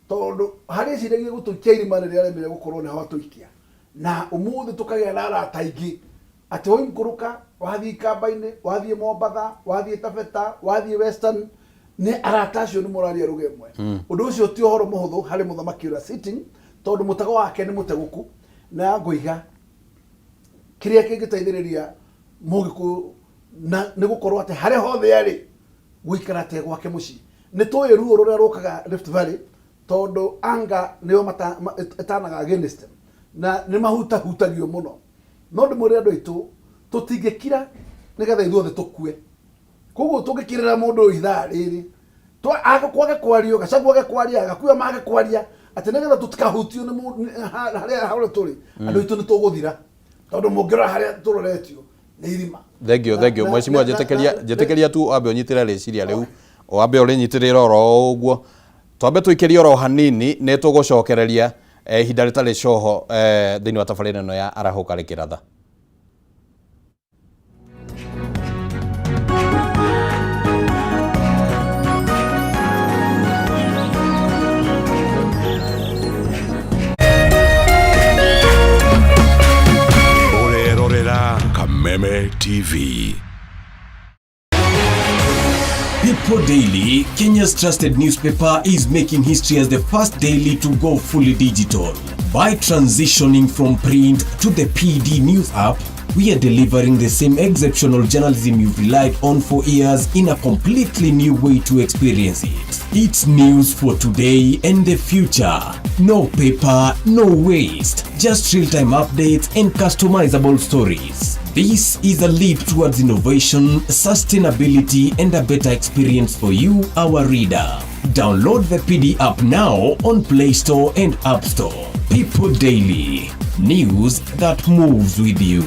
tondũ harĩa eciragia gũtũikia irima rĩrĩa aremire gũkorwo nĩho atũikia. Na ũmũthĩ tũkagĩa na arata aingĩ atĩ waikũrũka wathiĩ Ikamba-inĩ, wathiĩ Mombatha, wathiĩ Taveta, wathiĩ Western, nĩ arata acio nĩ mũraria lugha ĩmwe. Ũndũ ũcio ti ũhoro mũhũthũ harĩ mũthamaki ũrĩa sitting, tondũ mũtego wake nĩ mũtegũku. Na ngũiga kĩrĩa kĩngĩteithĩrĩria Mũgĩkũyũ na nĩ gũkorwo atĩ harĩa hothe arĩ gũikara te gwake mũciĩ. Nĩ tũĩ ruo rũrĩa rũkaga Rift Valley, tondũ anga nĩyo ĩtanaga against them na nĩ mahutahutagio mũno. No ndĩmwĩre andũ aitũ, tũtingĩkira nĩgetha ithuothe tũkue. Koguo tũngĩkirĩra mũndũ ũyũ ithaa rĩrĩ kwage kwario, Gachagua age kwaria, Gakuya mage kwaria, atĩ nĩgetha tũtikahutio nĩ harĩa harĩa tũrĩ, andũ aitũ nĩ tũgũthira, tondũ mũngĩrora harĩa tũroretio nĩ irima. Thank you, thank you. Mheshimiwa, njĩtĩkĩria tu wambe ũnyitĩre rĩciria rĩu, wambe ũrĩnyitĩrĩre oro ũguo, twambe tũikĩrie oro hanini, nĩ tũgũcokereria ihinda rĩtarĩ coho thĩinĩ wa tabarĩra ĩno ya Arahũka Rĩkĩratha. Ũrerorera Kameme TV. People Daily, Kenya's trusted newspaper, is making history as the first daily to go fully digital. By transitioning from print to the PD News app, We are delivering the same exceptional journalism you've relied on for years in a completely new way to experience it. It's news for today and the future. No paper, no waste. Just real-time updates and customizable stories. This is a leap towards innovation, sustainability, and a better experience for you, our reader. Download the PD app now on Play Store and App Store. People Daily. News that moves with you.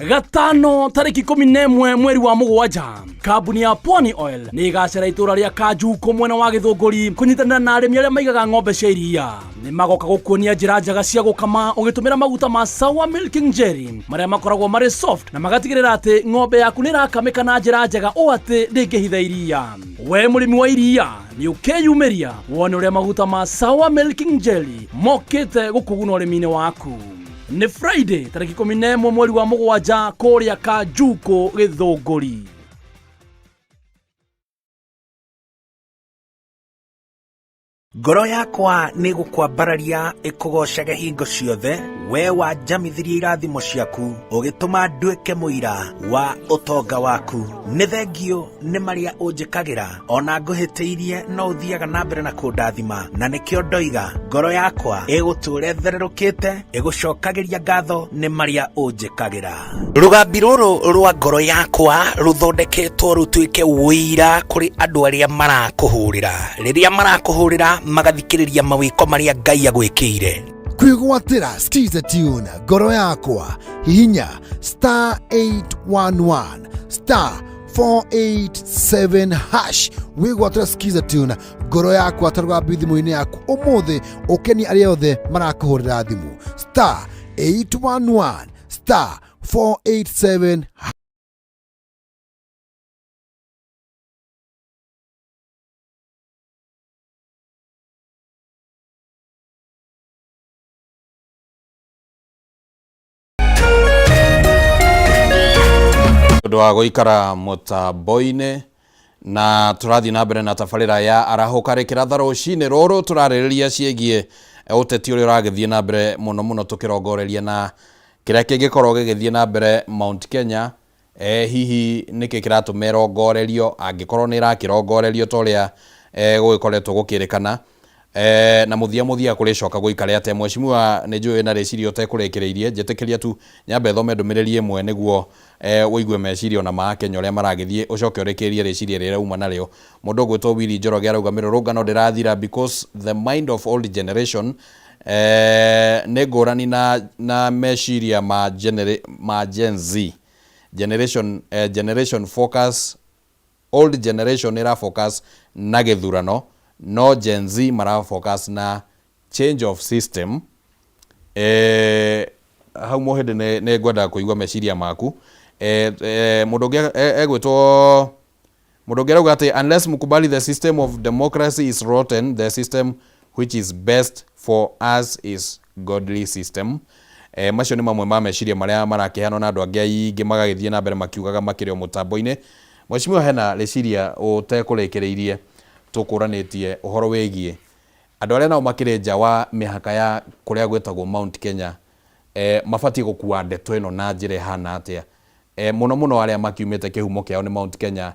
Gatano tarĩki 11 mweri wa mũgwanja, kambuni ya Pwani Oil nĩ ĩgacera itũra rĩa Kanjuko mwena wa Gĩthũngũri kũnyitanĩra na arĩmi arĩa maigaga ng'ombe cia iria. Nĩ magoka gũkuonia njĩra njega cia gũkama ũgĩtũmĩra maguta ma Sawa Milking Jelly marĩa makoragwo marĩ soft na magatigĩrĩra atĩ ng'ombe yaku nĩ ĩrakamĩka na njĩra njega ũũ atĩ ndĩngĩhitha iria. We mũrĩmi wa iria nĩ ũkeyumĩria wone ũrĩa maguta ma Sawa Milking Jelly mokĩte gũkũguna ũrĩmi-inĩ waku. Nĩ Friday tarĩki 11 mweri wa mũgwanja kũrĩa Kanjuko Gĩthũngũri. Ngoro yakwa nĩ gũkwambararia ĩkũgocage hingo ciothe, we wanjamithirie irathimo ciaku, ũgĩtũma nduĩke mũira wa ũtonga waku. Nĩ thengio nĩ marĩa ũnjĩkagĩra, ona ngũhĩtĩirie no ũthiaga na mbere na kũndathima, na nĩkĩo ndoiga ngoro yakwa ĩgũtũũra ĩthererũkĩte, ĩgũcokagĩria ngatho nĩ marĩa ũnjĩkagĩra. Rũgambi rũrũ rwa ngoro yakwa rũthondeketwo rũtuĩke ũira kũrĩ andũ arĩa marakũhũrĩra. Rĩrĩa marakũhũrĩra magathikĩrĩria mawĩko marĩa Ngai agwĩkĩire. Kwĩgwatĩra Skiza Tune ngoro yakwa, hihinya star 811 star 487 hash wĩgwatĩra Skiza Tune ngoro yakwa ta rũgambi thimũ-inĩ yaku ũmũthĩ, ũkenie arĩa othe marakũhũrĩra thimũ star 811 star 487. Ũndũ wa gũikara mũtambo-inĩ na tũrathiĩ na mbere na tabarĩra ya arahũka rĩkĩratha rũcinĩ rũrũ, tũrarĩrĩria ciĩgiĩ ũteti ũrĩa ũragĩthiĩ na mbere mũno mũno, tũkĩrongoreria na kĩrĩa kĩngĩkorwo gĩgĩthiĩ na mbere Mount Kenya. Hihi nĩkĩ kĩratũma ĩrongorerio, angĩkorwo nĩ ĩrakĩrongorerio ta ũrĩa gũgĩkoretwo gũkĩrĩkana, na mũthia mũthia kũrĩcoka gũikare atĩa? Mheshimiwa, nĩ njũĩ na rĩciria ũtekũrĩkĩrĩirie, njĩtĩkĩria tu nyambe thome ndũmĩrĩri ĩmwe nĩguo ũigue meciria ona ma Kenya ũrĩa maragĩthiĩ, ũcoke ũrĩkĩrĩrie rĩciria rĩrĩa uma narĩo. Mũndũ ũgwĩtwo Willy Njoroge arauga mĩrũrũngano ndĩrathira because the mind of old generation nĩ ngũrani na meciria ma Gen Z generation, generation focus, old generation ĩra focus na gĩthurano, no Gen Z mara focus na change of system. Hau mũhĩndĩ nĩ ngwenda kũigua meciria maku. Mũndũ ũngĩ egwĩtwo mũndũ ũngĩ arauga atĩ unless mkubali the system of democracy is rotten, the system which is best for us is godly system. Macio nĩ mamwe ma meciria marĩa marakĩheanwo na andũ angĩ aingĩ magagĩthiĩ na mbere makiugaga makĩrĩ o mũtambo-inĩ. Mheshimiwa, hena rĩciria ũtekũrĩkĩrĩirie tũkũranĩtie ũhoro wĩgiĩ andũ arĩa nao makĩrĩ nja wa mĩhaka ya kũrĩa gwĩtagwo Mount Kenya, mabatiĩ gũkua ndeto ĩno na njĩra ĩhana atĩa, mũno mũno arĩa makiumĩte kĩhumo kĩao nĩ Mount Kenya,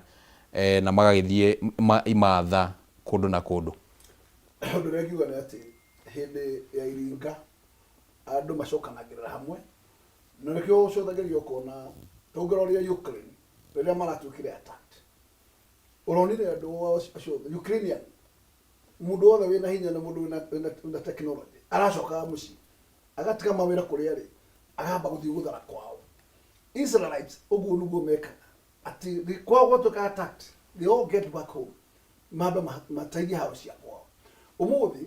na magagĩthiĩ imatha kũndũ na kũndũ? Ũndũ ũrĩa ngiuga nĩ atĩ hĩndĩ ya iringa andũ macokanagĩrĩra hamwe, na nĩkĩo ũcũthagĩrĩria ũkona tũngĩroria Ukraine rĩrĩa maratuĩkire attacked, ũronire andũ acio Ukrainian, mũndũ wothe wĩna hinya na mũndũ wĩna technology aracokaga mũciĩ, agatiga mawĩra kũrĩa arĩ, akamba gũthiĩ gũthara kwao. Israelites ũguo nĩguo mekaga, atĩ kwao gwatuĩka attacked, they all get back home, mambe mateithie haro cia kwao. Ũmũthĩ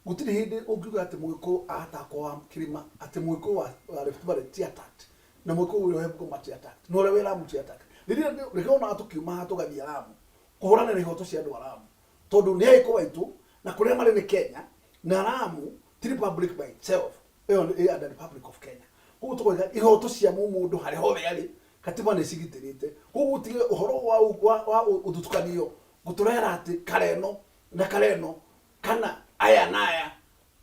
gũtirĩ hĩndĩ ũngiuga atĩ Mũgĩkũyũ atakwo wa kĩrĩma, atĩ Mũgĩkũyũ wa Rift Valley ti attacked, na Mũgĩkũyũ ũrĩa wĩ Bungoma ti attacked, na ũrĩa wĩ Lamu ti attacked. Rĩrĩa rĩrĩa onaga tũkiuma haha tũgathiĩ Lamu kũhũranĩra ihoto cia andũ a Lamu, tondũ nĩ Agĩkũyũ aitũ na kũrĩa marĩ nĩ Kenya, na Lamu ti republic by itself, ĩyo nĩ under Republic of Kenya. Koguo tũkoiga ihoto cia mũndũ harĩa hothe arĩ, katiba nĩ cigitĩrĩte. Koguo gũtige ũhoro wa ũthutũkanio gũtũrehera atĩ kareno na kareno kana Aya na aya,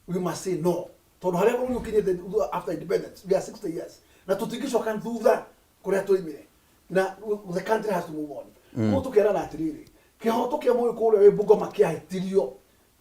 we must say no, tondũ harĩa bũrũri ũkinyĩte after independence, we are 60 years, na tũtingĩcoka thutha kũrĩa tũimire, na the country has to move on. Koguo tũkerana atĩrĩrĩ, kĩhoto kĩa Mũgĩkũyũ ũrĩa wĩ Bungoma kĩahĩtirio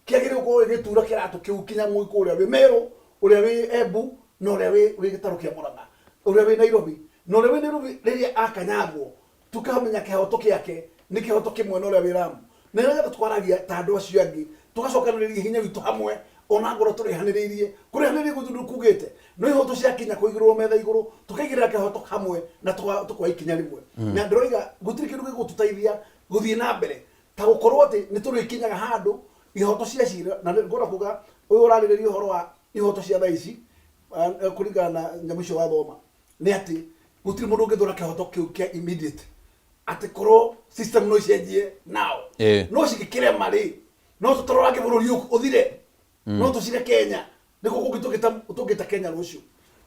kĩagĩrĩirwo gũkorwo gĩgĩtura kĩratũ kĩu kinya Mũgĩkũyũ ũrĩa wĩ Meru, ũrĩa wĩ Embu, na ũrĩa wĩ gĩtarũ kĩa Mũrang'a, ũrĩa wĩ Nairobi, na ũrĩa wĩ Nairobi rĩrĩa akanyagwo, tukamenya kĩhoto gĩake nĩ kĩhoto kĩmwe na ũrĩa wĩ Lamu. Na nĩgetha twaragia ta andũ acio angĩ, tũgacokanĩrĩria hinya witũ hamwe, ona ngorwo tũrĩhanĩrĩirie, kũrĩhanĩrĩria gwitũ ndikugĩte no ihoto ciakinya kũigĩrĩrwo metha igũrũ, tũkaigĩrĩra kĩhoto hamwe na tũkoya ikinya rĩmwe. Na ndĩroiga gũtirĩ kĩndũ gĩgũtũteithia gũthiĩ na mbere ta gũkorwo atĩ nĩ tũrĩkinyaga handũ ihoto cia cira. Na ngwenda kuga ũyũ ũrarĩrĩria ũhoro wa ihoto cia thaa ici, kũringana na nyamũ icio wathoma, nĩ atĩ gũtirĩ mũndũ ũngĩthũra kĩhoto kĩu kĩa immediate, atĩ korwo system no icenjie now. No cingĩkĩrema rĩ, no tũtororange bũrũri ũyũ ũthire, no tũcire Kenya nĩkuo kũngĩ tũngĩta Kenya rũciũ.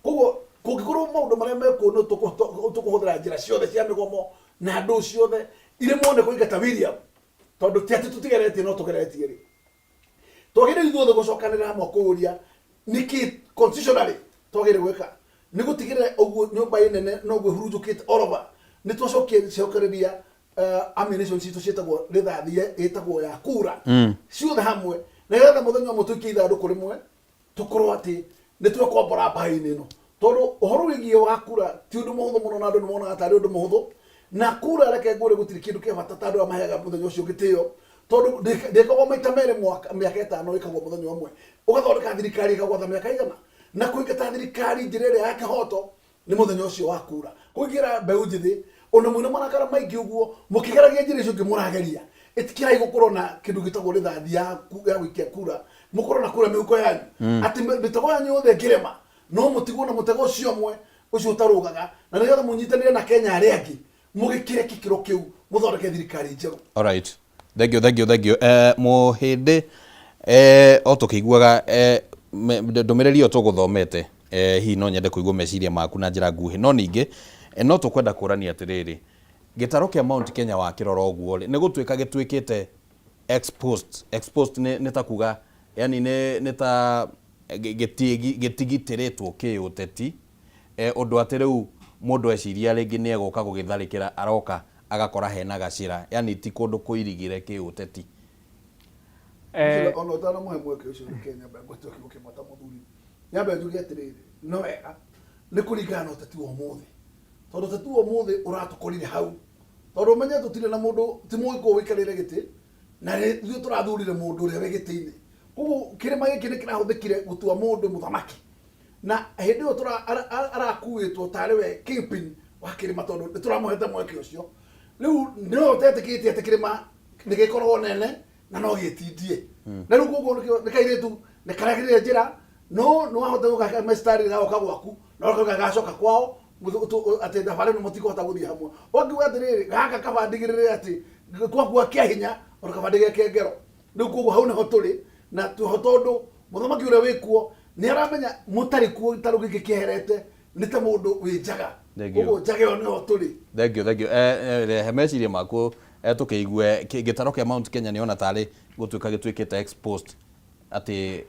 Koguo kũngĩkorwo maũndũ marĩa mekuo, no tũkũhũthĩra njĩra ciothe cia mĩgomo na ndũ ciothe iremwo nĩ kũingata William, tondũ ti atĩ tũtigeretie, no tũgeretie rĩ, twagĩrĩire ithuothe gũcokanĩrĩra hamwe kũũria nĩkĩ constitutionally twagĩrĩire gwĩka nĩ gũtigĩrĩra ũguo nyũmba ĩ nene noguo ĩhurunjũkĩte all over nĩ twacokia cokereria ammunition citũ ciĩtagwo rithathi, ĩtagwo ya kura, ciothe hamwe, nĩgetha mũthenya ũmwe tũikie ithandũkũ rĩmwe, tũkorwo atĩ nĩ twekombora mbaĩ-inĩ ĩno. Tondũ ũhoro wĩgiĩ wa kura ti ũndũ mũhũthũ mũno, na andũ nĩ monaga tarĩ ũndũ mũhũthũ. Na kura, reke ngwĩre, gũtirĩ kĩndũ kĩa bata ta andũ arĩa maheaga mũthenya ũcio gĩtĩo, tondũ ndĩkagwo maita merĩ mwaka, mĩaka 5, ĩkagwo mũthenya ũmwe. Ũgathondeka thirikari ĩkagwatha mĩaka igana, na kũingata thirikari njĩra ĩrĩa ya kĩhoto nĩ mũthenya ũcio wa kura. Kũingĩra mbeũ njĩthĩ, ona mwĩna marakara maingĩ ũguo, mũkĩgeragia njĩra icio ingĩ mũrageria, ĩtĩkĩrai gũkorwo na kĩndũ gĩtagwo rĩthathi ya gũikia kura, mũkorwo na kura mĩhuko yanyu, atĩ mĩtego yanyu yothe ĩngĩrema, no mũtigwo na mũtego ũcio ũmwe ũcio ũtarũgaga, na nĩgetha mũnyitanĩre na Kenya arĩa angĩ, mũgĩkĩre gĩkĩro kĩu, mũthondeke thirikari njerũ. Alright. Thank you, thank you, thank you. Mũhĩndĩ, o tũkĩiguaga ndũmĩrĩri ĩyo tũgũthomete, hihi no nyende kũigua meciria maku na njĩra nguhĩ, no ningĩ no tũkwenda kũrania atĩrĩrĩ, gĩtarũ kĩa Mount Kenya wakĩrora ũguo rĩ, nĩ gũtuĩka gĩtuĩkĩte exposed. Exposed nĩ ta kuga yani nĩ ta gĩtigitĩrĩtwo kĩũteti, ũndũ atĩ rĩu mũndũ eciria rĩngĩ nĩ egũka gũgĩtharĩkĩra, aroka agakora hena gacĩra, yani ti kũndũ kũirigĩre kĩũteti. Ona ũtanamũhe mweke ũcio, reke nyambe ngwĩtwo kiugo kĩmwe ta mũthuri. Nyambe njuge atĩrĩrĩ, no wega nĩ kũringana na ũteti wa ũmũthĩ, tondũ ũteti wa ũmũthĩ ũratũkorire hau, tondũ ũmenye tũtirĩ na mũndũ, ti Mũgĩkũyũ ũikarĩre gĩtĩ, na ithuĩ tũrathurire mũndũ ũrĩa wĩ gĩtĩ-inĩ. Koguo kĩrĩma gĩkĩ nĩ kĩrahũthĩkire gũtua mũndũ mũthamaki, na hĩndĩ ĩyo arakuĩtwo tarĩ we kingpin wa kĩrĩma, tondũ nĩ tũramũhete mweke ũcio. Rĩu nĩwe ũtetĩkĩtie atĩ kĩrĩma nĩ gĩkoragwo nene na no gĩtindie, na rĩu koguo nĩ kairĩtu nĩ karagĩrĩre njĩra, no nĩ wahota gũka mestari gagoka gwaku, no gagacoka kwao, atĩ thabarĩ ĩno mũtikũhota gũthiĩ hamwe. Ũngiuga atĩrĩrĩ, gaka kaba ndigĩrĩre atĩ gwakua kĩa hinya, ona kaba ndigeke ngero. Rĩu koguo hau nĩho tũrĩ na twĩho, tondũ mũthamaki ũrĩa wĩkuo nĩ aramenya mũtarĩ kuo gĩtarũ gĩkĩ kĩeherete nĩ ta mũndũ wĩ njaga. Thank you. Koguo njaga ĩyo nĩho tũrĩ. Thank you, thank you. Rehe meciria maku, tũkĩigue gĩtarũ kĩa Mount Kenya nĩ ona tarĩ gũtuĩka gĩtuĩkĩte exposed, atĩ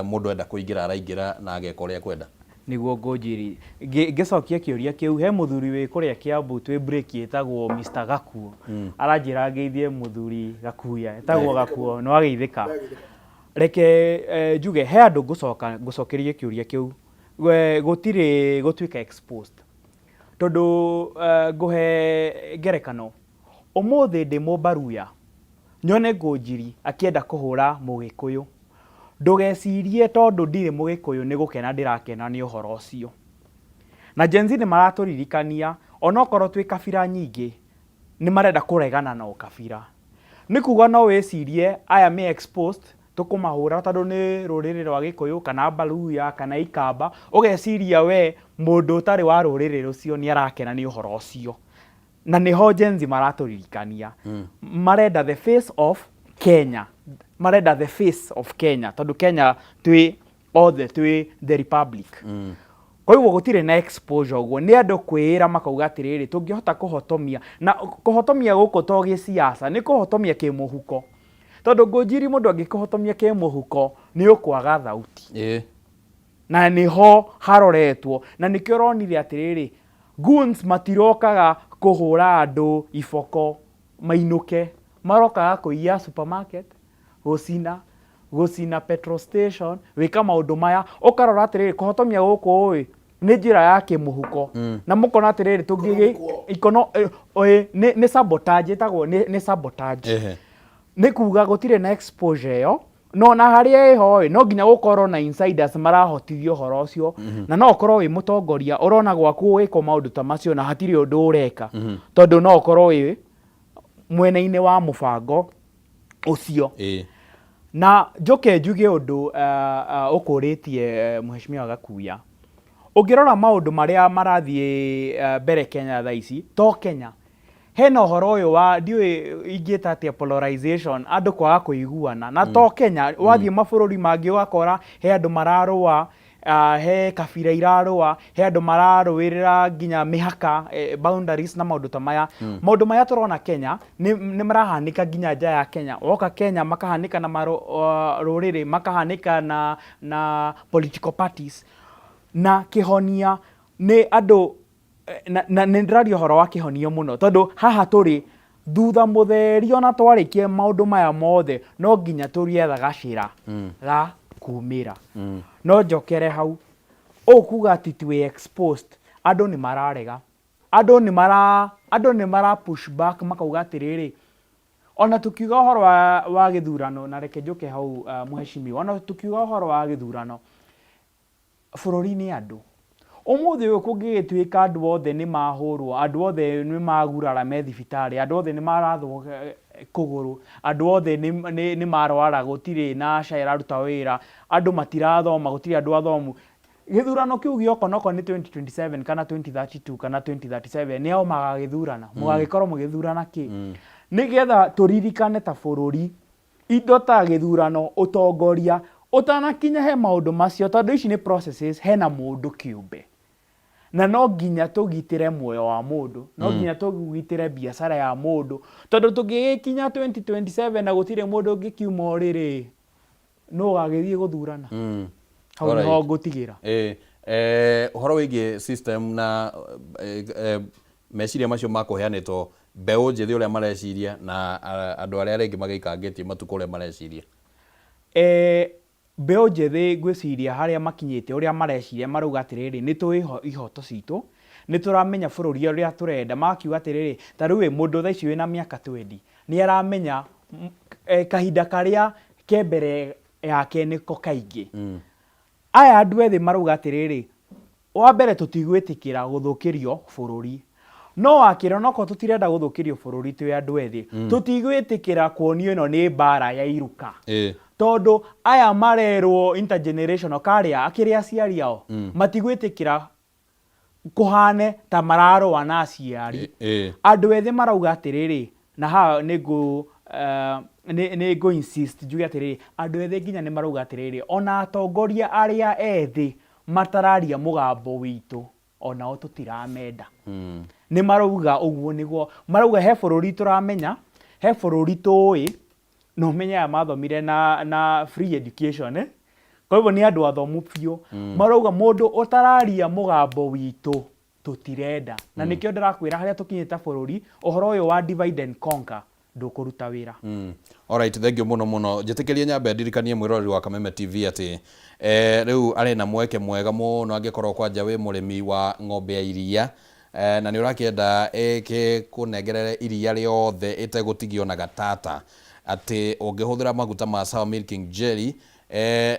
mũndũ enda kũingĩra araingĩra na ageka ũrĩa ekwenda. Nĩguo ngũnjiri ngĩcokia kĩũria kĩu, he mũthuri wĩ kũrĩa Kiambu twĩ break ĩtagwo Mr Gakuo, aranjĩra ngeithie mũthuri Gakuya, ĩtagwo Gakuo, nĩ wageithĩka. Reke njuge he andũ ngũcoka ngũcokerie kĩũria kĩu. Gũtirĩ gũtuĩka exposed, tondũ ngũhe ngerekano, ũmũthĩ ndĩ Mũmbaruya, nyone Ngũnjiri akĩenda kũhũra Mũgĩkũyũ, ndũgecirie tondũ ndirĩ Mũgĩkũyũ nĩ gũkena ndĩrakena nĩ ũhoro ũcio. Na Gen Z nĩ maratũririkania onokorwo twĩ kabira nyingĩ, nĩ marenda kũregana na ũkabira. Nĩ kuga no wĩcirie aya me exposed, tũkũmahũra tondũ nĩ rũrĩrĩ rwa Gĩkũyũ kana Baluya kana Ikamba, ũgeciria we mũndũ ũtarĩ wa rũrĩrĩ rũcio nĩ arakena nĩ ũhoro ũcio. Na nĩho Gen Z maratũririkania, marenda the face of Kenya, marenda the face of Kenya, tondũ Kenya twĩ othe twĩ the republic. Koguo gũtirĩ na exposure ũguo, nĩ andũ kwĩĩra makauga atĩrĩrĩ, tũngĩhota kũhotomia, na kũhotomia gũkũ to gĩciaca, nĩ kũhotomia kĩmũhuko, tondũ ngũnjiri mũndũ angĩkũhotomia kĩmũhuko Nĩ ũkwaga thauti. Na nĩho haroretwo, na nĩkĩo ũronire atĩrĩrĩ, goons matirokaga kũhũra andũ iboko mainũke, marokaga kũiya supermarket, gũcina, gũcina petrol station, gwĩka maũndũ maya. Ũkarora atĩrĩrĩ, kũhotomia gũkũ ĩ, nĩ njĩra ya kĩmũhuko. Na mũkona atĩrĩrĩ, tũngĩgĩ ikono ĩ, nĩ sabotage, ĩtagwo nĩ sabotage. Nĩ kuga gũtirĩ na exposure ĩyo, no na harĩa ĩho ĩ, no nginya gũkorwo na insiders marahotithia ũhoro ũcio. Na no ũkorwo wĩ mũtongoria ũrona gwaku ũgĩkwo maũndũ ta macio na hatirĩ ũndũ ũreka, tondũ no ũkorwo wĩ mwena-inĩ wa mũbango ũcio. Na njoke njuge ũndũ ũkũrĩtie Mheshimiwa Gakuya. Ũngĩrora maũndũ marĩa marathiĩ mbere Kenya thaa ici, to Kenya, hena ũhoro ũyũ wa ndiũĩ ingĩta atĩa, polarization, andũ kwaga kũiguana. Na to Kenya, wathiĩ mabũrũri mangĩ ũgakora he andũ mararũa, he kabira irarũa, he andũ mararũĩrĩra nginya mĩhaka, boundaries na maũndũ ta maya. Maũndũ maya tũrona Kenya nĩ marahanĩka nginya nja ya Kenya. Woka Kenya makahanĩka na rũrĩrĩ, makahanĩka na political parties. Na kĩhonia nĩ andũ, na nĩ ndĩraria ũhoro wa kĩhonio mũno, tondũ haha tũrĩ thutha mũtheri, ona twarĩkia maũndũ maya mothe no nginya tũrĩetha gacĩra ga kumĩra. No njokere hau ũkuga atĩ twĩ exposed, andũ nĩ mararega, andũ nĩ mara push back, makauga atĩrĩrĩ, ona tukiuga ũhoro wa gĩthurano, na reke njũke hau, mheshimiwa, ona tukiuga ũhoro wa gĩthurano, bũrũri nĩ andũ. Ũmũthĩ ũyũ kũngĩgĩtuĩka andũ othe nĩ mahũrwo, andũ othe nĩ magurara me thibitarĩ, andũ othe nĩ marathwo kũgũrũ, andũ othe nĩ marwara, gũtirĩ na SHA ĩraruta wĩra, andũ matirathoma, gũtirĩ andũ athomu, gĩthurano kĩu gĩoka onokorwo nĩ 2027 kana 2032 kana 2037, nĩ ao magagĩthurana, mũgagĩkorwo mũgĩthurana kĩ? Nĩgetha tũririkane ta bũrũri, indo ta gĩthurano, ũtongoria ũtanakinya he maũndũ macio, tondũ ici nĩ processes, hena mũndũ kĩũmbe, na no nginya tũgitĩre muoyo wa mũndũ, no nginya tũgitĩre biacara ya mũndũ, tondũ tũngĩgĩkinya 2027 na gũtirĩ mũndũ ũngĩkiuma ũrĩrĩ, nũ ũgagĩthiĩ gũthurana? Hau nĩho ngũtigĩra. Ũhoro wĩgiĩ system na meciria macio makũheanĩtwo, mbeũ njĩthĩ ũrĩa mareciria na andũ arĩa rĩngĩ magĩikangĩtie matukũ ũrĩa mareciria. Mbeũ njĩthĩ ngwĩciria harĩa makinyĩte ũrĩa mareciria, marauga atĩrĩrĩ, nĩ tũĩ ihoto citũ, nĩ tũramenya bũrũri ũrĩa tũrenda. Magakiuga atĩrĩrĩ, ta rĩu ĩ, mũndũ thaa ici wĩna mĩaka 20 nĩ aramenya kahinda karĩa ke mbere yake nĩko kaingĩ. Aya andũ ethĩ marauga atĩrĩrĩ, wa mbere tũtigwĩtĩkĩra gũthũkĩrio bũrũri, no wakĩra onokorwo tũtirenda gũthũkĩrio bũrũri twĩ andũ ethĩ, tũtigwĩtĩkĩra kuonio ĩno nĩ mbara ya iruka, tondũ aya marerwo intergenerational karĩa akĩrĩ aciari ao matigwĩtĩkĩra kũhane ta mararũa na aciari. Andũ ethĩ marauga atĩrĩrĩ, na haha nĩ ngũ insist njuge atĩrĩrĩ, andũ ethĩ nginya nĩ marauga atĩrĩrĩ, ona atongoria arĩa ethĩ matararia mũgambo witũ, onao tũtiramenda. Nĩ marauga ũguo, nĩguo marauga he bũrũri tũramenya, he bũrũri tũĩ, na ũmenye aya mathomire na free education, eh? Kwa hivyo nĩ andũ athomu biũ. Marauga mũndũ ũtararia mũgambo witũ tũtirenda. Na nĩkĩo ndĩrakwĩra harĩa tũkinyĩte bũrũri, ũhoro ũyũ wa divide and conquer ndũkũruta wĩra. Alright, thank you mũno mũno. Njĩtĩkĩrie nyambe ndirikanie mwĩroreri wa Kameme TV atĩ rĩu arĩ na mweke mwega mũno angĩkorwo kwanja wĩ mũrĩmi wa ng'ombe ya iria na nĩ ũrakĩenda ĩkĩkũnengerere iria rĩothe ĩtegũtigio na gatata, atĩ ũngĩhũthĩra maguta ma Sawa Milking Jelly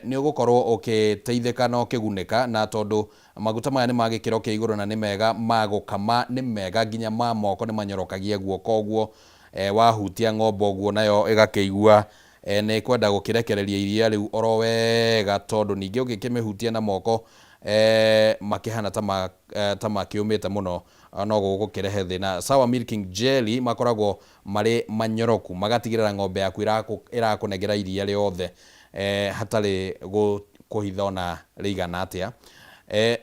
nĩ ũgũkorwo ũgĩteithĩka na ũkĩgunĩka, na tondũ maguta maya nĩ ma gĩkĩro kĩa igũrũ na nĩ mega ma gũkama, nĩ mega nginya ma moko, nĩ manyorokagia guoko ũguo, wahutia ng'ombe ũguo nayo ĩgakĩigua nĩ ĩkwenda gũkĩrekereria iria rĩu oro wega, tondũ ningĩ ũngĩkĩmĩhutia na moko makĩhana ta makĩũmĩte mũno, no gũgũkĩrehe thĩna. Sawa Milking Jelly makoragwo marĩ manyoroku, magatigĩrĩra ng'ombe yaku ĩrakũnengera iria rĩothe hatarĩ kũhitha ona rĩigana atĩa.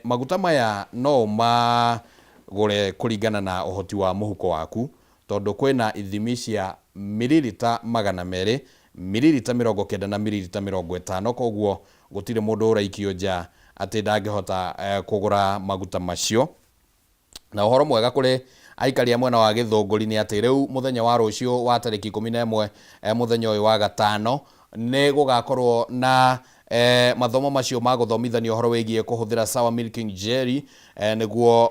Maguta maya no ũmagũre kũringana na ũhoti wa mũhuko waku, tondũ kwĩna ithimi cia mililita 200. Miririta 90 na miririta 50, koguo gũtirĩ mũndũ ũraikio nja atĩ ndangĩhota kũgũra maguta macio. Na ũhoro mwega kũrĩ aikari a mwena wa Gĩthũngũri nĩ atĩ rĩu mũthenya wa rũciũ wa tarĩki 11 mũthenya ũyũ wa gatano nĩ gũgakorwo na mathomo macio ma gũthomithania ũhoro wĩgiĩ kũhũthĩra Sour Milking Jelly nĩguo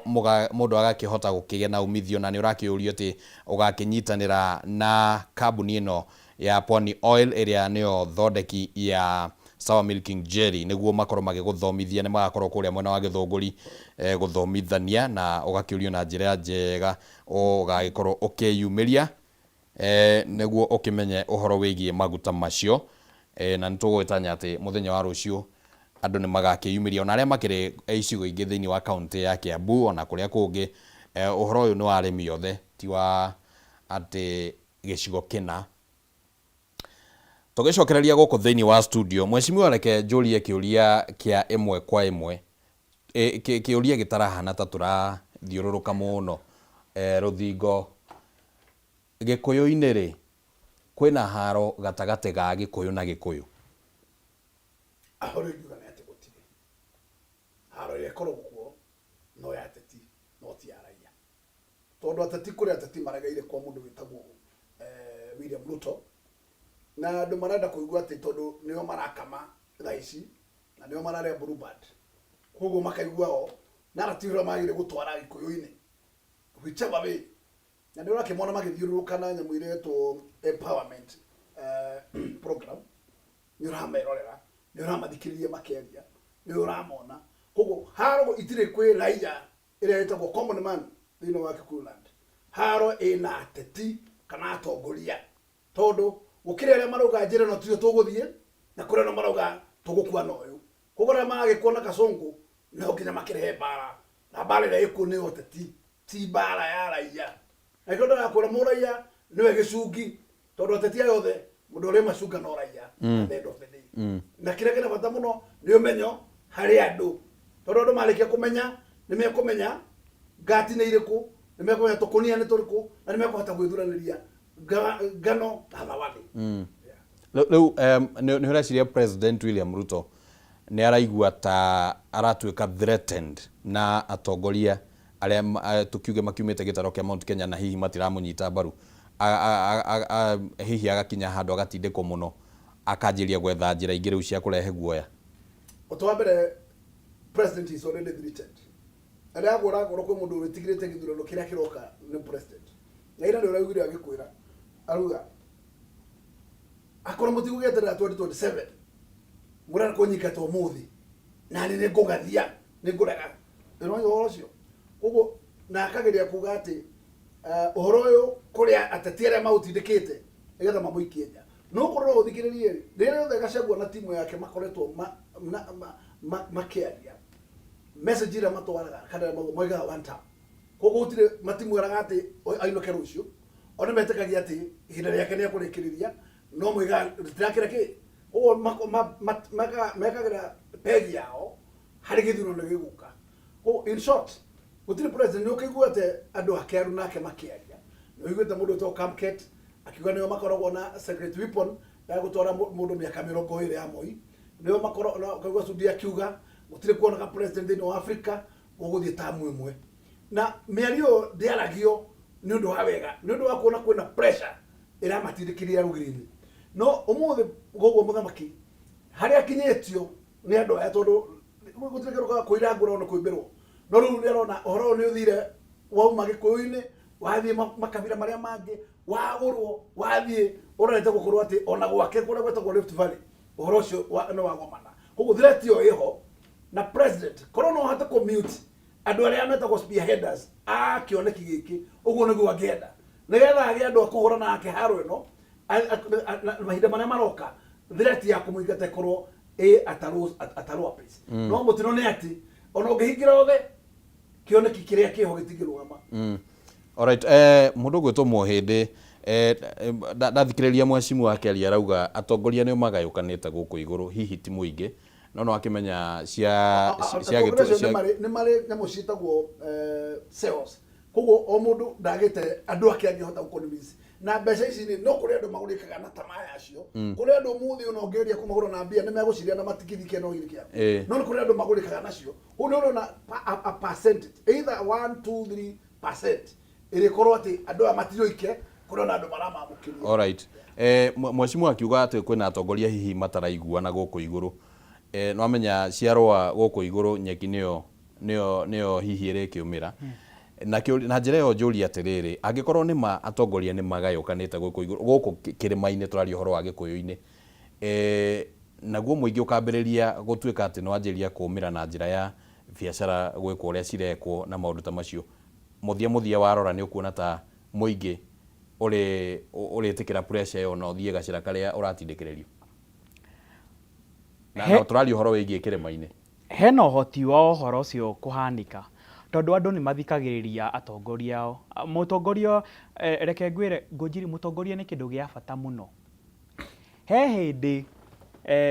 mũndũ agakĩhota gũkĩgĩa na umithio, na nĩ ũrakĩũrio atĩ ũgakĩnyitanĩra na kambuni ĩno ya Pwani Oil ĩrĩa nĩyo thondeki ya Sour Milking Jelly nĩguo makorwo magĩgũthomithia. Nĩ magakorwo kũrĩa mwena wa Gĩthũngũri gũthomithania na ũgakĩũrio na njĩra njega ũgagĩkorwo ũkĩyumĩria nĩguo ũkĩmenye ũhoro wĩgiĩ maguta macio. Na nĩ tũgũgĩtanya atĩ mũthenya wa rũciũ andũ nĩ magakĩyumĩria, ona arĩa makĩrĩ icigo ingĩ thĩinĩ wa kaũntĩ ya Kiambu ona kũrĩa kũngĩ. Ũhoro ũyũ nĩ wa arĩmi othe, ti wa atĩ gĩcigo kĩna. Tũgĩcokereria gũkũ thĩinĩ wa studio, mheshimiwa, reke njũrie kĩũria kĩa ĩmwe kwa ĩmwe, kĩũria gĩtarahana ta tũrathiũrũrũka mũno rũthingo. Gĩkũyũ-inĩ rĩ, kwĩna haro gatagatĩ ga Gĩkũyũ na Gĩkũyũ? Aho rĩu ingiuga nĩ atĩ gũtirĩ haro. Ĩrĩa ĩkoragwo kuo no ya ateti, no ti ya raia, tondũ ateti, kũrĩ ateti maregeire kwa mũndũ wĩtagwo William Ruto, na andũ marenda kũigua atĩ tondũ nĩo marakama thaa ici na nĩo mararĩa Blue Band, koguo makaigua o narrative ĩrĩa magĩrĩire gũtwara Gĩkũyũ-inĩ whichever way. Na nĩ ũrakĩmona magĩthiũrũrũka na nyamũ iretwo empowerment program. Nĩ ũramerorera, nĩ ũramathikĩrĩria makĩaria, nĩ ũramona. Koguo haro itirĩ kwĩ raia ĩrĩa ĩtagwo common man thĩinĩ wa Kikuyu land. Haro ĩna ateti kana atongoria, tondũ gũkĩrĩ arĩa marauga njĩra ĩno tiyo tũgũthiĩ, na kũrĩ arĩa marauga tũgũkua na ũyũ. Koguo rĩrĩa maragĩkwo na Kasongo, no nginya makĩrehe mbara, na mbara ĩrĩa ĩkuo nĩ ũteti, ti mbara ya raia. Na nĩkĩo ndĩrakwĩra mũraia nĩwe gĩcungi, tondũ ateti aya othe mũndũ ũrĩa macunga no raia at the end of the day. Na kĩrĩa kĩna bata mũno nĩ ũmenyo harĩ andũ, tondũ andũ marĩkia kũmenya nĩ mekũmenya ngati nĩ irĩkũ, nĩ mekũmenya tũkũnia nĩ tũrĩkũ, na nĩ mekũhota gwĩthuranĩria ngano na thawani. Rĩu nĩ ũreciria President William Ruto nĩ araigua ta aratuĩka threatened na atongoria arĩa tũkiuge makiumĩte gĩtaro kĩa Mount Kenya na hihi matiramũnyita mbaru, hihi agakinya handũ agatindĩkwo mũno akanjĩria gwetha njĩra ingĩ rĩu cia kũrehe guoya? Ũndũ wa mbere, president is already threatened. Na ndĩrakwĩra akorwo kwĩ mũndũ wĩtigĩrĩte gĩthurano kĩrĩa kĩroka nĩ president. Na ira nĩ ũraiguire agĩkwĩra, arauga akorwo mũtigũgĩeterera 2027, mũrenda kũnyingata ũmũthĩ, nani nĩ ngũgathia, nĩ ngũrega. Ũrona ũhoro ũcio? Koguo na akageria kuga atĩ ũhoro ũyũ kũrĩ ateti arĩa maũtindĩkĩte nĩgetha mamũikie nja. No korwo no ũthikĩrĩrie rĩrĩa rĩothe Gachagua na timu yake makoretwo makĩaria, message ĩrĩa matwaraga kana ĩrĩa moigaga one term. Koguo gũtirĩ, matimwĩraga atĩ ainũke rũciũ. O nĩ metĩkagia atĩ ihinda rĩake nĩ ekũrĩkĩrĩria, no moigaga rĩtirakĩra kĩ. Koguo mekagĩra pegi yao harĩ gĩthurano gĩgũka. Koguo in short, gũtirĩ president. Nĩ ũkĩiguĩte andũ a Kĩaru nake makĩaria, nĩ ũiguĩte mũndũ wĩtagwo Kamket akiuga nĩo makoragwo na secret weapon ya gũtwara mũndũ mĩaka 20 ya Moi. Nĩo makoragwo na ũkaigua Sudi akiuga gũtirĩ kuoneka president thĩinĩ wa Africa ũgũthiĩ tamu ĩmwe. Na mĩario ĩyo ndĩaragio nĩ ũndũ wa wega, nĩ ũndũ wa kuona kwĩna pressure ĩramatindĩkĩrĩria rũgiri-inĩ. No ũmũthĩ koguo mũthamaki harĩa akinyĩtio nĩ andũ aya, tondũ gũtirĩ kĩndũ kaga kũira ngũrano na kũimbĩrwo, no rĩu nĩ arona ũhoro ũyũ nĩ ũthire wauma Gĩkũyũ-inĩ, wathiĩ makabira marĩa mangĩ, wagũrwo, wathiĩ ũrorete gũkorwo atĩ ona gwake kũrĩa gwĩtagwo Rift Valley ũhoro ũcio nĩ wagomana. Koguo threat ĩyo ĩho, na president korwo no ahote kũ mute andũ arĩa metagwo spearheaders a kĩoneki gĩkĩ, ũguo nĩguo angĩenda, nĩgetha agĩe andũ a kũhũrana nake haro ĩno mahinda marĩa maroka, threat ya kũmũingata ĩkorwo ĩ at a lower pace. No mũtino nĩ atĩ ona ũngĩhingĩra othe, kĩoneki kĩrĩa kĩho gĩtingĩrũgama. Alright, mũndũ ũgwĩtwo Mũhĩndĩ, ndathikĩrĩria mheshimiwa akĩaria, arauga atongoria nĩo magayũkanĩte gũkũ igũrũ, hihi ti mũingĩ, no no akĩmenya cia cia atongoria acio nĩ marĩ nyamũ ciĩtagwo cells. Koguo o mũndũ ndagĩte andũ ake angĩhota gũconvince. Na mbeca ici rĩ, no kũrĩ andũ magũrĩkaga na tamaa yacio. Kũrĩ andũ ũmũthĩ ona ũngĩgeria kũmagũra na mbia nĩ megũciria na matikithike no gĩkĩ kĩao. No nĩ kũrĩ andũ magũrĩkaga nacio. Ũguo nĩ ũrona a percentage, either 1, 2, 3% ĩrĩkorwo atĩ andũ aya matirĩ oike, kũrĩ ona andũ maramamũkĩria. Alright. Mheshimiwa akiuga atĩ kwĩna atongoria hihi mataraiguana gũkũ igũrũ. Nĩwamenya ciarũa gũkũ igũrũ nyeki nĩyo nĩyo nĩyo hihi ĩrĩkĩũmĩra. Na na njĩra ĩyo njũrie atĩrĩrĩ, angĩkorwo nĩ ma atongoria nĩ magayũkanĩte gũkũ igũrũ, gũkũ kĩrĩma-inĩ tũraria ũhoro wa Gĩkũyũ-inĩ, naguo mũingĩ ũkambĩrĩria gũtuĩka atĩ nĩ wanjĩrĩria kũũmĩra na njĩra ya biacara gwĩkwo ũrĩa cirekwo na maũndũ ta macio, mũthia mũthia warora nĩ ũkuona ta mũingĩ ũrĩ ũrĩtĩkĩra pressure ĩyo na ũthiĩ gacĩra karĩa ũratindĩkĩrĩrio? Na na tũraria ũhoro wĩgiĩ kĩrĩma-inĩ. Hena ũhoti wa ũhoro ũcio kũhanĩka tondũ andũ nĩ mathikagĩrĩria atongoria ao. Mũtongoria, reke ngwĩre Ngũnjiri, mũtongoria nĩ kĩndũ gĩa bata mũno. He hĩndĩ,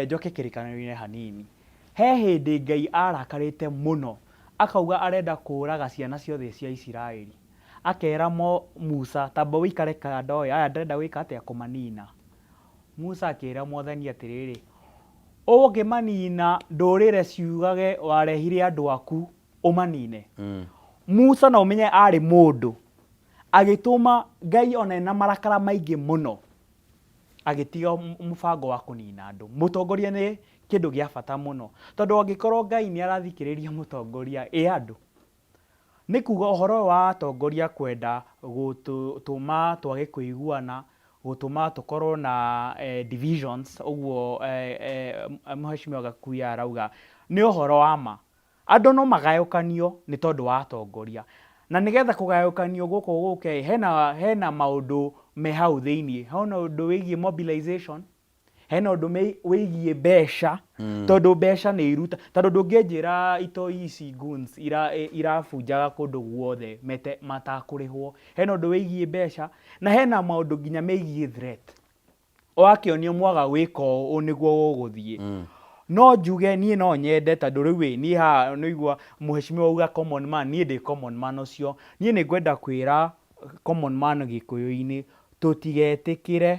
njoke kĩrĩkanĩro-inĩ hanini, he hĩndĩ Ngai arakarĩte mũno akauga arenda kũraga ciana ciothe cia Isiraeli. Akera Musa, tamba ũikare kando ĩ, aya ndĩrenda gwĩka atĩa? Kũmanina. Musa akĩra Mwathani atĩrĩrĩ, ũngĩmanina ndũrĩre ciugage warehire andũ aku ũmanine. Musa na ũmenye arĩ mũndũ, agĩtũma Ngai ona ena marakara maingĩ mũno, agĩtiga mũbango wa kũnina andũ. Mũtongoria nĩ kĩndũ gĩa bata mũno, tondũ angĩkorwo Ngai nĩ arathikĩrĩria mũtongoria, ĩ andũ? Nĩ kuga ũhoro wa atongoria kwenda gũtũma twage kũiguana, gũtũma tũkorwo na divisions, ũguo Mheshimiwa Gakuya arauga, nĩ ũhoro wa ma. Andũ no magayũkanio nĩ tondũ wa atongoria. Na nĩgetha kũgayũkanio gũkũ gũke, hena maũndũ me hau thĩiniĩ. Hena ũndũ wĩgiĩ mobilization, hena ũndũ wĩgiĩ mbeca, tondũ mbeca nĩ iruta, tondũ ndũngĩnjĩra itoi ici goons irabunjaga kũndũ guothe matakũrĩhwo. Hena ũndũ wĩgiĩ mbeca, na hena maũndũ nginya megiĩ threat. Wakĩonio mwaga gwĩka ũũ nĩguo gũgũthiĩ. No njuge niĩ no nyende, tondũ rĩu ĩ, niĩ haha nĩũigua mheshimiwa auga common man, niĩ ndĩ common man ũcio. Niĩ nĩ ngwenda kwĩra common man Gĩkũyũ-inĩ, tũtigetĩkĩre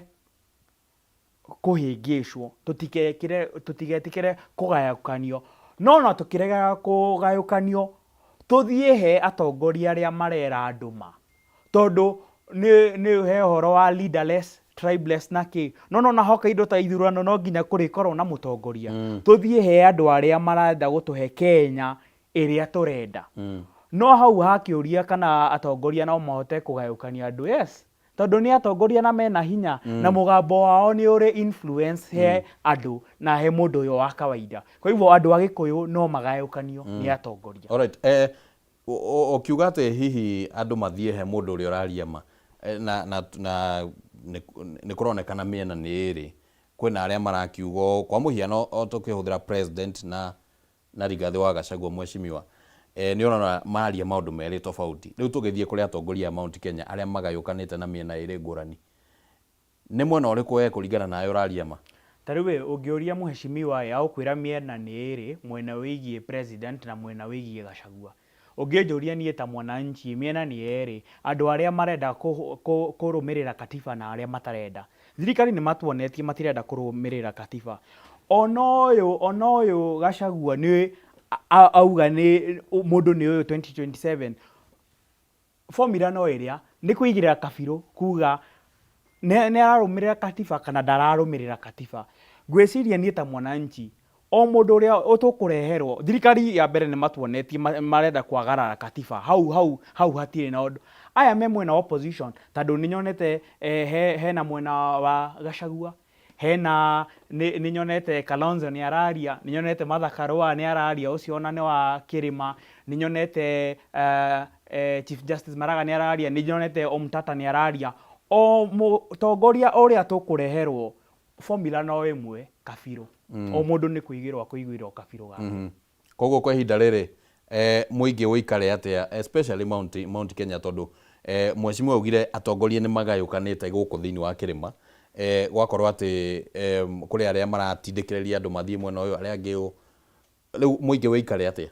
kũhĩngĩcwo, tũtigetĩkĩre kũgayũkanio. No ona tũkĩregaga kũgayũkanio, tũthiĩ he atongoria arĩa marera andũ ma. Tondũ nĩ he ũhoro wa leaderless, tribeless na kĩ. No nona hoka indo ta ithurano no nginya kũrĩkorwo na mũtongoria. Tũthiĩ he andũ arĩa marenda gũtũhe Kenya ĩrĩa tũrenda. No hau hakĩũria kana atongoria no mahote kũgayũkania andũ. Yes. Tondũ nĩ atongoria na mena hinya, na mũgambo wao nĩ ũrĩ influence he andũ na he mũndũ ũyũ wa kawaida. Kwa hivyo andũ a Gĩkũyũ no magayũkanio nĩ atongoria. Alright. Ũkiuga atĩ hihi andũ mathiĩ he mũndũ ũrĩa ũraria ma, na nĩ kũronekana mĩena nĩ ĩrĩ. Kwĩna arĩa marakiuga ũũ, kwa mũhiano o tũkĩhũthĩra president na Rigathĩ wa Gachagua mheshimiwa, nĩ ũrona mararia maũndũ merĩ tofauti. Rĩu tũgĩthiĩ kũrĩ atongoria a Mount Kenya arĩa magayũkanĩte na mĩena ĩrĩ ngũrani. Nĩ mwena ũrĩkũ we kũringana nawe ũraria ma? Ta rĩu ĩ, ũngĩũria mheshimiwa ĩ, agũkwĩra mĩena nĩ ĩrĩ, mwena wĩgiĩ president na mwena wĩgiĩ Gachagua. Ũngĩnjũria niĩ ta mwananchi, mĩena nĩ yerĩ, andũ arĩa marenda kũrũmĩrĩra katiba na arĩa matarenda. Thirikari nĩ matuonetie matirenda kũrũmĩrĩra katiba. Ona ũyũ Gachagua nĩ auga nĩ mũndũ nĩ ũyũ 2027, formula no ĩrĩa, nĩ kũigĩrĩra kabirũ kuga nĩ ararũmĩrĩra katiba kana ndararũmĩrĩra katiba. Ngwĩciria niĩ ta mwananchi, o mũndũ ũrĩa tũkũreherwo, thirikari ya mbere nĩ matuonetie marenda kwagarara katiba, hau hau hau hatirĩ na ũndũ. Aya me mwena wa opposition, tondũ nĩ nyonete hena mwena wa Gachagua, hena nĩ nyonete Kalonzo nĩ araria, nĩ nyonete Martha Karua nĩ araria, ũcio ona nĩ wa kĩrĩma, nĩ nyonete Chief Justice Maraga nĩ araria, nĩ nyonete Omtata nĩ araria. O mũtongoria ũrĩa tũkũreherwo, formula no ĩmwe, kabirũ. O mũndũ nĩ kũigĩrwo akũigĩrwo kabirũ gake. Koguo kwa ihinda rĩrĩ mũingĩ ũikare atĩa, especially Mount Kenya, tondũ mheshimiwa augire atongoria nĩ magayũkanĩte gũkũ thĩinĩ wa kĩrĩma, gwakorwo atĩ kũrĩ arĩa maratindĩkĩrĩria andũ mathiĩ mwena ũyũ, arĩa angĩ ũũ. Rĩu mũingĩ ũikare atĩa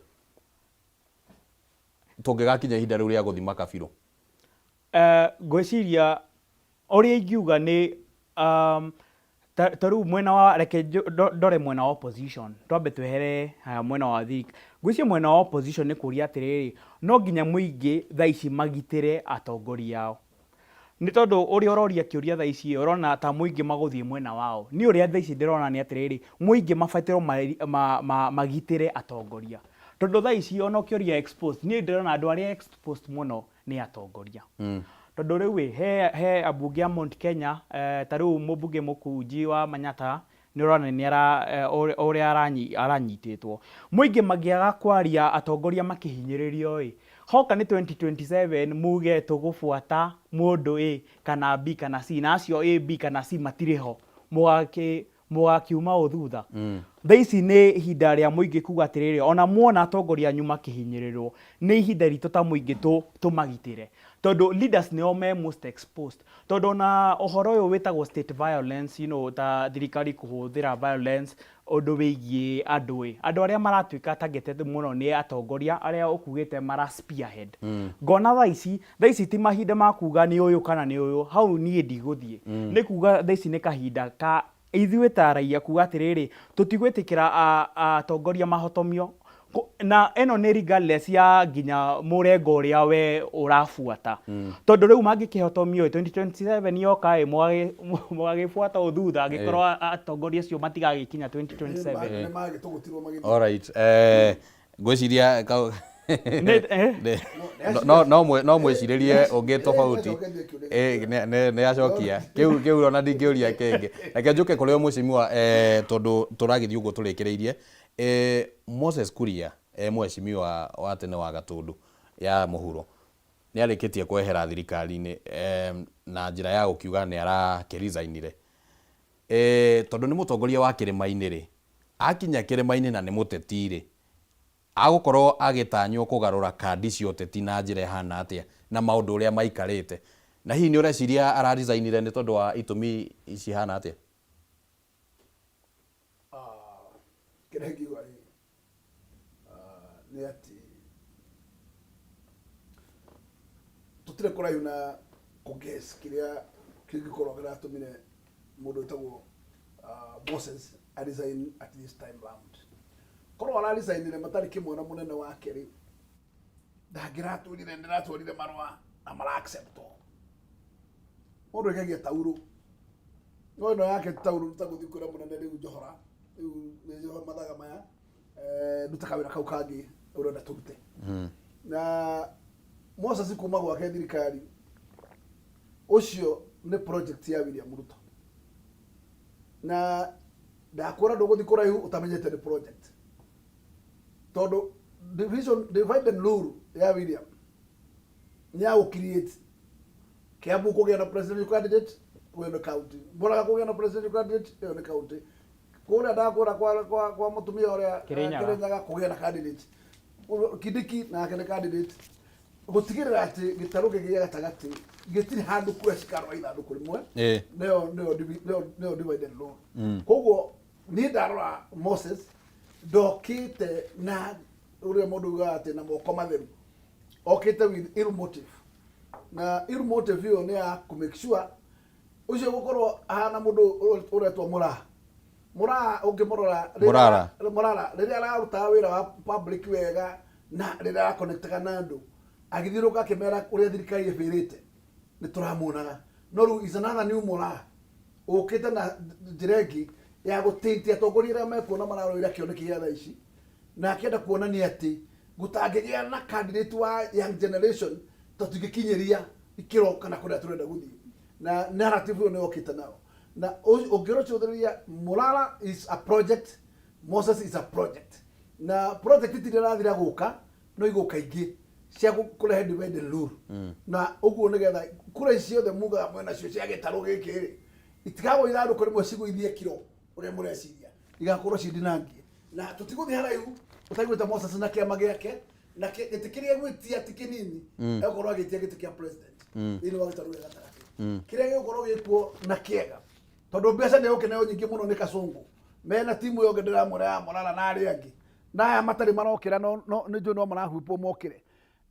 tũngĩgakinya ihinda rĩu rĩa gũthima kabirũ? Ngwĩciria Ũrĩa ingiuga nĩ um, ta ta rĩu mwena wa reke ndore mwena wa opposition, twambe twehere haya mwena wa thirikari. Ngwĩciria mwena wa opposition nĩ kũria atĩrĩrĩ, no nginya mũingĩ thaa ici magitĩre atongoria ao. Nĩ tondũ ũrĩa ũroria kĩũria thaa ici ũrona ta mũingĩ magũthiĩ mwena wao. Niĩ ũrĩa thaa ici ndĩrona nĩ atĩrĩrĩ, mũingĩ mabatairwo magitĩre atongoria. Tondũ thaa ici ona ũkĩũria exposed, niĩ ndĩrona andũ arĩa exposed mũno nĩ atongoria. Tondũ rĩu ĩ, he ambunge a Mount Kenya, ta rĩu mũmbunge Mũkunji wa Manyatta, nĩ ũrona nĩ ara, ũrĩa aranyitĩtwo. Mũingĩ mangĩaga kwaria atongoria makĩhinyĩrĩrio ĩ, hoka nĩ 2027 muge tũgũbuata mũndũ A kana B kana C, na acio A, B kana C matirĩ ho, mũgakiuma ũ thutha? Thaa ici nĩ ihinda rĩa mũingĩ kuga atĩrĩrĩ, ona muona atongoria anyu makĩhinyĩrĩrwo, nĩ ihinda ritũ ta mũingĩ tũmagitĩre. Tondũ leaders nĩo me most exposed. Tondũ ona ũhoro ũyũ wĩtagwo state violence, you know, ta thirikari kũhũthĩra violence ũndũ wĩgiĩ andũ ĩ, andũ arĩa maratuĩka targeted mũno nĩ atongoria arĩa ũkugĩte mara spearhead. Ngona thaa ici, thaa ici ti mahinda ma kuga nĩ ũyũ kana nĩ ũyũ, hau niĩ ndigũthiĩ. Nĩ kuga thaa ici nĩ kahinda ka ithuĩ ta raia kuga atĩrĩrĩ, tũtigwĩtĩkĩra atongoria mahotomio. Na ĩno nĩ regardless ya nginya mũrengo ũrĩa we ũrabuata. Tondũ rĩu mangĩkĩhotomio 2027 yoka ĩ, mũgagĩbuata ũ thutha angĩkorwo atongoria acio matigagĩkinya 2027. Nĩ magĩtũgũtirwo magĩthiĩ. Alright, ngwĩciria Nĩ- no mwĩcirĩrie ũngĩ tofauti. Nĩ acokia kĩu ona ndingĩũria kĩngĩ. Reke njũke kũrĩ o mheshimiwa, tondũ tũragĩthiĩ ũguo tũrĩkĩrĩirie. Moses Kuria, mheshimiwa wa tene wa Gatũndũ ya mũhuro, nĩ arĩkĩtie kwehera thirikari-inĩ na njĩra ya gũkiuga nĩ arakĩresignire. Tondũ nĩ mũtongoria wa kĩrĩma-inĩ rĩ, akinya kĩrĩma-inĩ na nĩ mũteti rĩ, agũkorwo agĩtanywo kũgarũra kandi cia ũteti na njĩra ĩhana atĩa na maũndũ ũrĩa maikarĩte? Na hihi nĩ ũreciria araresignire nĩ tondũ wa itũmi cihana atĩa? Kĩrĩa ingiuga rĩ, nĩ atĩ tũtirĩ kũraihu na kũ guess kĩrĩa kĩngĩkorwo kĩratũmire mũndũ wĩtagwo Moses a resign at this time round. Korwo ara resignire matarĩ kĩmwe na mũnene wake rĩ, ndangĩratwĩrire ndĩratwarire marũa na mara acceptwo. Mũndũ aikagia taurũ, no ĩno yake ti taurũ, ta gũthiĩ kwĩra mũnene rĩu njohora, rĩu nĩ njohora mathaga maya, nduta kawĩra kau kangĩ ũrenda tũrute. Na Moses kuma gwake thirikari, ũcio nĩ project ya William Ruto. Na ndakwĩra ndũgũthiĩ kũraihu ũtamenyete nĩ project. Tondũ division, divide and rule ya William nĩ ya gũ create Kiambu kũgĩa na presidential candidate, ũyũ nĩ county. Murang'a kũgĩa na presidential candidate, ĩyo nĩ county. Kũrĩa ndakũra kwa mũtumia ũrĩa Kĩrĩnyaga. Kĩrĩnyaga kũgĩa na candidate. Kindiki nake nĩ candidate. Gũtigĩrĩra atĩ gĩtarũ gĩkĩ gĩa gatagatĩ gĩtirĩ handũ kura cikarũa ithandũkũ rĩmwe. Nĩyo divide and rule. Koguo niĩ ndarora Moses ndokĩte na ũrĩa mũndũ ugaga atĩ na moko matheru, okĩte with ill motive, na ill motive ĩyo nĩ ya kũ make sure ũcio gũkorwo ahana mũndũ ũretwo Mũraa. Mũraa ũngĩmũrora rĩrĩa- Mũrara. Mũrara rĩrĩa ararutaga wĩra wa public wega na rĩrĩa arakonektaga na andũ agĩthiũrũrũka akĩmera ũrĩa thirikari ĩbĩrĩte nĩ tũramuonaga, no rĩu is another new Mũraa ũkĩte na njĩra ĩngĩ ya gũtĩntia atongoria arĩa mekuona mararũĩra kĩoneki gĩa thaa ici, na akĩenda kuonania atĩ gũtangĩgĩa na candidate wa young generation tũtingĩkinyĩria ikĩro kana kũrĩa tũrenda gũthiĩ, na narrative ĩyo nĩ yokĩte nayo. Na ũngĩrũcũthĩrĩria, Mũrara is a project, Moses is a project, na project itirĩ irathira gũka, no igũka ingĩ cia kũrehe divide and rule. Na ũguo nĩgetha kura ici ciothe mugaga mwena cio cia gĩtarũ gĩkĩ rĩ, itikagwo ithandũkũ rĩmwe cigũithie kiro ũrĩa mũreciria, igakorwo ci ndinangie. Na tũtigũthiĩ haraihu ũtaiguĩte Moses na kĩama gĩake na gĩtĩ kĩrĩa egwĩtia ti kĩnini, egũkorwo agĩtia gĩtĩ kĩa president thĩinĩ wa gĩtarũ gĩa gatagatĩ kĩrĩa gĩgũkorwo gĩkuo na kĩega, tondũ mbeca nĩ egũkĩneo nyingĩ mũno nĩ Kasongo mena timu yothe ndĩramwĩra ya Morara na arĩa angĩ, na aya matarĩ marokĩra, no nĩ njũĩ no marahuipwo mokĩre,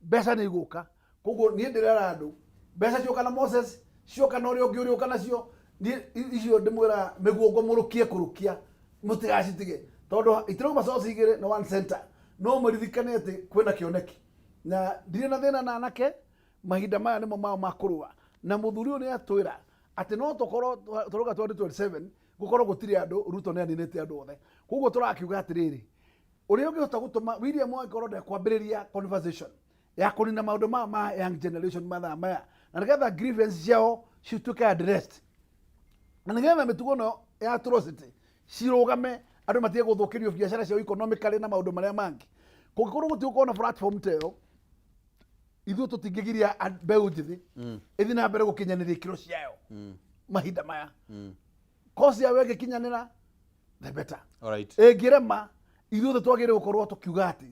mbeca nĩ igũka. Koguo niĩ ndĩrera andũ mbeca cioka na Moses. Cioka na ũrĩa ũngĩ ũrĩũka nacio. Niĩ icio ndĩmwĩra mĩguongo mũrũkie kũrũkia mũtigacitige tondũ itirauma source igĩrĩ na one center. No mũririkane atĩ kwĩna kĩoneki na ndirĩ na thĩna na anake. Mahinda maya nĩmo mao ma kũrũa na mũthuri ũyũ nĩ atwĩra atĩ no tũkorwo tũrauga 2027 gũkorwo gũtirĩ andũ. Ruto nĩ aninĩte andũ othe, koguo tũrakiuga atĩrĩrĩ, ũrĩa ũngĩhota gũtũma William angĩkorwo ndekwambĩrĩria conversation ya kũnina maũndũ maya ma young generation mathaa maya, na nĩgetha grievance ciao cituĩke addressed, na nĩgetha mĩtugo ĩno ya atrocity cirũgame, andũ matige gũthũkĩrio biacara ciao economically na maũndũ marĩa mangĩ, kũngĩkorwo gũtigũkorwo na platform ta ĩyo, ithuĩ tũtingĩgiria mbeũ njĩthĩ ĩthiĩ na mbere gũkinyanĩria ikĩro ciayo mahinda maya. Kosi yayo ĩngĩkinyanĩra, the better. Ĩngĩrema, ithuothe twagĩrĩire gũkorwo tũkiuga atĩ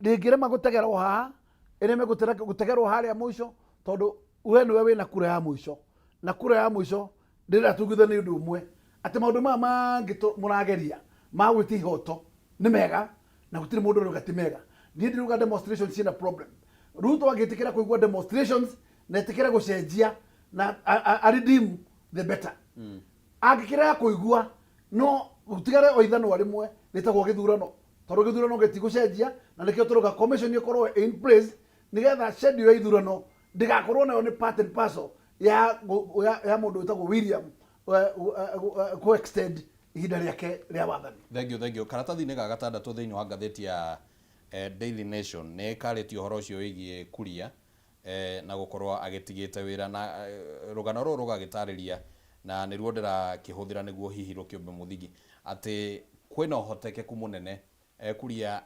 ndĩngĩrema gũtegerwo haha, ĩreme gũtegerwo harĩa mũico, tondũ we nĩwe wĩna kura ya mũico, na kura ya mũico ndĩrenda tũiguithanie ũndũ ũmwe atĩ maũndũ maya mangĩ mũrageria ma gwĩtia ihoto nĩ mega na gũtirĩ mũndũ ũrauga ti mega. Niĩ ndirauga demonstrations ciĩna problem. Ruto angĩtĩkĩra kũigua demonstrations na ĩtĩkĩre gũcenjia na a redeem, the better. Angĩkĩrega kũigua, no gũtigare o ithanwa rĩmwe rĩtagwo gĩthurano, tondũ gĩthurano gĩtigũcenjia, na nĩkĩo tũrauga commission ĩkorwo in place nĩgetha schedule ya ithurano ndĩgakorwo nayo nĩ part and parcel ya mũndũ wĩtagwo William kũ extend ihinda rĩake rĩa wathani. Thank you, thank you. Karatathi-inĩ ga gatandatũ thĩinĩ wa ngathĩti ya Daily Nation nĩ ĩkarĩtie ũhoro ũcio wĩgiĩ Kuria na gũkorwo agĩtigĩte wĩra, na rũgano rũrũ rũgagĩtarĩria, na nĩruo ndĩrakĩhũthĩra nĩguo hihi rũkĩũmbe mũthingi, atĩ kwĩna ũhotekeku mũnene Kuria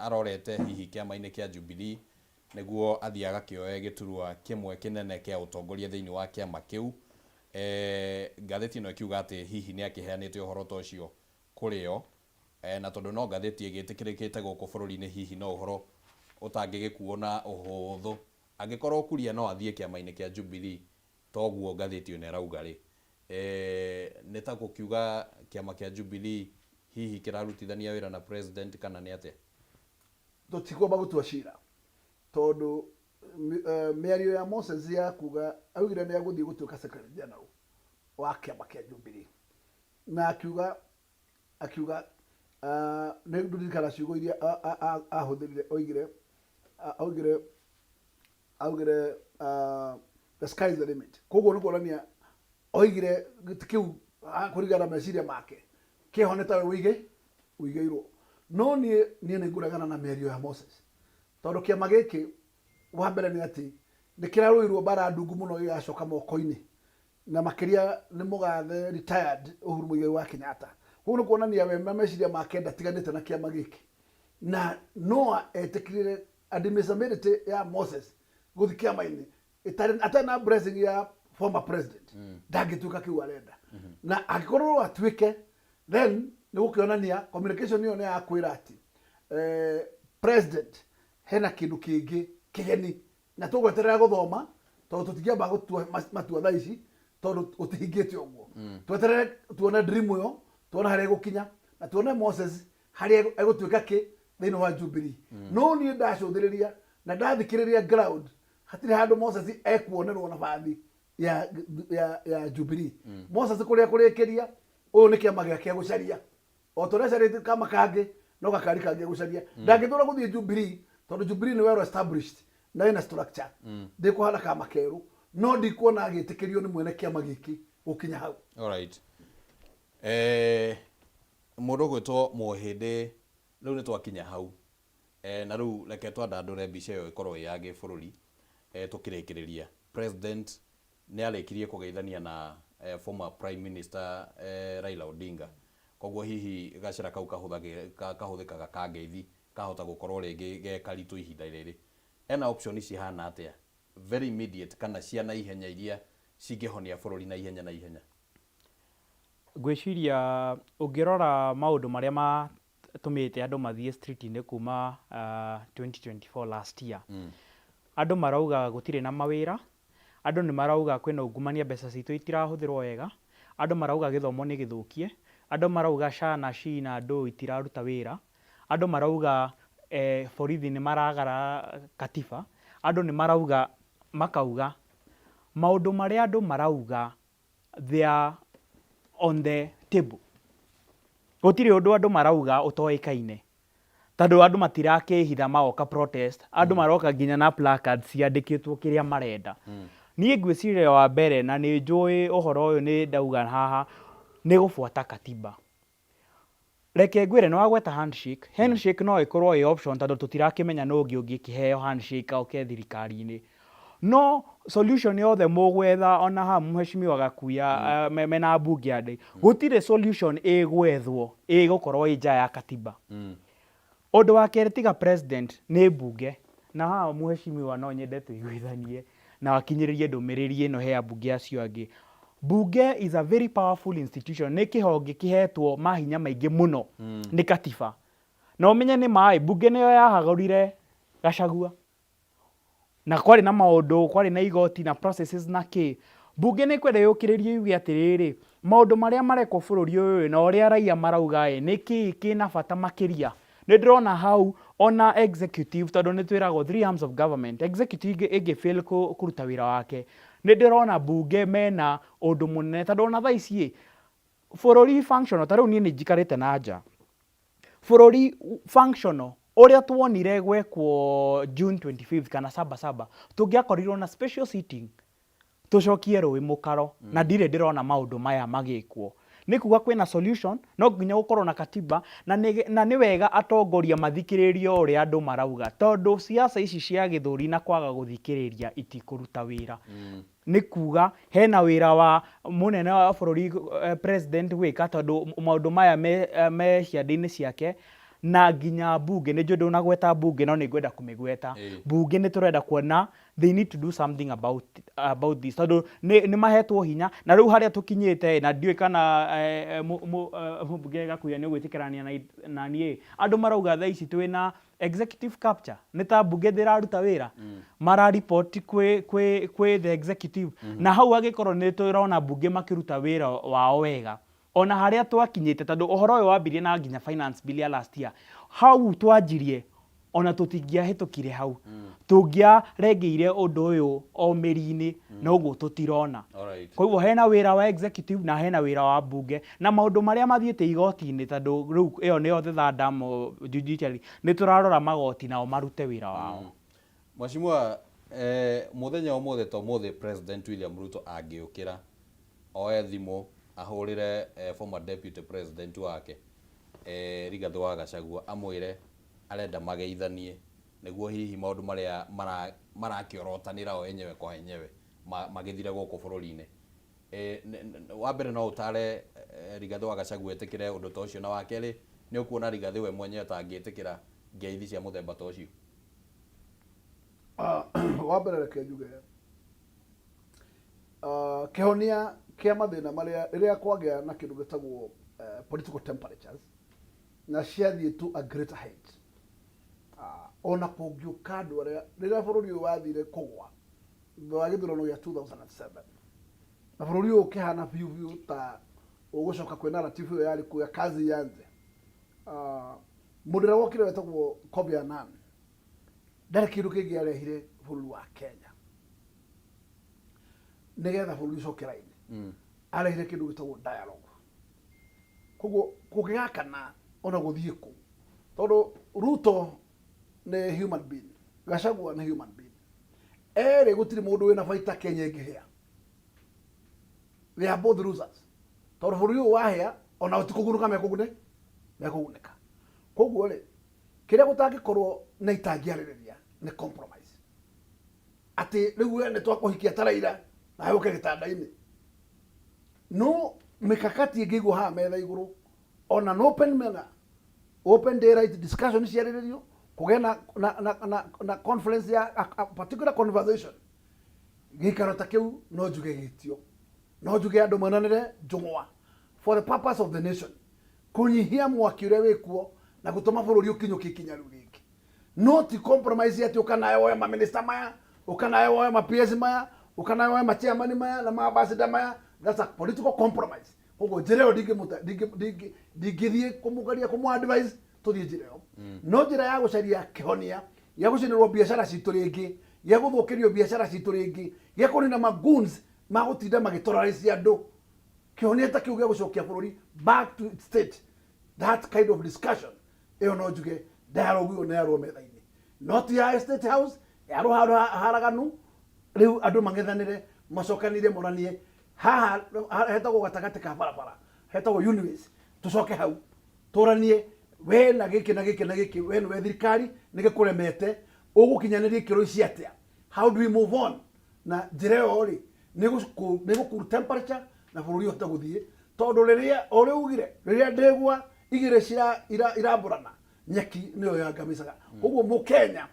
arorete hihi kĩama-inĩ kĩa Jubilee nĩguo athiĩ agakĩoe gĩturwa kĩmwe kĩnene kĩa ũtongoria thĩinĩ wa kĩama kĩu. Ngathĩti ĩno ĩkiuga atĩ hihi nĩ akĩheanĩte ũhoro ta ũcio kũrĩ o, na tondũ no ngathĩti ĩgĩtĩkĩrĩkĩte gũkũ bũrũri-inĩ, hihi no ũhoro ũtangĩgĩkuo na ũhũthũ. Angĩkorwo Kuria no athiĩ kĩama-inĩ kĩa Jubilee toguo ngathĩti ĩno ĩrauga rĩ, nĩ ta gũkiuga kĩama kĩa Jubilee hihi kĩrarutithania wĩra na president kana nĩ atĩa? Tũtikwamba gũtua cira tondũ mĩario ya Moses ya kuga augire nĩ egũthiĩ gũtuĩka secretary general wa kĩama kĩa Jubilee, na akiuga nĩ ndirikana ciugo iria ahũthĩrire, oigire "The sky is the limit." Koguo nĩ kuonania oigire gĩtĩ kĩu, kũringana na meciria make, kĩho nĩ tawe ũigĩirwo. No niĩ nĩ ngũregana na mĩario ya Moses, tondũ kĩama gĩkĩ, wa mbere nĩ atĩ nĩ kĩrarũirwo mbara ndungu mũno gĩgacoka moko-inĩ, na makĩria nĩ mũgathe retired Uhuru Muigai wa Kenyatta. Koguo nĩ kuonania we na meciria make ndatiganĩte na kĩama gĩkĩ, na no etĩkĩrire admissibility ya Moses gũthiĩ kĩama-inĩ atarĩ na blessing ya former president. Ndangĩtuĩka kĩu arenda, na angĩkorwo no atuĩke, then nĩ gũkĩonania communication ĩyo nĩ ya kwĩra atĩ president hena kĩndũ kĩngĩ kĩgeni, na tũgweterera gũthoma tondũ tũtingĩamba gũtua matua thaa ici tondũ gũtihingĩte ũguo. Tweterere tuone dream ĩyo, tuone harĩa ĩgũkinya, na tuone Moses harĩa egũtuĩka kĩ thĩinĩ wa Jubilee. No niĩ ndacũthĩrĩria na ndathikĩrĩria ground, hatirĩ handũ Moses ekuonerwo nabathi ya Jubilee. Moses kũrĩa kũrĩkĩria ũyũ nĩ kĩama gĩake gũcaria, o ta ũrĩa acarĩtie kama kangĩ, no gakari kangĩ gũcaria. Ndangĩtũra gũthiĩ Jubilee tondũ Jubilee nĩ well established na ĩna structure, ndĩkũhana kama kerũ, no ndikuona agĩtĩkĩrio nĩ mwene kĩama gĩkĩ gũkinya hau. Alright. Mũndũ ũgwĩtwo Mũhĩndĩ, rĩu nĩ twakinya hau. Na rĩu reke twandandũre mbica ĩyo ĩkorwo ĩ ya gĩbũrũri tũkĩrĩkĩrĩria. President nĩ arĩkirie kũgeithania na former Prime Minister Raila Odinga. Koguo hihi gacĩra kau kahũthĩkaga ka ngeithi kahota gũkorwo rĩngĩ ge karitũ ihinda rĩrĩ. Ena option cihana atĩa very immediate kana cia naihenya iria cingĩhonia bũrũri naihenya naihenya? Ngwĩciria ũngĩrora maũndũ marĩa matũmĩte andũ mathiĩ street-inĩ kuma 2024 last year, andũ marauga gũtirĩ na mawĩra, andũ nĩ marauga kwĩna ungumania, mbeca citũ itirahũthĩrwo wega, andũ marauga gĩthomo nĩ gĩthũkie, andũ marauga SHA na SHI na ndũ itiraruta wĩra, andũ marauga borithi nĩ maragara katiba, andũ nĩ marauga makauga. Maũndũ marĩa andũ marauga they are on the table. Gũtirĩ ũndũ andũ marauga ũtoĩkaine. Tondũ andũ matirakĩhitha magoka protest, andũ maroka nginya na placards ciandĩkĩtwo kĩrĩa marenda. Niĩ ngwĩciria wa mbere na nĩ njũĩ ũhoro ũyũ nĩ ndauga haha, nĩ gũbuata katiba. Reke ngwĩre nĩ wagweta handshake, handshake no ĩkorwo ĩ option tondũ tũtirakĩmenya nũ ũngĩ ũngĩkĩheo handshake oke thirikari-inĩ. No solution yothe mũgwetha ona haha mheshimiwa Gakuya mena ambunge angĩ, gũtirĩ solution ĩgwethwo ĩgũkorwo ĩ nja ya katiba. Ũndũ wa kerĩ tiga president nĩ mbunge, na haha mheshimiwa no nyende tũiguithanie na akinyĩrĩrie ndũmĩrĩri ĩno he ambunge acio angĩ. Mbunge is a very powerful institution, nĩ kĩhonge kĩhetwo mahinya maingĩ mũno nĩ katiba. Na ũmenye nĩ ma ĩ, mbunge nĩyo yahagũrire Gachagua. Na kwarĩ na maũndũ, kwarĩ na igoti na processes na kĩ. Mbunge nĩ ĩkwenda yũkĩrĩrie yuge atĩrĩrĩ, maũndũ marĩa marekwo bũrũri ũyũ ĩ, na ũrĩa raia marauga ĩ, nĩ kĩĩ kĩna bata makĩria. Nĩ ndĩrona hau ona executive tondũ nĩ twĩragwo three arms of government, executive ĩngĩ fail kũruta wĩra wake, nĩ ndĩrona mbunge mena ũndũ mũnene tondũ ona thaa ici ĩ, bũrũri functional, ta rĩu niĩ nĩ njikarĩte na nja, bũrũri functional ũrĩa tuonire gwekwo June 25 kana saba saba, tũngĩakorirwo na special sitting tũcokie rũĩ mũkaro na ndirĩ ndĩrona maũndũ maya magĩkwo. Nĩ kuga kwĩna solution, no nginya gũkorwo na katiba na nĩ wega atongoria mathikĩrĩrie ũrĩa andũ marauga tondũ siasa ici cia gĩthũri na kwaga gũthikĩrĩria itikũruta wĩra. Nĩ kuga hena wĩra wa mũnene wa bũrũri president gwĩka tondũ maũndũ maya me ciande-inĩ ciake na nginya mbunge, nĩ njũĩ ndũnagweta mbunge no nĩ ngwenda kũmĩgweta. Mbunge nĩ tũrenda kuona they need to do something about this tondũ nĩ mahetwo hinya na rĩu harĩa tũkinyĩte na ndiũĩ kana mũmbunge Gakuya nĩ ũgwĩtĩkĩrania na niĩ, andũ marauga thaa ici twĩna executive capture, nĩ ta mbunge ndĩraruta wĩra, mara report kwĩ the executive na hau angĩkorwo nĩ tũrona mbunge makĩruta wĩra wao wega, ona harĩa twakinyĩte tondũ ũhoro ũyũ wambirie na nginya finance bill ya last year, hau twanjirie ona tũtingĩahĩtũkire hau, tũngĩarengeire ũndũ ũyũ o mĩri-inĩ na ũguo tũtirona. Koguo hena wĩra wa executive na hena wĩra wa mbunge na maũndũ marĩa mathiĩte igoti-inĩ tondũ rĩu ĩyo nĩyo the third arm of judiciary, nĩ tũrarora magoti nao marute wĩra wao. Mheshimiwa, mũthenya ũmũthĩ ta ũmũthĩ President William Ruto angĩũkĩra oe thimũ ahũrĩre former deputy president wake Rigathĩ wa Gachagua amwĩre arenda mageithanie nĩguo hihi maũndũ marĩa marakĩorotanĩra o enyewe kwa enyewe magĩthire gũkũ bũrũri-inĩ. Wa mbere no ũtare Rigathĩ wa Gachagua etĩkĩre ũndũ ta ũcio, na wa kerĩ nĩ ũkuona Rigathĩ we mwenyewe ta angĩtĩkĩra ngeithi cia mũthemba ta ũcio? Wa mbere reke njuge kĩhonia kĩa mathĩna marĩa rĩrĩa kwagĩa na kĩndũ gĩtagwo political temperatures na ciathiĩ to a greater height, ona kũngĩũka andũ arĩa rĩrĩa bũrũri ũyũ wathire kũgwa thutha wa gĩthurano gĩa 2007 na bũrũri ũyũ ũkĩhana biũ biũ ta ũgũcoka kwĩ narrative ĩyo yarĩ kuo ya kazi ianze, mũndũ ũrĩa wokire wetagwo Kofi Annan ndarĩ kĩndũ kĩngĩ arehire bũrũri wa Kenya nĩgetha bũrũri ũcoke raini, arehire kĩndũ gĩtagwo dialogue. Koguo kũngĩgakana ona gũthiĩ kũ, tondũ Ruto nĩ human being, Gachagua nĩ human being, erĩ gũtirĩ mũndũ wĩna baita Kenya ĩngĩhĩa. They are both losers, tondũ bũrũri ũyũ wahĩa ona ti kũgunĩka mekũgunĩka. Koguo rĩ, kĩrĩa gũtangĩkorwo na itangĩarĩrĩria nĩ compromise, atĩ rĩu we nĩ twakũhikia ta Raila nawe ũke gĩtanda-inĩ. No mikakati ĩngĩigwo haha metha igũrũ ona no open manner, open daylight discussion ciarĩrĩrio, kũgĩe na conference ya a particular conversation, gĩikaro ta kĩu no njuge gĩtio, no njuge andũ monanĩre njũng'wa for the purpose of the nation, kũnyihia mwaki ũrĩa wĩkuo na gũtũma bũrũri ũkinyũkie ikinya rĩu rĩngĩ. No ti compromise atĩ ũka nawe woe maminista maya, ũka nawe woe ma PS maya, ũka nawe woe ma chairman maya na ma ambassador maya. That's a political compromise. Koguo njĩra ĩyo ndingĩthiĩ kũmũgeria kũmũ advise tũthiĩ njĩra ĩyo, no njĩra ya gũcaria kĩhonia gĩa gũcinĩrwo biacara citũ rĩngĩ. Gĩa gũthũkĩrio biacara citũ rĩngĩ, gĩa kũnina magoons ma gũtinda magĩtorarĩcia andũ. Kĩhonia ta kĩu gĩa gũcokia bũrũri back to its state, that kind of discussion, ĩyo no njuge dialogue ĩyo nĩ yarwo metha-inĩ, no ti ya State House, yarwo handũ haraganu. Rĩu andũ mang'ethanĩre, macokanĩre, moranie haha hetagwo gatagatĩ ka barabara, hetagwo Uniways. Tũcoke hau tũranie, we na gĩkĩ na gĩkĩ na gĩkĩ, we nĩwe thirikari nĩ gĩkũremete, ũgũkinyanĩria ikĩro ici atĩa? How do we move on? Na njĩra ĩyo rĩ, nĩ gũkuru temperature na bũrũri ũhote gũthiĩ, tondũ rĩrĩa o ũrĩa ugire, rĩrĩa ndegwa igĩrĩ irambũrana, nyeki nĩyo yangamicaga. Koguo mũkenya,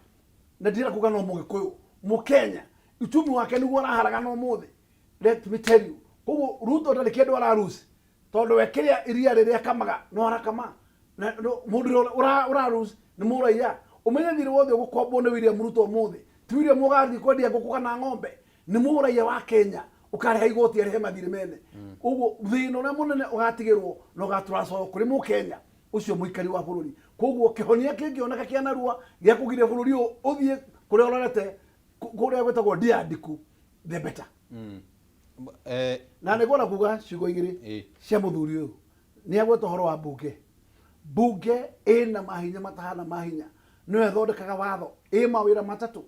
na ndirenda kuga no mũgĩkũyũ, mũkenya uchumi wake nĩguo ũraharagana ũmũthĩ, let me tell you. Koguo Ruto ndarĩ kĩndũ araruci, tondũ we kĩrĩa iria rĩrĩa akamaga no arakama na mũndũ ũrĩa ũraruci nĩ mũraiya. Ũmenye thirĩ wothe ũgũkombwo nĩ William Ruto ũmũthĩ, ti William ũgathiĩ kwendia ngũkũ kana ng'ombe, nĩ mũraiya wa Kenya ũkarĩha igoti arĩhe mathirĩ mene. Ũguo thĩna ũrĩa mũnene ũgatigĩrwo na ũgatransfer kũrĩ mũkenya ũcio mũikari wa bũrũri. Koguo kĩhonia kĩngĩoneka kĩa narua gĩa kũgiria bũrũri ũyũ ũthiĩ kũrĩa ũrorete, kũrĩa gwĩtagwo ndia ndiku, the better. Na nĩngwenda kuga ciugo igĩrĩ cia mũthuri ũyũ. Nĩ agweta ũhoro wa mbunge. Mbunge ĩna mahinya matahana mahinya, nĩyo ĩthondekaga watho, ĩ mawĩra matatũ.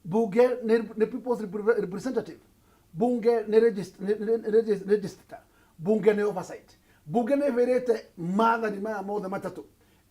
Bunge nĩ people's representative, bunge nĩ register, bunge nĩ oversight. Bunge nĩ ĩbĩrĩte maathani maya mothe matatũ,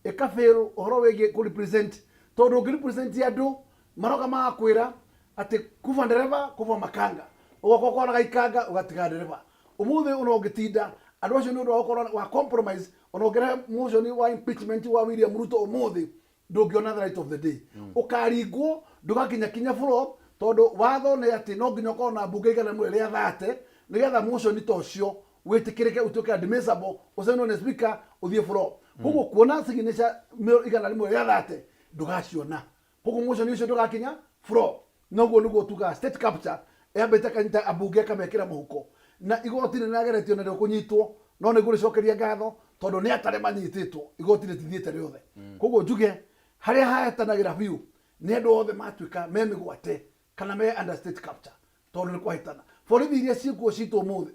ĩkabĩrwo ũhoro wĩgiĩ kũ represent, tondũ ũngĩ represent andũ maroka magakwĩra atĩ kuba ndereba kuba makanga, ũgoka ũkoraga ikanga ũgatiga ndereba. Ũmũthĩ ona ũngĩtinda andũ acio nĩ ũndũ wa gũkorwo wa compromise, ona ũngĩrehe motion wa impeachment wa William Ruto ũmũthĩ, ndũngĩona the right of the day. Ũkaringwo, ndũgakinya kinya floor, tondũ watho nĩ atĩ no nginya ũkorwo na mbunge 100 rĩa 30 nĩgetha motion ta ũcio wĩtĩkĩrĩke, ũtuĩke admissible, ũcainwo nĩ speaker, ũthiĩ floor. Koguo kuona signature 130 ndũgaciona, koguo motion ũcio ndũgakinya floor. Noguo nĩguo tugaga state capture yambĩte kanyita ambunge ĩkamekĩra mũhuko, na igoti nĩ rĩrageretio na rĩkũnyitwo, no nĩ ngũrĩcokeria ngatho tondũ nĩ atare manyitĩtwo, igoti rĩtithiĩte rĩothe. Koguo njuge harĩa hahetanagĩra biũ nĩ andũ othe matuĩka me mĩgwate kana me under state capture, tondũ nĩ kwahĩtana. Borithi iria ciĩkuo citũ ũmũthĩ,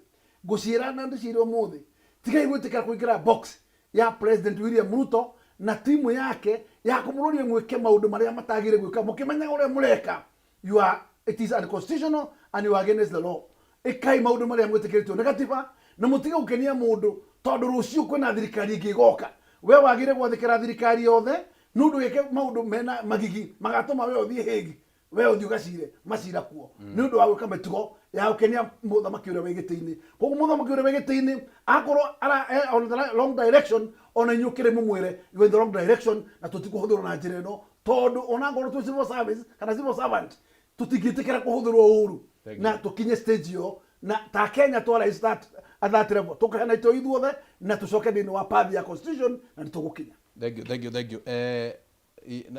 ngũciĩra na ndĩciĩre ũmũthĩ, tigai gwĩtĩkĩra kũingĩra box ya President William Ruto na timu yake ya kũmũrũria mwĩke maũndũ marĩa matagĩrĩire gwĩka mũkĩmenyaga ũrĩa mũreka. You are it is unconstitutional and you are against the law. Ĩkai maũndũ marĩa mwĩtĩkĩrĩtio nĩ gatiba na mũtige gũkenia mũndũ, tondũ rũciũ kwĩna thirikari ĩngĩ ĩgoka. We wagĩrĩire gwathĩkĩra thirikari yothe, nĩ ũndũ wĩke maũndũ mena magigi magatũma we ũthiĩ Hague, we ũthiĩ ũgacire macira kuo nĩ ũndũ wa gwĩka mĩtugo ya gũkenia mũthamaki ũrĩa wĩ gĩtĩ-inĩ. Koguo mũthamaki ũrĩa wĩ gĩtĩ-inĩ akorwo ara on the wrong direction, ona inyuĩ ũkĩrĩ mũmwĩre you are in the wrong direction, na tũtikũhũthĩrwo na njĩra ĩno, tondũ ona ngorwo twĩ civil service kana civil servant, tũtingĩtĩkĩra kũhũthĩrwo ũru. Thank you. Na tũkinye stage ĩyo na ta Kenya twara is that at that level, tũkahana itũ ithuothe na tũcoke thĩinĩ wa path ya constitution na nĩ tũgũkinya. Thank you, thank you, thank you.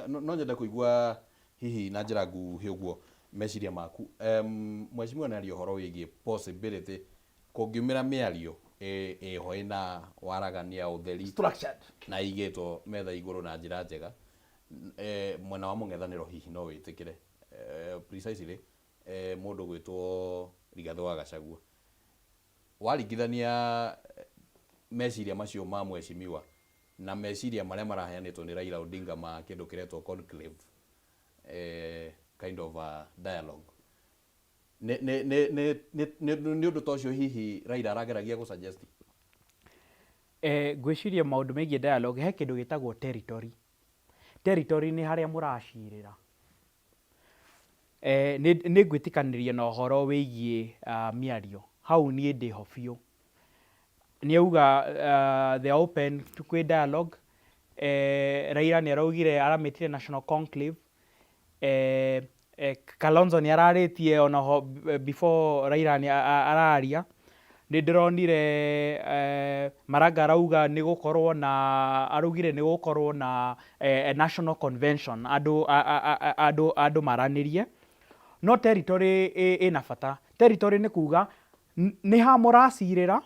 No nyende kũigua hihi na njĩra nguhĩ ũguo meciria maku. Mheshimiwa nĩ aria ũhoro wĩgiĩ possibility kũngiumĩra mĩario ĩho ĩna waragania, ũtheri structured na igĩtwo metha igũrũ na njĩra njega, mwena wa mũng'ethanĩro hihi no wĩtĩkĩre, precisely mũndũ gwĩtwo Rigathĩ wa Gachagua. Waringithania meciria macio ma mheshimiwa na meciria marĩa maraheanĩtwo nĩ Raila Odinga ma kĩndũ kĩretwo conclave, kind of a dialogue, nĩ ũndũ ta ũcio hihi Raila arageragia gũ suggest? Ngwĩciria maũndũ megiĩ dialogue, he kĩndũ gĩtagwo territory. Territory nĩ harĩa mũracirĩra. Nĩ ngwĩtĩkanĩria na ũhoro wĩgiĩ mĩario hau, niĩ ndĩho biũ. Nĩ auga they are open to kwĩ dialogue. Raila nĩ araugire aramĩtire national conclave. Kalonzo nĩ ararĩtie onaho before Raila nĩ araria. Nĩ ndĩronire Maraga arauga nĩ gũkorwo na, araugire nĩ gũkorwo na national convention, andũ maranĩrie. No territory ĩna bata. Territory nĩ kuga nĩ ha mũracirĩra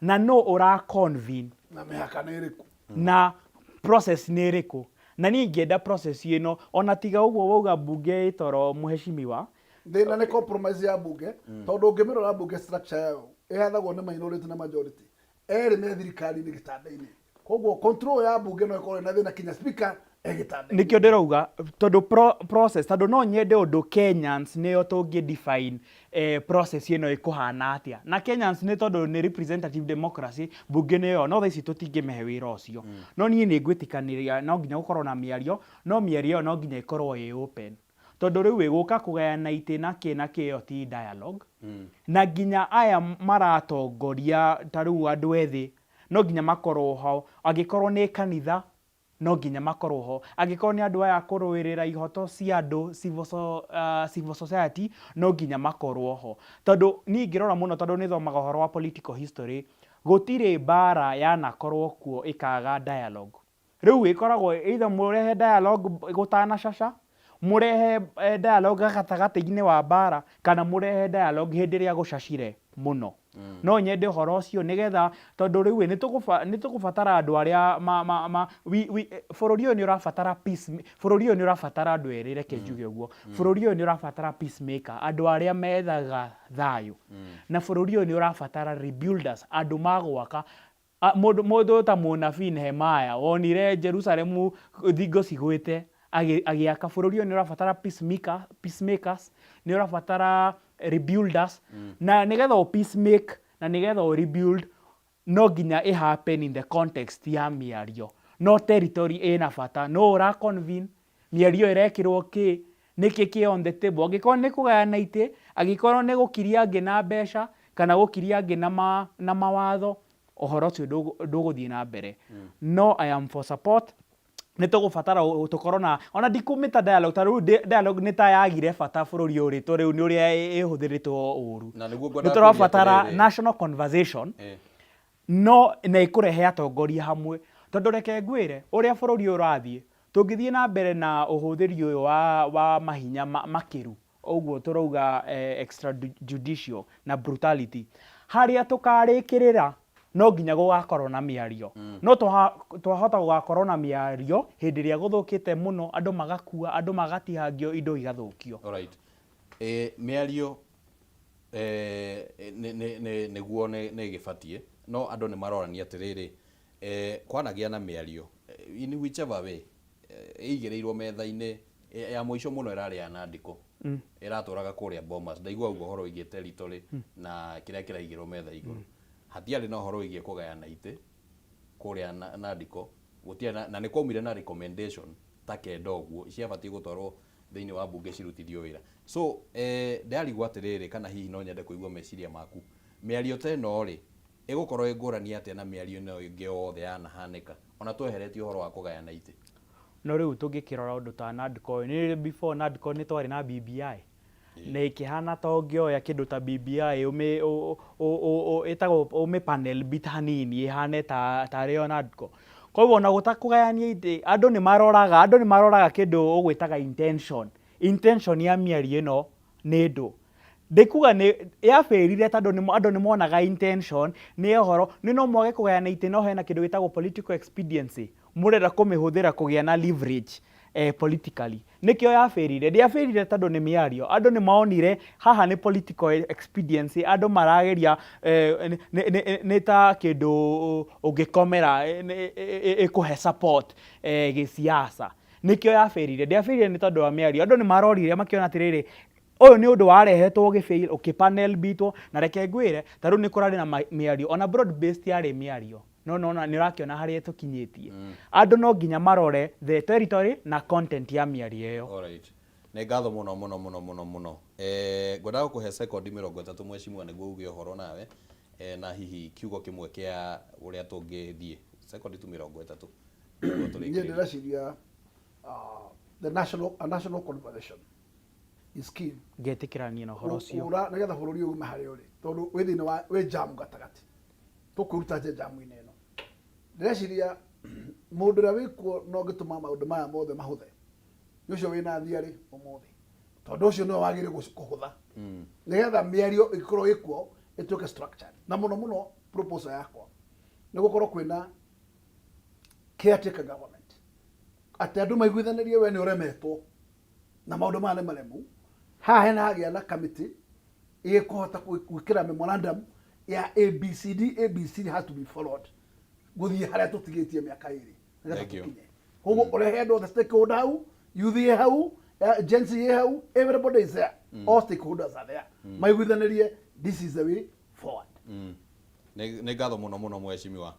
na nũ ũra convene na mĩhaka nĩ ĩrĩkũ na process nĩ ĩrĩkũ. Na niĩ ingĩenda process ĩno, ona tiga ũguo wauga mbunge ĩ toro mheshimiwa. Thĩna nĩ compromise ya mbunge, tondũ ũngĩmĩrora mbunge structure yayo ĩhathagwo nĩ minority na majority, erĩ me thirikari-inĩ gĩtanda-inĩ, koguo control ya mbunge no ĩkorwo ĩna thĩna kinya speaker e gĩtanda-inĩ. Nĩkĩo ndĩrauga tondũ process, tondũ no nyende ũndũ Kenyans nĩo tũngĩ define process ĩno ĩkũhana atĩa. Na Kenyans nĩ tondũ nĩ representative democracy, mbunge nĩyo, no thaa ici tũtingĩmehe wĩra ũcio. No niĩ nĩ ngwĩtĩkanĩria no nginya gũkorwo na mĩario, no mĩario ĩyo no nginya ĩkorwo ĩ open. Tondũ rĩu ĩ, gũka kũgayana itĩ na kĩ na kĩ ĩyo ti dialogue. Na nginya aya maratongoria ta rĩu andũ ethĩ, no nginya makorwo ho. Angĩkorwo nĩ kanitha, no nginya makorwo ho. Angĩkorwo nĩ andũ aya a kũrũĩrĩra ihoto cia andũ, civil society, no nginya makorwo ho. Tondũ niĩ ingĩrora mũno tondũ nĩ thomaga ũhoro wa political history, gũtirĩ mbara yanakorwo kuo ĩkaga dialogue. Rĩu ĩkoragwo either mũrehe dialogue gũtanacaca, mũrehe dialogue gatagatĩ-inĩ wa mbara, kana mũrehe dialogue hĩndĩ ĩrĩa gũcacire mũno. No nyende ũhoro ũcio nĩgetha, tondũ rĩu ĩ, nĩ tũgũbatara andũ arĩa ma, ma, ma, we, we, bũrũri ũyũ nĩ ũrabatara peace, bũrũri ũyũ nĩ ũrabatara andũ erĩ, reke njuge ũguo. Bũrũri ũyũ nĩ ũrabatara peacemaker, andũ arĩa methaga thayũ. Na bũrũri ũyũ nĩ ũrabatara rebuilders, andũ magwaka. Mũndũ mũndũ ta mũnabii Nehemiah wonire Jerusalemu thingo cigwĩte agĩaka. Bũrũri ũyũ nĩ ũrabatara peacemaker, peacemakers, nĩ ũrabatara rebuilders. Na nĩgetha ũ peacemake na nĩgetha ũ rebuild no nginya ĩ happen in the context ya mĩario. No territory ĩna bata, no ũra convene, mĩario ĩrekĩrwo kĩ, nĩkĩ kĩ on the table. Angĩkorwo nĩ kũgayana itĩ, angĩkorwo nĩ gũkiria angĩ na mbeca, kana gũkiria angĩ na mawatho, ũhoro ũcio ndũgũthiĩ na mbere. No I am for support. Nĩ tũgũbatara tũkorwo na, ona ndikũmĩta dialogue, ta rĩu dialogue nĩ ta yagire bata bũrũri ũyũ rĩ, to rĩu nĩ ũrĩa ĩhũthĩrĩtwo ũru. Na nĩguo ngwendaga Nĩ tũrabatara kũria atĩrĩrĩ. national conversation, no na ĩkũrehe atongoria hamwe. Tondũ reke ngwĩre, ũrĩa bũrũri ũyũ ũrathiĩ, tũngĩthiĩ na mbere na ũhũthĩri ũyũ wa mahinya makĩru, ũguo tũrauga extrajudicial na brutality, harĩa tũkarĩkĩrĩra no nginya gũgakorwo na mĩario. No twahota gũgakorwo na mĩario hĩndĩ ĩrĩa gũthũkĩte mũno, andũ magakua, andũ magatihangio, indo igathũkio. Alright. Mĩario nĩguo nĩ ĩgĩbatiĩ, no andũ nĩ marorania atĩrĩrĩ, kwanagĩa na mĩario in whichever way ĩigĩrĩirwo metha-inĩ ya mũico mũno ĩrarĩ ya Nandiko, ĩratũraga kũrĩa Bomas. Ndaigua ũguo ũhoro wĩgiĩ territory na kĩrĩa kĩraigĩrwo metha igũrũ, hatiarĩ na ũhoro wĩgiĩ kũgayana itĩ kũrĩa Nandiko, gũtiarĩ na nĩ kwaumire na recommendation ta kenda ũguo ciabatiĩ gũtwarwo thĩinĩ wa mbunge cirutithio wĩra. So ndĩrarigwo atĩrĩrĩ, kana hihi no nyende kũigua meciria maku, mĩario ta ĩno rĩ, ĩgũkorwo ĩ ngũrani atĩa na mĩario ĩno ĩngĩ yothe yanahanĩka, ona tweheretie ũhoro wa kũgayana itĩ? No rĩu tũngĩkĩrora ũndũ ta NADCO, nĩ before NADCO nĩ twarĩ na BBI, na ĩkĩhana ta ũngĩoya kĩndũ ta BBI ĩtagwo ũmĩ panel beat hanini ĩhane tarĩ yo NADCO. Koguo ona gũtakũgayania itĩ, andũ nĩ maroraga kĩndũ ũgwĩtaga intention. Intention ya mĩario ĩno nĩ ndũ. Ndĩkuga nĩ yabĩrire tondũ andũ nĩ monaga intention nĩ ũhoro, nĩ no mwage kũgayana itĩ, no hena kĩndũ gĩtagwo political expediency, mũrenda kũmĩhũthĩra kũgĩa na leverage politically. Nĩkĩo yabĩrire. Ndĩabĩrire tondũ nĩ mĩario, andũ nĩ monire haha nĩ political expediency, andũ marageria nĩ ta kĩndũ ũngĩkomera ĩkũhe support gĩsiasa. Nĩkĩo yabĩrire. Ndĩabĩrire nĩ tondũ wa mĩario, andũ nĩ marorire makĩona atĩrĩrĩ, ũyũ nĩ ũndũ warehetwo ũgĩfail, ũkĩpanel beatwo. Na reke ngwĩre, ta rĩu nĩ kũrarĩ na mĩario, ona broad based yarĩ mĩario, no nona nĩ ũrakĩona harĩa tũkinyĩtie. Andũ no nginya marore the territory na content ya mĩario ĩyo. Alright. Nĩ ngatho mũno mũno mũno mũno mũno. Ngwendaga gũkũhe sekondi 30 mheshimiwa nĩguo uge ũhoro nawe, na hihi kiugo kĩmwe kĩa ũrĩa tũngĩthiĩ, sekondi tu 30 nĩguo Niĩ tũrĩkĩrĩrie. Ndĩreciria the national a national conversation is key. Ngetĩkĩrania na ũhoro ũcio. Kũra nĩgetha bũrũri ũyũ ume harĩa ũrĩ, tondũ wĩ thĩinĩ wa wĩ jam gatagatĩ, tũkwĩruta nje jamu-inĩ ĩno. Ndĩreciria mũndũ ũrĩa wĩkuo no ũngĩtũma maũndũ maya mothe mahũthe nĩ ũcio wĩna thiarĩ ũmũthĩ, tondũ ũcio nĩwe wagĩrĩire kũhũtha nĩgetha mĩario ĩkorwo ĩkuo ĩtuĩke structured. Na mũno mũno proposal yakwa nĩ gũkorwo kwĩna caretaker government. Atĩ andũ maiguithanĩrie we nĩ ũremetwo na maũndũ maya nĩ maremu. Haha hena hagĩa na kamĩtĩ ĩkũhota gwĩkĩra memorandum ya ABCD. ABCD has to be followed gũthiĩ harĩa tũtigĩtie mĩaka 2 nĩgetha Thank you. tũkinye. Koguo ũrehe andũ othe, stakeholder hau, youth ĩ hau, Gen Z ĩ hau, everybody is there, all stakeholders are there, maiguithanĩrie this is the way forward. Nĩ ngatho mũno mũno, mheshimiwa,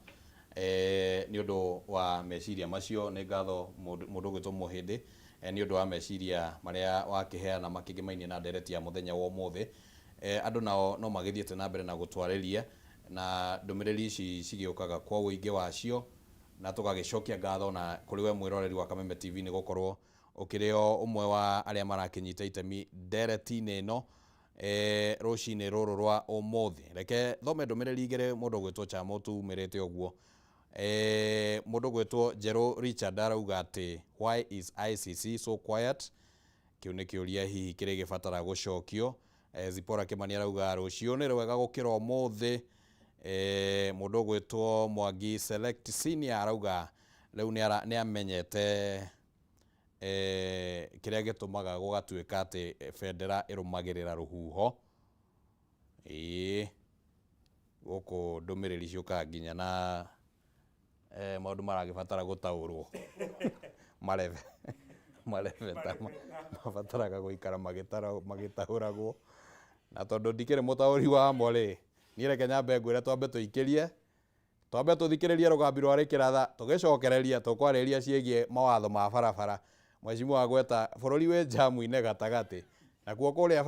nĩ ũndũ wa meciria macio. Nĩ ngatho mũndũ ũgwĩtwo Mũhĩndĩ, nĩ ũndũ wa meciria marĩa wakĩheana makĩgĩmainie na ndereti ya mũthenya wa ũmũthĩ. Andũ nao no magĩthiĩte na mbere na gũtwarĩria na ndũmĩrĩri ici cigĩũkaga kwa ũingĩ wacio, na tũgagĩcokia ngatho na kũrĩ we mwĩroreri wa Kameme TV nĩ gũkorwo ũkĩrĩ o ũmwe wa arĩa marakĩnyita itemi ndereti-inĩ ĩno rũcinĩ rũrũ rwa ũmũthĩ. Reke thome ndũmĩrĩri igĩrĩ. Mũndũ ũgwĩtwo Chamo tumĩrĩte ũguo, mũndũ ũgwĩtwo Njerũ Richard arauga atĩ, "Why is ICC so quiet?" Kĩu nĩ kĩũria hihi kĩrĩ gĩbatara gũcokio. Zipora Kimani arauga rũciũ nĩ rwega gũkĩra ũmũthĩ. Mũndũ ũgwĩtwo Mwangi Select Senior arauga rĩu nĩ amenyete kĩrĩa gĩtũmaga gũgatuĩka atĩ bendera ĩrũmagĩrĩra rũhuho. Ĩĩ, gũkũ ndũmĩrĩri ciũkaga nginya na maũndũ maragĩbatara gũtaũrwo, marebe marebeta mabataraga gũikara magĩtaũragwo, na tondũ ndikĩrĩ mũtaũri wamo rĩ, niĩ reke nyambe ngwĩre twambe tũikĩrie, twambe tũthikĩrĩrie rũgambi rwa rĩkĩratha. Tũgĩcokereria tũkwarĩria ciĩgiĩ mawatho ma barabara. Mheshimiwa gweta bũrũri wĩ njamu-inĩ gatagatĩ nakuo kũrĩa.